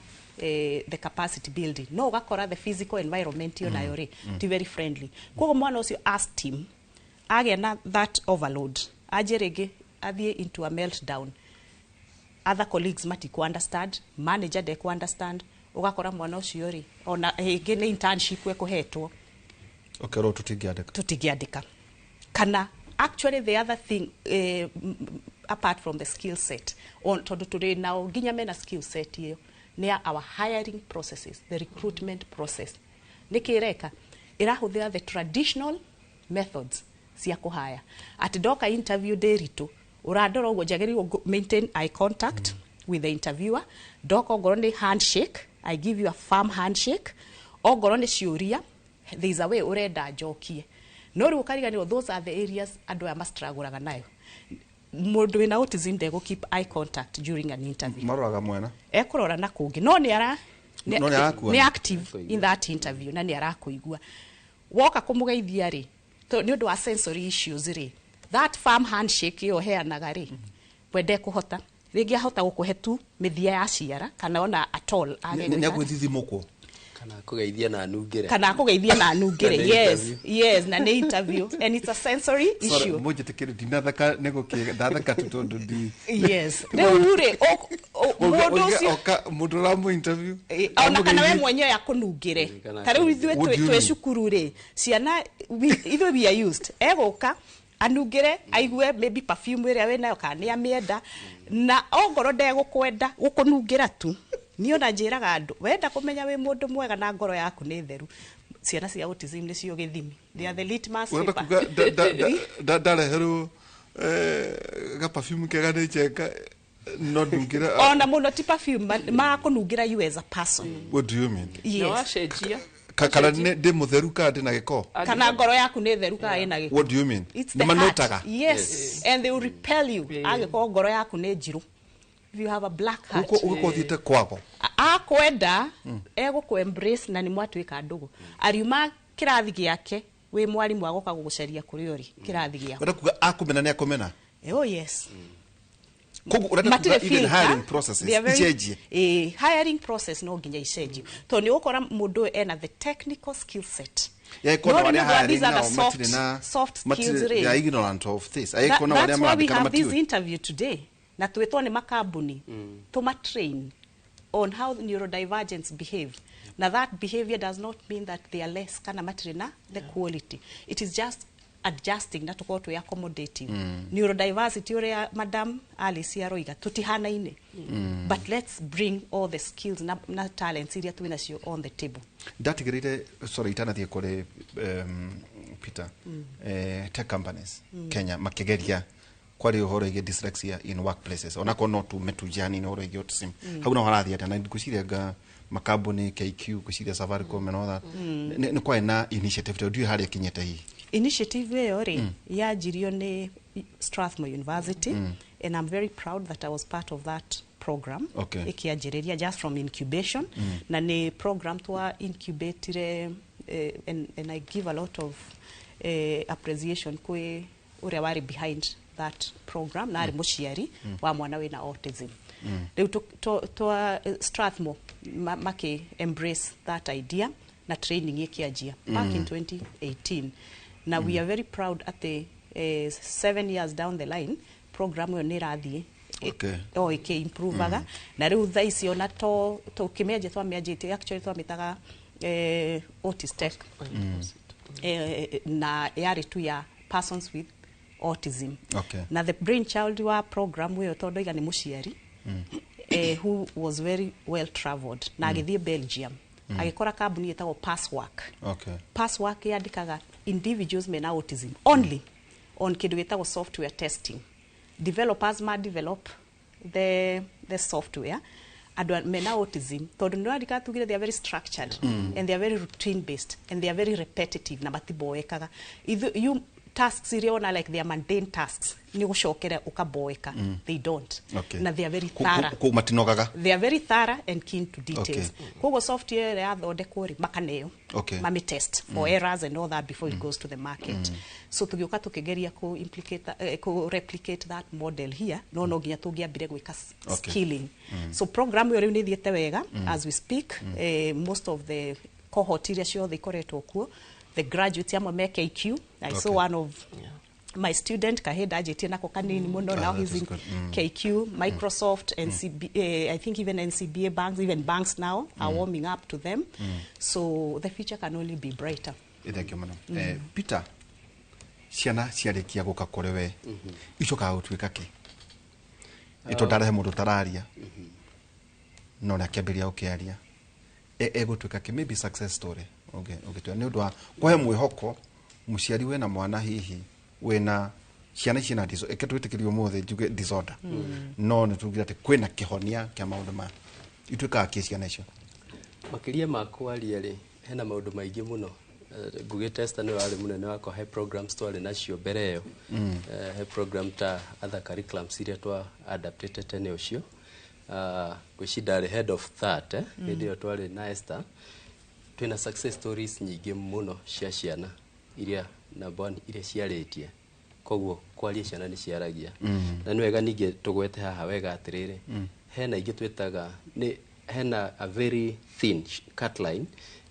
the capacity building, no ũgakora the physical environment ĩyo nayo rĩ ti very friendly. Koguo mwana ũcio as team agĩa na that overload, anjie rĩngĩ athiĩ into a meltdown, other colleagues matiku understand, manager ndeku understand. Ũgakora mwana ũcio rĩ, ona rĩngĩ nĩ internship ekũhetwo, Ũkerwo tũtingĩandĩka. Tũtingĩandĩka. Kana actually the other thing, apart from the skill set, tondũ tũrĩ nao nginya mena skill set ĩyo, nĩ ya our hiring processes, the recruitment process. Nĩkĩ ĩreka? Ĩrahũthĩra the traditional methods cia kũhaya, atĩ ndoka interview ndĩritũ, ũrandora ũguo, njagĩrĩirwo maintain eye contact with the interviewer. Ndoka, ongorwo nĩ handshake, I give you a firm handshake. Ongorwo nĩ ciũria, there is a way ũrenda njokie. No rĩu ũkariganĩrwo those are the areas andũ aya mastragũraga nayo. Mũndũ wĩna autism ndegũ keep eye contact during an interview. Maroraga mwena. Ekũrora na kũngĩ, no nĩ ara No nĩ arakuona. Nĩ active in that interview na nĩ arakũigua. Woka kũmũgeithia rĩ, nĩ ũndũ wa sensory issues rĩ, that firm handshake ĩyo heanaga rĩ, we ndekũhota. Rĩngĩ ahota gũkũhe tu mĩthia ya ciara kana ona at all age Nĩ gwĩka. agwĩthithimũkwo. Kana kũgeithia na nungĩre. Kana akũgeithia na nungĩre. Na nĩ Yes. interview. Yes, na nĩ interview and it's a sensory issue. Mũnjĩtĩkĩre, ndinatheka nĩ gũkĩ ndatheka tu tondũ ndi Yes, rĩu rĩ, mũndũ ũcio oka mũndũ ũramũ interview ona kana we mwenyewe akũnungĩre. Kana Ta rĩu ithuĩ What do you twĩ mean? cukuru rĩ, ciana ithuĩ we are used, egũka anungĩre, aigue maybe perfume ĩrĩa wĩnayo kana nĩ amĩenda, na ongorwo ndegũkwenda gũkũnungĩra tu. Niĩ ona njĩraga andũ, wenda kũmenya wĩ mũndũ mwega na ngoro yaku nĩ theru, ciana cia autism nĩcio gĩthimi. They are the litmus Ũrenda paper. kuga ndareherwo ga perfume kega nĩ njenga no ndungĩre? Ona mũno ti perfume, makũnungĩra you as a person. What do you mean? Na Yes. wacenjia Kana ndĩ mũtheru kana ndĩ na gĩko? Kana ngoro yaku nĩ theru kana ĩna gĩko. What do you mean? It's Nĩ the heart. manũtaga? Yes. And they will repel you. Angĩkorwo ngoro yaku nĩ njirũ. If you have a black heart, Ũgũkorwo ũthiĩte kwago. Akwenda egũkũ embrace na nĩ mwatuĩka ndũgũ. Ariuma kĩrathi gĩake, wĩ mwarimũ, agoka gũgũcaria kũrĩa ũrĩ kĩrathi gĩaku. Ũrenda kuga akũmena nĩ akũmena. Oh yes. Koguo ũrenda kuga Matirĩ even filter. hiring processes They are very- icenjie. Hiring process no nginya icenjie, tondũ nĩ ũgũkora mũndũ ũyũ ena the technical skill set. Yaikona No arĩa rĩu nĩ hiring these are nao the soft, matirĩ na soft skills matirĩ, rĩ. they are ignorant of this. Aikona That's arĩa why we marandĩkana have this matiũĩ. interview today, na twĩtwo nĩ makambuni tũma train on how neurodivergence behave, na that behavior does not mean that they are less kana matirĩ na the quality. It is just adjusting na tũkorwo twĩ accommodative. Neurodiversity, ũrĩa Madam Alice aroiga, tũtihanaine, but let's bring all the skills na talents iria twĩ nacio on the table. Ndatigĩrĩire, sorry, itanathiĩ kũrĩ Peter, tech companies Kenya makĩgeria kwaria ũhoro ĩgiĩ dyslexia in workplaces, onakorwo no tume tuje hanini ũhoro ĩgiĩ autism. Hau no harathiĩ atĩa? Na ngwĩciria nga makambuni KQ, ngwĩciria Safaricom and all that, nĩ kwarĩ na initiative tondũ ndiũĩ harĩa ĩkinyĩte hihi. Initiative ĩyo rĩ, yanjirio nĩ Strathmore University, and I'm very proud that I was part of that program. Ĩkĩanjĩrĩria just from incubation, na nĩ program twa incubatire, and I give a lot of appreciation kwĩ ũrĩa warĩ behind that program, na arĩ mũciari wa mwana wĩna autism. Rĩu twa Strathmore makĩ embrace that idea na training ĩkĩanjia back in 2018, na we are very proud atĩ 7 years down the line program ĩyo nĩ ĩrathiĩ o ĩkĩ-improvaga, na rĩu thaa ici ona to tũkĩmĩanjia, twamĩanjĩtie, actually twamĩtaga Autistech, na yarĩ tu ya persons with autism. Na the brainchild wa program ĩyo, tondũ iga nĩ mũciari who was very well traveled, na agĩthiĩ Belgium, agĩkora kambuni ĩtagwo Passwork. Passwork yandĩkaga individuals mena autism only on kĩndũ gĩtagwo software testing. Developers ma develop the software, andũ mena autism, tondũ nĩ rarika tugire they are very structured and they are very routine based and they are very repetitive, na matiboekaga. You tasks iria ona like they are mundane tasks, nĩ gũcokera ũkaboeka, they don't. Na they are very thorough. Kũu matinogaga. They are very thorough and keen to details. Koguo software ĩrĩa yathondekwo rĩ, makaneo mami test for errors and all that before it goes to the market. So tũgĩũka tũkĩgeria ku implicate, ku replicate that model here, no nginya tũngĩambire gwĩka skilling. So program ĩyo rĩu nĩ ĩthiĩte wega. As we speak, most of the cohort iria ciothe ikoretwo kuo, the graduates amwe me KQ. I saw one of my student kahä ndanjätie nako kanini muno. Ah, Now that he's is in good. KQ, Microsoft, NCB, I think even NCBA banks, even banks now are warming up to them. So the future can only be brighter. Thank you mũno. Peter, ciana ciarĩkia gũka kũrĩ we icokaga gũtuĩka kĩ? Ĩto ndarehe mũndũ ũtararia no nĩ akĩambĩrĩria gũkĩaria, egũtuĩka kĩ? Maybe success story ũngĩtua nĩ ũndũ wa kũhe mwĩhoko mũciari wĩna mwana, hihi wĩna ciana ciĩna ĩke twĩtĩkĩrie ũmũthĩ njuge disorder, no nĩ tugire atĩ kwĩna kĩhonia kĩa maũndũ maya, ituĩkaga kĩ ciana icio? Makĩria ma kwaria rĩ, hena maũndũ maingĩ mũno. Ngugĩte Esther nĩwe warĩ mũnene wakwa he programs twarĩ nacio mbere ĩyo. He program ta other curriculums iria twa adaptĩte tene ũcio. Ngwĩci ndarĩ head of that, hĩndĩ ĩyo twarĩ na Esther. Twĩna success stories nyingĩ mũno cia ciana iria, number one, iria ciarĩtie. Koguo kwaria, ciana nĩ ciaragia. Na nĩ wega ningĩ tũgwete haha wega atĩrĩrĩ, hena ingĩ twĩtaga nĩ hena a very thin cut line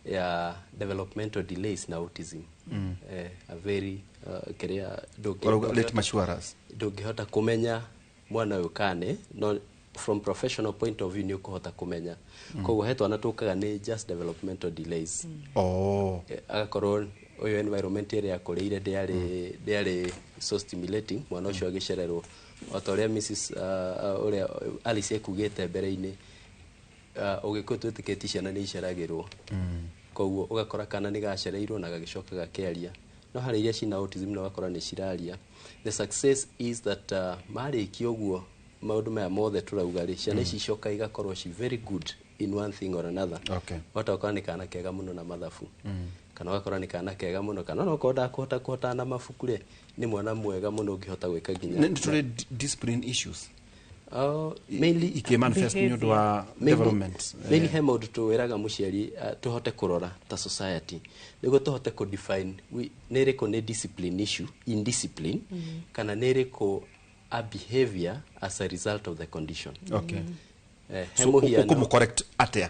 ya developmental delays na autism. A very kĩrĩa Ũrauga late maturers. Ndũngĩhota kũmenya mwana ũyũ kane, no from professional point of view nĩ ũkũhota kũmenya. Koguo he twana tũkaga nĩ just developmental delays. Agakorwo ũyũ environment ĩrĩa akũrĩire ndĩarĩ so stimulating, mwana ũcio agĩcererwo o ta ũrĩa Mrs ũrĩa Alice ekugĩte mbere-inĩ. Ũgĩkũyũ twĩtĩkĩtie ciana nĩ iceragĩrwo, koguo ũgakora kana nĩ gacereirwo na gagĩcoka gakĩaria, no harĩ iria cina autism na ũgakora nĩ ciraria. The success is that marĩkia ũguo maũndũ maya mothe tũrauga rĩ, ciana ici icoka igakorwo ci very good in one thing or another. Wahota gũkora nĩ kana kega mũno na mathabu, kana ũgakora nĩ kana kega mũno, kana onokorwo ndakũhota kũhotana na mabuku rĩ, nĩ mwana mwega mũno ũngĩhota gwĩka nginya Nĩ tũrĩ discipline issues. Mainly ikĩmanifest nĩ ũndũ wa development? Mainly he maũndũ tũwĩraga mũciari tũhote kũrora ta society nĩguo tũhote kũ-define nĩ ĩrĩkũ nĩ discipline issue, indiscipline, kana nĩ ĩrĩkũ a behavior as a result of the condition. He So mũhiano ũkũmũ-correct atĩa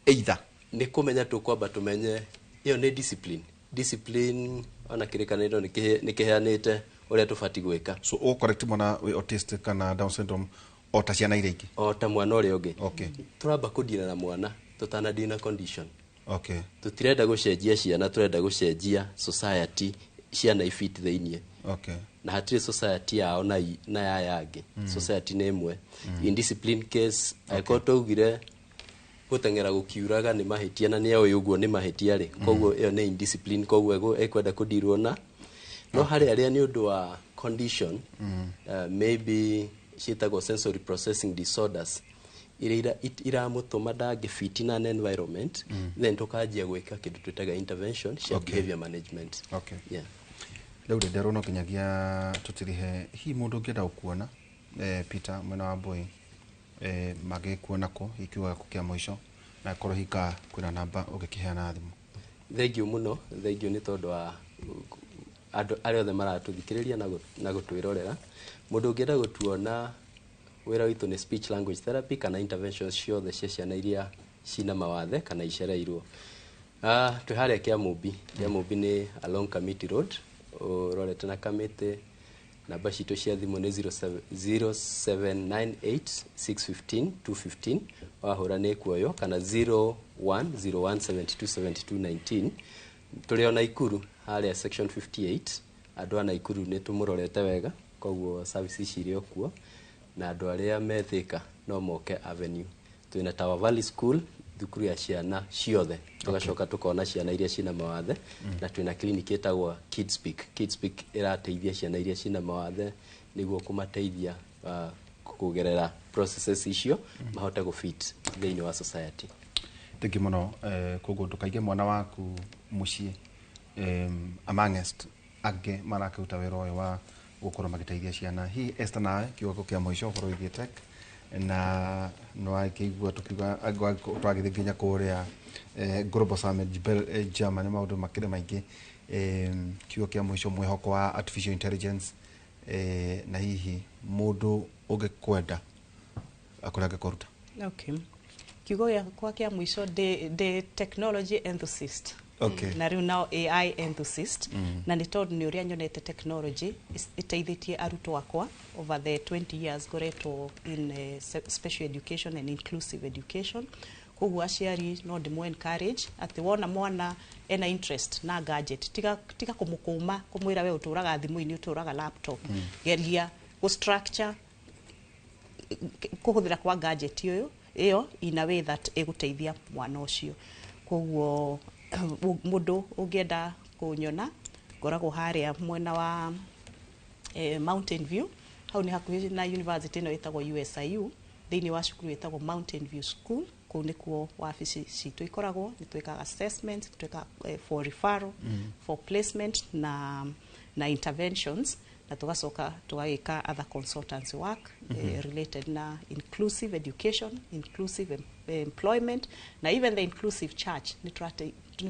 either? Nĩ kũmenya tũkwamba tũmenye ĩyo nĩ discipline. Discipline ona kĩrĩkanĩro nĩ kĩheanĩte ũrĩa tũbatiĩ gwĩka. So ũgũ-correct mwana wĩ autistic kana Down syndrome o ta ciana iria ingĩ? O ta mwana ũrĩa ũngĩ. Tũramba kũdira na mwana tũtanadira na condition. Tũtirenda gũcenjia ciana, tũrenda gũcenjia society ciana ifit thĩiniĩ. Na hatirĩ society yao na, na ya yangĩ. Society nĩ ĩmwe. Indiscipline case, angĩkorwo twaugire gũteng'era gũkiuraga nĩ mahĩtia na nĩ oĩ ũguo nĩ mahĩtia rĩ, koguo ĩyo nĩ indiscipline, koguo ĩkwenda kũdirwo na no harĩ arĩa nĩ ũndũ wa condition, maybe ciĩtagwo sensory processing disorders iria iramũtũma ndangĩfit na an environment, then tũkanjia gwĩka kĩndũ twĩtaga intervention cia behavior management. Yeah. Rĩu rĩ nderwo no nginyagia tũtirihe. Hihi mũndũ ũngĩenda gũkuona, Peter, mwena wa Mbui, mangĩkuona kũ? Hihi kiugo gĩaku kĩa mũico, na korwo hika kwĩna namba ũngĩkĩheana thimũ. Thengiũ mũno, thengiũ nĩ tondũ wa andũ arĩa othe maratũthikĩrĩria na gũtwĩrorera. Mũndũ ũngĩenda gũtuona, wĩra witũ nĩ speech language therapy kana interventions ciothe cia ciana iria cina mawathe kana icereirwo. Twĩ harĩa Kĩamũmbi. Kĩamũmbi nĩ along Kamiti Road, ũrorete na Kamiti. Namba citũ cia thimũ nĩ 0798 615 215, wahũra nĩ kuoyo, kana 0101 72 72 19. Tũrĩ o Naikuru harĩa section 58. Andũ a Naikuru nĩ tũmũrorete wega, koguo service ici irĩ o kuo, na andũ arĩa me Thika no moke Avenue. Twĩna Tower Valley School, thukuru ya ciana ciothe, tũgacoka tũkona ciana iria cina mawathe, na twĩna clinic ĩtagwo Kidspeak. Kidspeak ĩrateithia ciana iria cina mawathe nĩguo kũmateithia kũgerera processes icio mahote gũfit thĩinĩ wa society. Thengiũ mũno. Koguo ndũkaige mwana waku mũciĩ amongst angĩ marakĩruta wĩra ũyũ wa gũkorwo magĩteithia ciana. Hihi Esther, nawe kiugo gĩaku kĩa mũico ũhoro wĩgiĩ tech, na nĩwakĩigua tũkiuga twagĩthiĩ nginya kũrĩa Global Summit Germany, maũndũ makĩrĩ maingĩ. Kiugo kĩa mũico, mwĩhoko wa artificial intelligence, na hihi mũndũ ũngĩkwenda akũrĩa angĩkũruta? Okay. Kiugo gĩakwa kĩa mũico, ndĩ technology enthusiast na rĩu nao AI enthusiast, na nĩ tondũ nĩ ũrĩa nyonete technology ĩteithĩtie arutwo akwa over the 20 years ngoretwo in special education and inclusive education. Koguo aciari no ndĩmũ encourage atĩ wona mwana ena interest na gadget, tiga kũmũkũma kũmwĩra we ũtũraga thimũ-inĩ, ũtũraga laptop. Geria gũ structure kũhũthĩra kwa gadget ũyũ ĩyo in a way that ĩgũteithia mwana ũcio. Koguo mũndũ ũngĩenda kũnyona, ngoragwo harĩa mwena wa Mountain View, hau nĩ hakuhĩ na university ĩno ĩtagwo USIU, thĩinĩ wa cukuru ĩtagwo Mountain View School. Kũu nĩkuo wabici citũ ikoragwo. Nĩ twĩkaga assessment, twĩkaga for referral, for placement na interventions, na tugacoka tugagĩka other consultancy work related na inclusive education, inclusive employment na even the inclusive church. Nĩ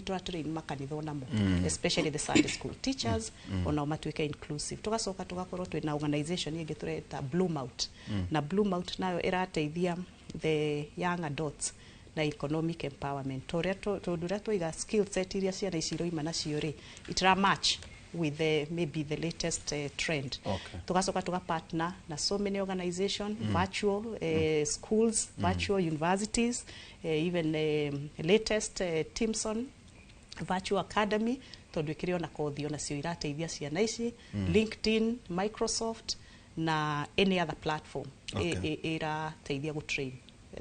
tũratrain makanitha onamo, especially the Sunday school teachers, onao matuĩke inclusive. Tugacoka tugakorwo twĩna organization ĩngĩ tũreta Bloom Out, na Bloom Out nayo ĩrateithia the young adults na economic empowerment. Tondũ ũrĩa twaiga skill set iria ciana ici iroima nacio rĩ, itira match with the maybe the latest trend. Tugacoka tuga partner na so many organization, virtual schools, virtual universities, even latest Timson Virtual Academy, tondũ ĩkĩrĩ ona kothi onacio irateithia ciana ici, LinkedIn, Microsoft na any other platform ĩrateithia gũtrain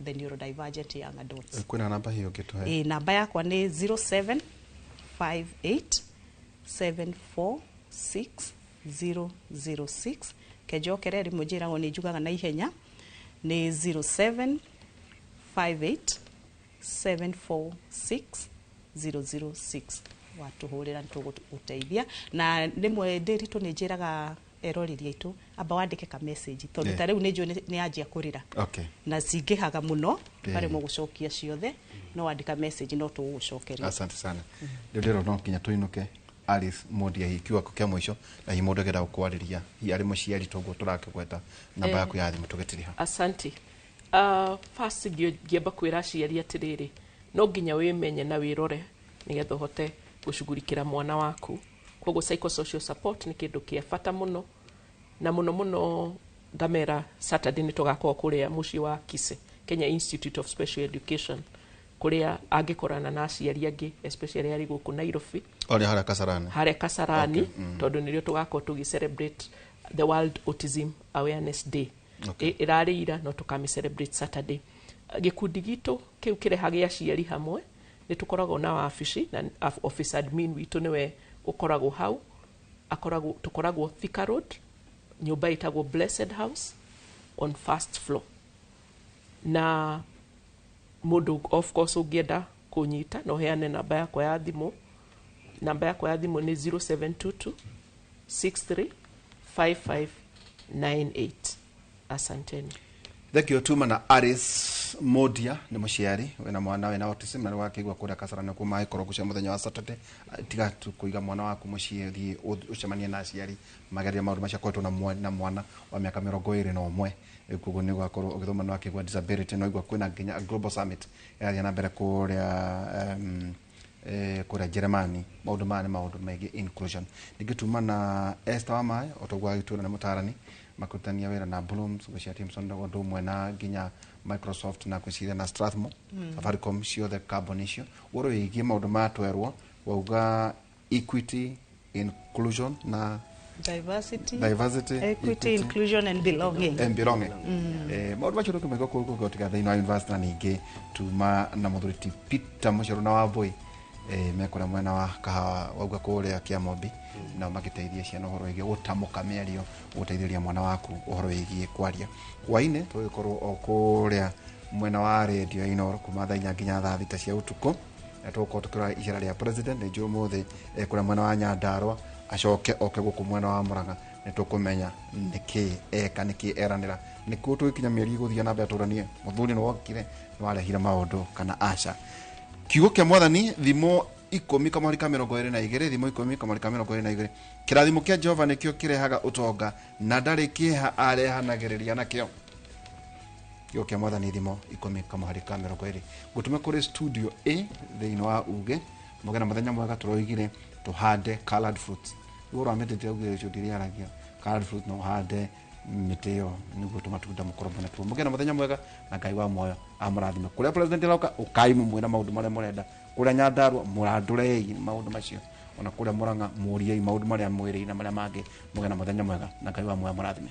the neurodivergent young adults. Kwĩna namba hiyo ũngĩtũhe? Ĩ, namba yakwa nĩ 0758 746 006. Kenjokere rĩmwe, njĩragwo nĩ njugaga na ihenya. Nĩ 0758 746 006. Watũhũrĩra nĩ tũgũteithia. Na rĩmwe ndĩritũ nĩ njĩraga eroreri aitũ, amba wandĩke ka message tondũ Yeah. ta rĩu nĩ njũĩ nĩ yanjia kũrĩra Okay. na cingĩhaga mũno Yeah. ũkaremwo gũcokia ciothe, no wandĩka message no tũgũgũcokeria. Asante sana. Rĩu ndĩrona no nginya tũinũke. Alice Mondia, hihi kiugo kĩa mũico, na hihi mũndũ angĩenda gũkwarĩria, hihi arĩ mũciari toguo tũrakĩgweta, namba yaku ya thimũ tũgĩtiriha. Asante. First ngĩamba kwĩra aciari atĩrĩrĩ, no nginya wĩmenye na wĩrore nĩgetha ũhote gũcugurikĩra mwana waku. Koguo psychosocial support nĩ kĩndũ kĩa bata mũno, na mũno mũno ngamera Saturday nĩ tũgakorwo kũrĩa mũciĩ wa Kise, Kenya Institute of Special Education, kũrĩa angĩkorana na aciari angĩ, especially arĩ gũkũ Nairobi. Ũrĩa harĩa Kasarani. Harĩa Kasarani. Okay, mm. Tondũ nĩrĩo tũgakorwo tũgĩ celebrate the World Autism Awareness Day. Okay. Ĩrarĩ ira, no tũkamĩ celebrate Saturday. Gĩkundi gitũ kĩu kĩrehage aciari hamwe, nĩ tũkoragwo na wabici na office admin witũ nĩwe ũkoragwo hau. Akoragwo, tũkoragwo Thika Road, nyũmba ĩtagwo Blessed House on first floor. Na mũndũ of course ũngĩenda kũnyita, no heane namba yakwa ya thimũ. Namba yakwa ya thimũ nĩ 0722 63 5598. Asanteni. Thank you. Tuma na Alice Modia, nĩ mũciari wĩna mwana wĩna autism, na nĩwakĩigua kũrĩa Kasarani nĩkuo magĩkorwo gũcia mũthenya wa Saturday. Tiga tu kũiga mwana waku mũciĩ, thiĩ ũcemanie na aciari magerie maũndũ macio. Akoretwo na mwana wa mĩaka 21. Koguo nĩ ũgakorwo ũgĩthoma, nĩ wakĩigua disability, no igua kwĩna nginya global summit ĩrathiĩ na mbere kũrĩa kũrĩa Jeremani. Maũndũ maya nĩ maũndũ megiĩ inclusion. Ningĩ tuma na Esther Wamae, o toguo agĩtwĩra nĩ mũtarani makĩrutania wĩra na Blooms, gwĩciria Timson, ũndũ ũmwe na nginya Microsoft na gwĩciria na Strathmore, Safaricom, ciothe kambuni icio. Ũhoro wĩgiĩ maũndũ maya twerwo wauga equity, inclusion na diversity, diversity, equity, inclusion and belonging. And belonging. Maũndũ macio tũkĩmaigua kũu kũgotiga thĩinĩ wa university. Na ningĩ tuma na mũthuri ti Peter Mũcoro na Wambui, mekũrĩa mwena wa kahawa wauga kũrĩa Kĩamombi, nao magĩteithia ciana ũhoro wĩgiĩ gũtamũka mĩario, gũteithĩrĩria mwana waku ũhoro wĩgiĩ kwaria. Hwainĩ tũgĩkorwo o kũrĩa mwena wa rendio ya Inooro kuma thaa 4 nginya thaa 6 cia ũtukũ, na tũgũkorwo tũkĩrora icera rĩa president. Nĩ njũĩ ũmũthĩ kũrĩa mwena wa Nyandarua, acoke oke gũkũ mwena wa Murang'a, nĩ tũkũmenya nĩkĩ eka, nĩkĩ eranĩra, nĩkuo tũgĩkinya mĩeri gũthiĩ na mbere tũranie mũthuri nĩ wokire, nĩ warehire maũndũ kana aca. Kiugo kĩa mwathani, thimo 10 kamweri ka 22, thimo 10 kamweri ka 22: kĩrathimo kĩa Jehova nĩkĩo kĩrehaga ũtonga, na ndarĩ kĩeha arehanagĩrĩria nakĩo. Kiugo kĩa mwathani, thimo 10 kamweri ka 20. Ngũtũme kũrĩ studio A thĩinĩ wa uge mũgena mũthenya mwega. Tũroigire tũhande colored fruits. Ũhoro wa mĩtĩ ndĩraugire ũcio ndĩrĩaragia colored fruit, no ũhande mĩtĩ ĩyo nĩguo tũmatunda mũkorwo mwena tuo. Mũgĩe na mũthenya mwega, na Ngai wa muoyo amũrathime. Kũrĩa president arauka, ũkai mũmwĩra maũndũ marĩa mũrenda. Kũrĩa Nyandarua, mũrandũrei maũndũ macio, ona kũrĩa Mũrang'a mũriei maũndũ marĩa mwĩrĩire na marĩa mangĩ. Mũgĩe na mũthenya mwega, na Ngai wa muoyo amũrathime.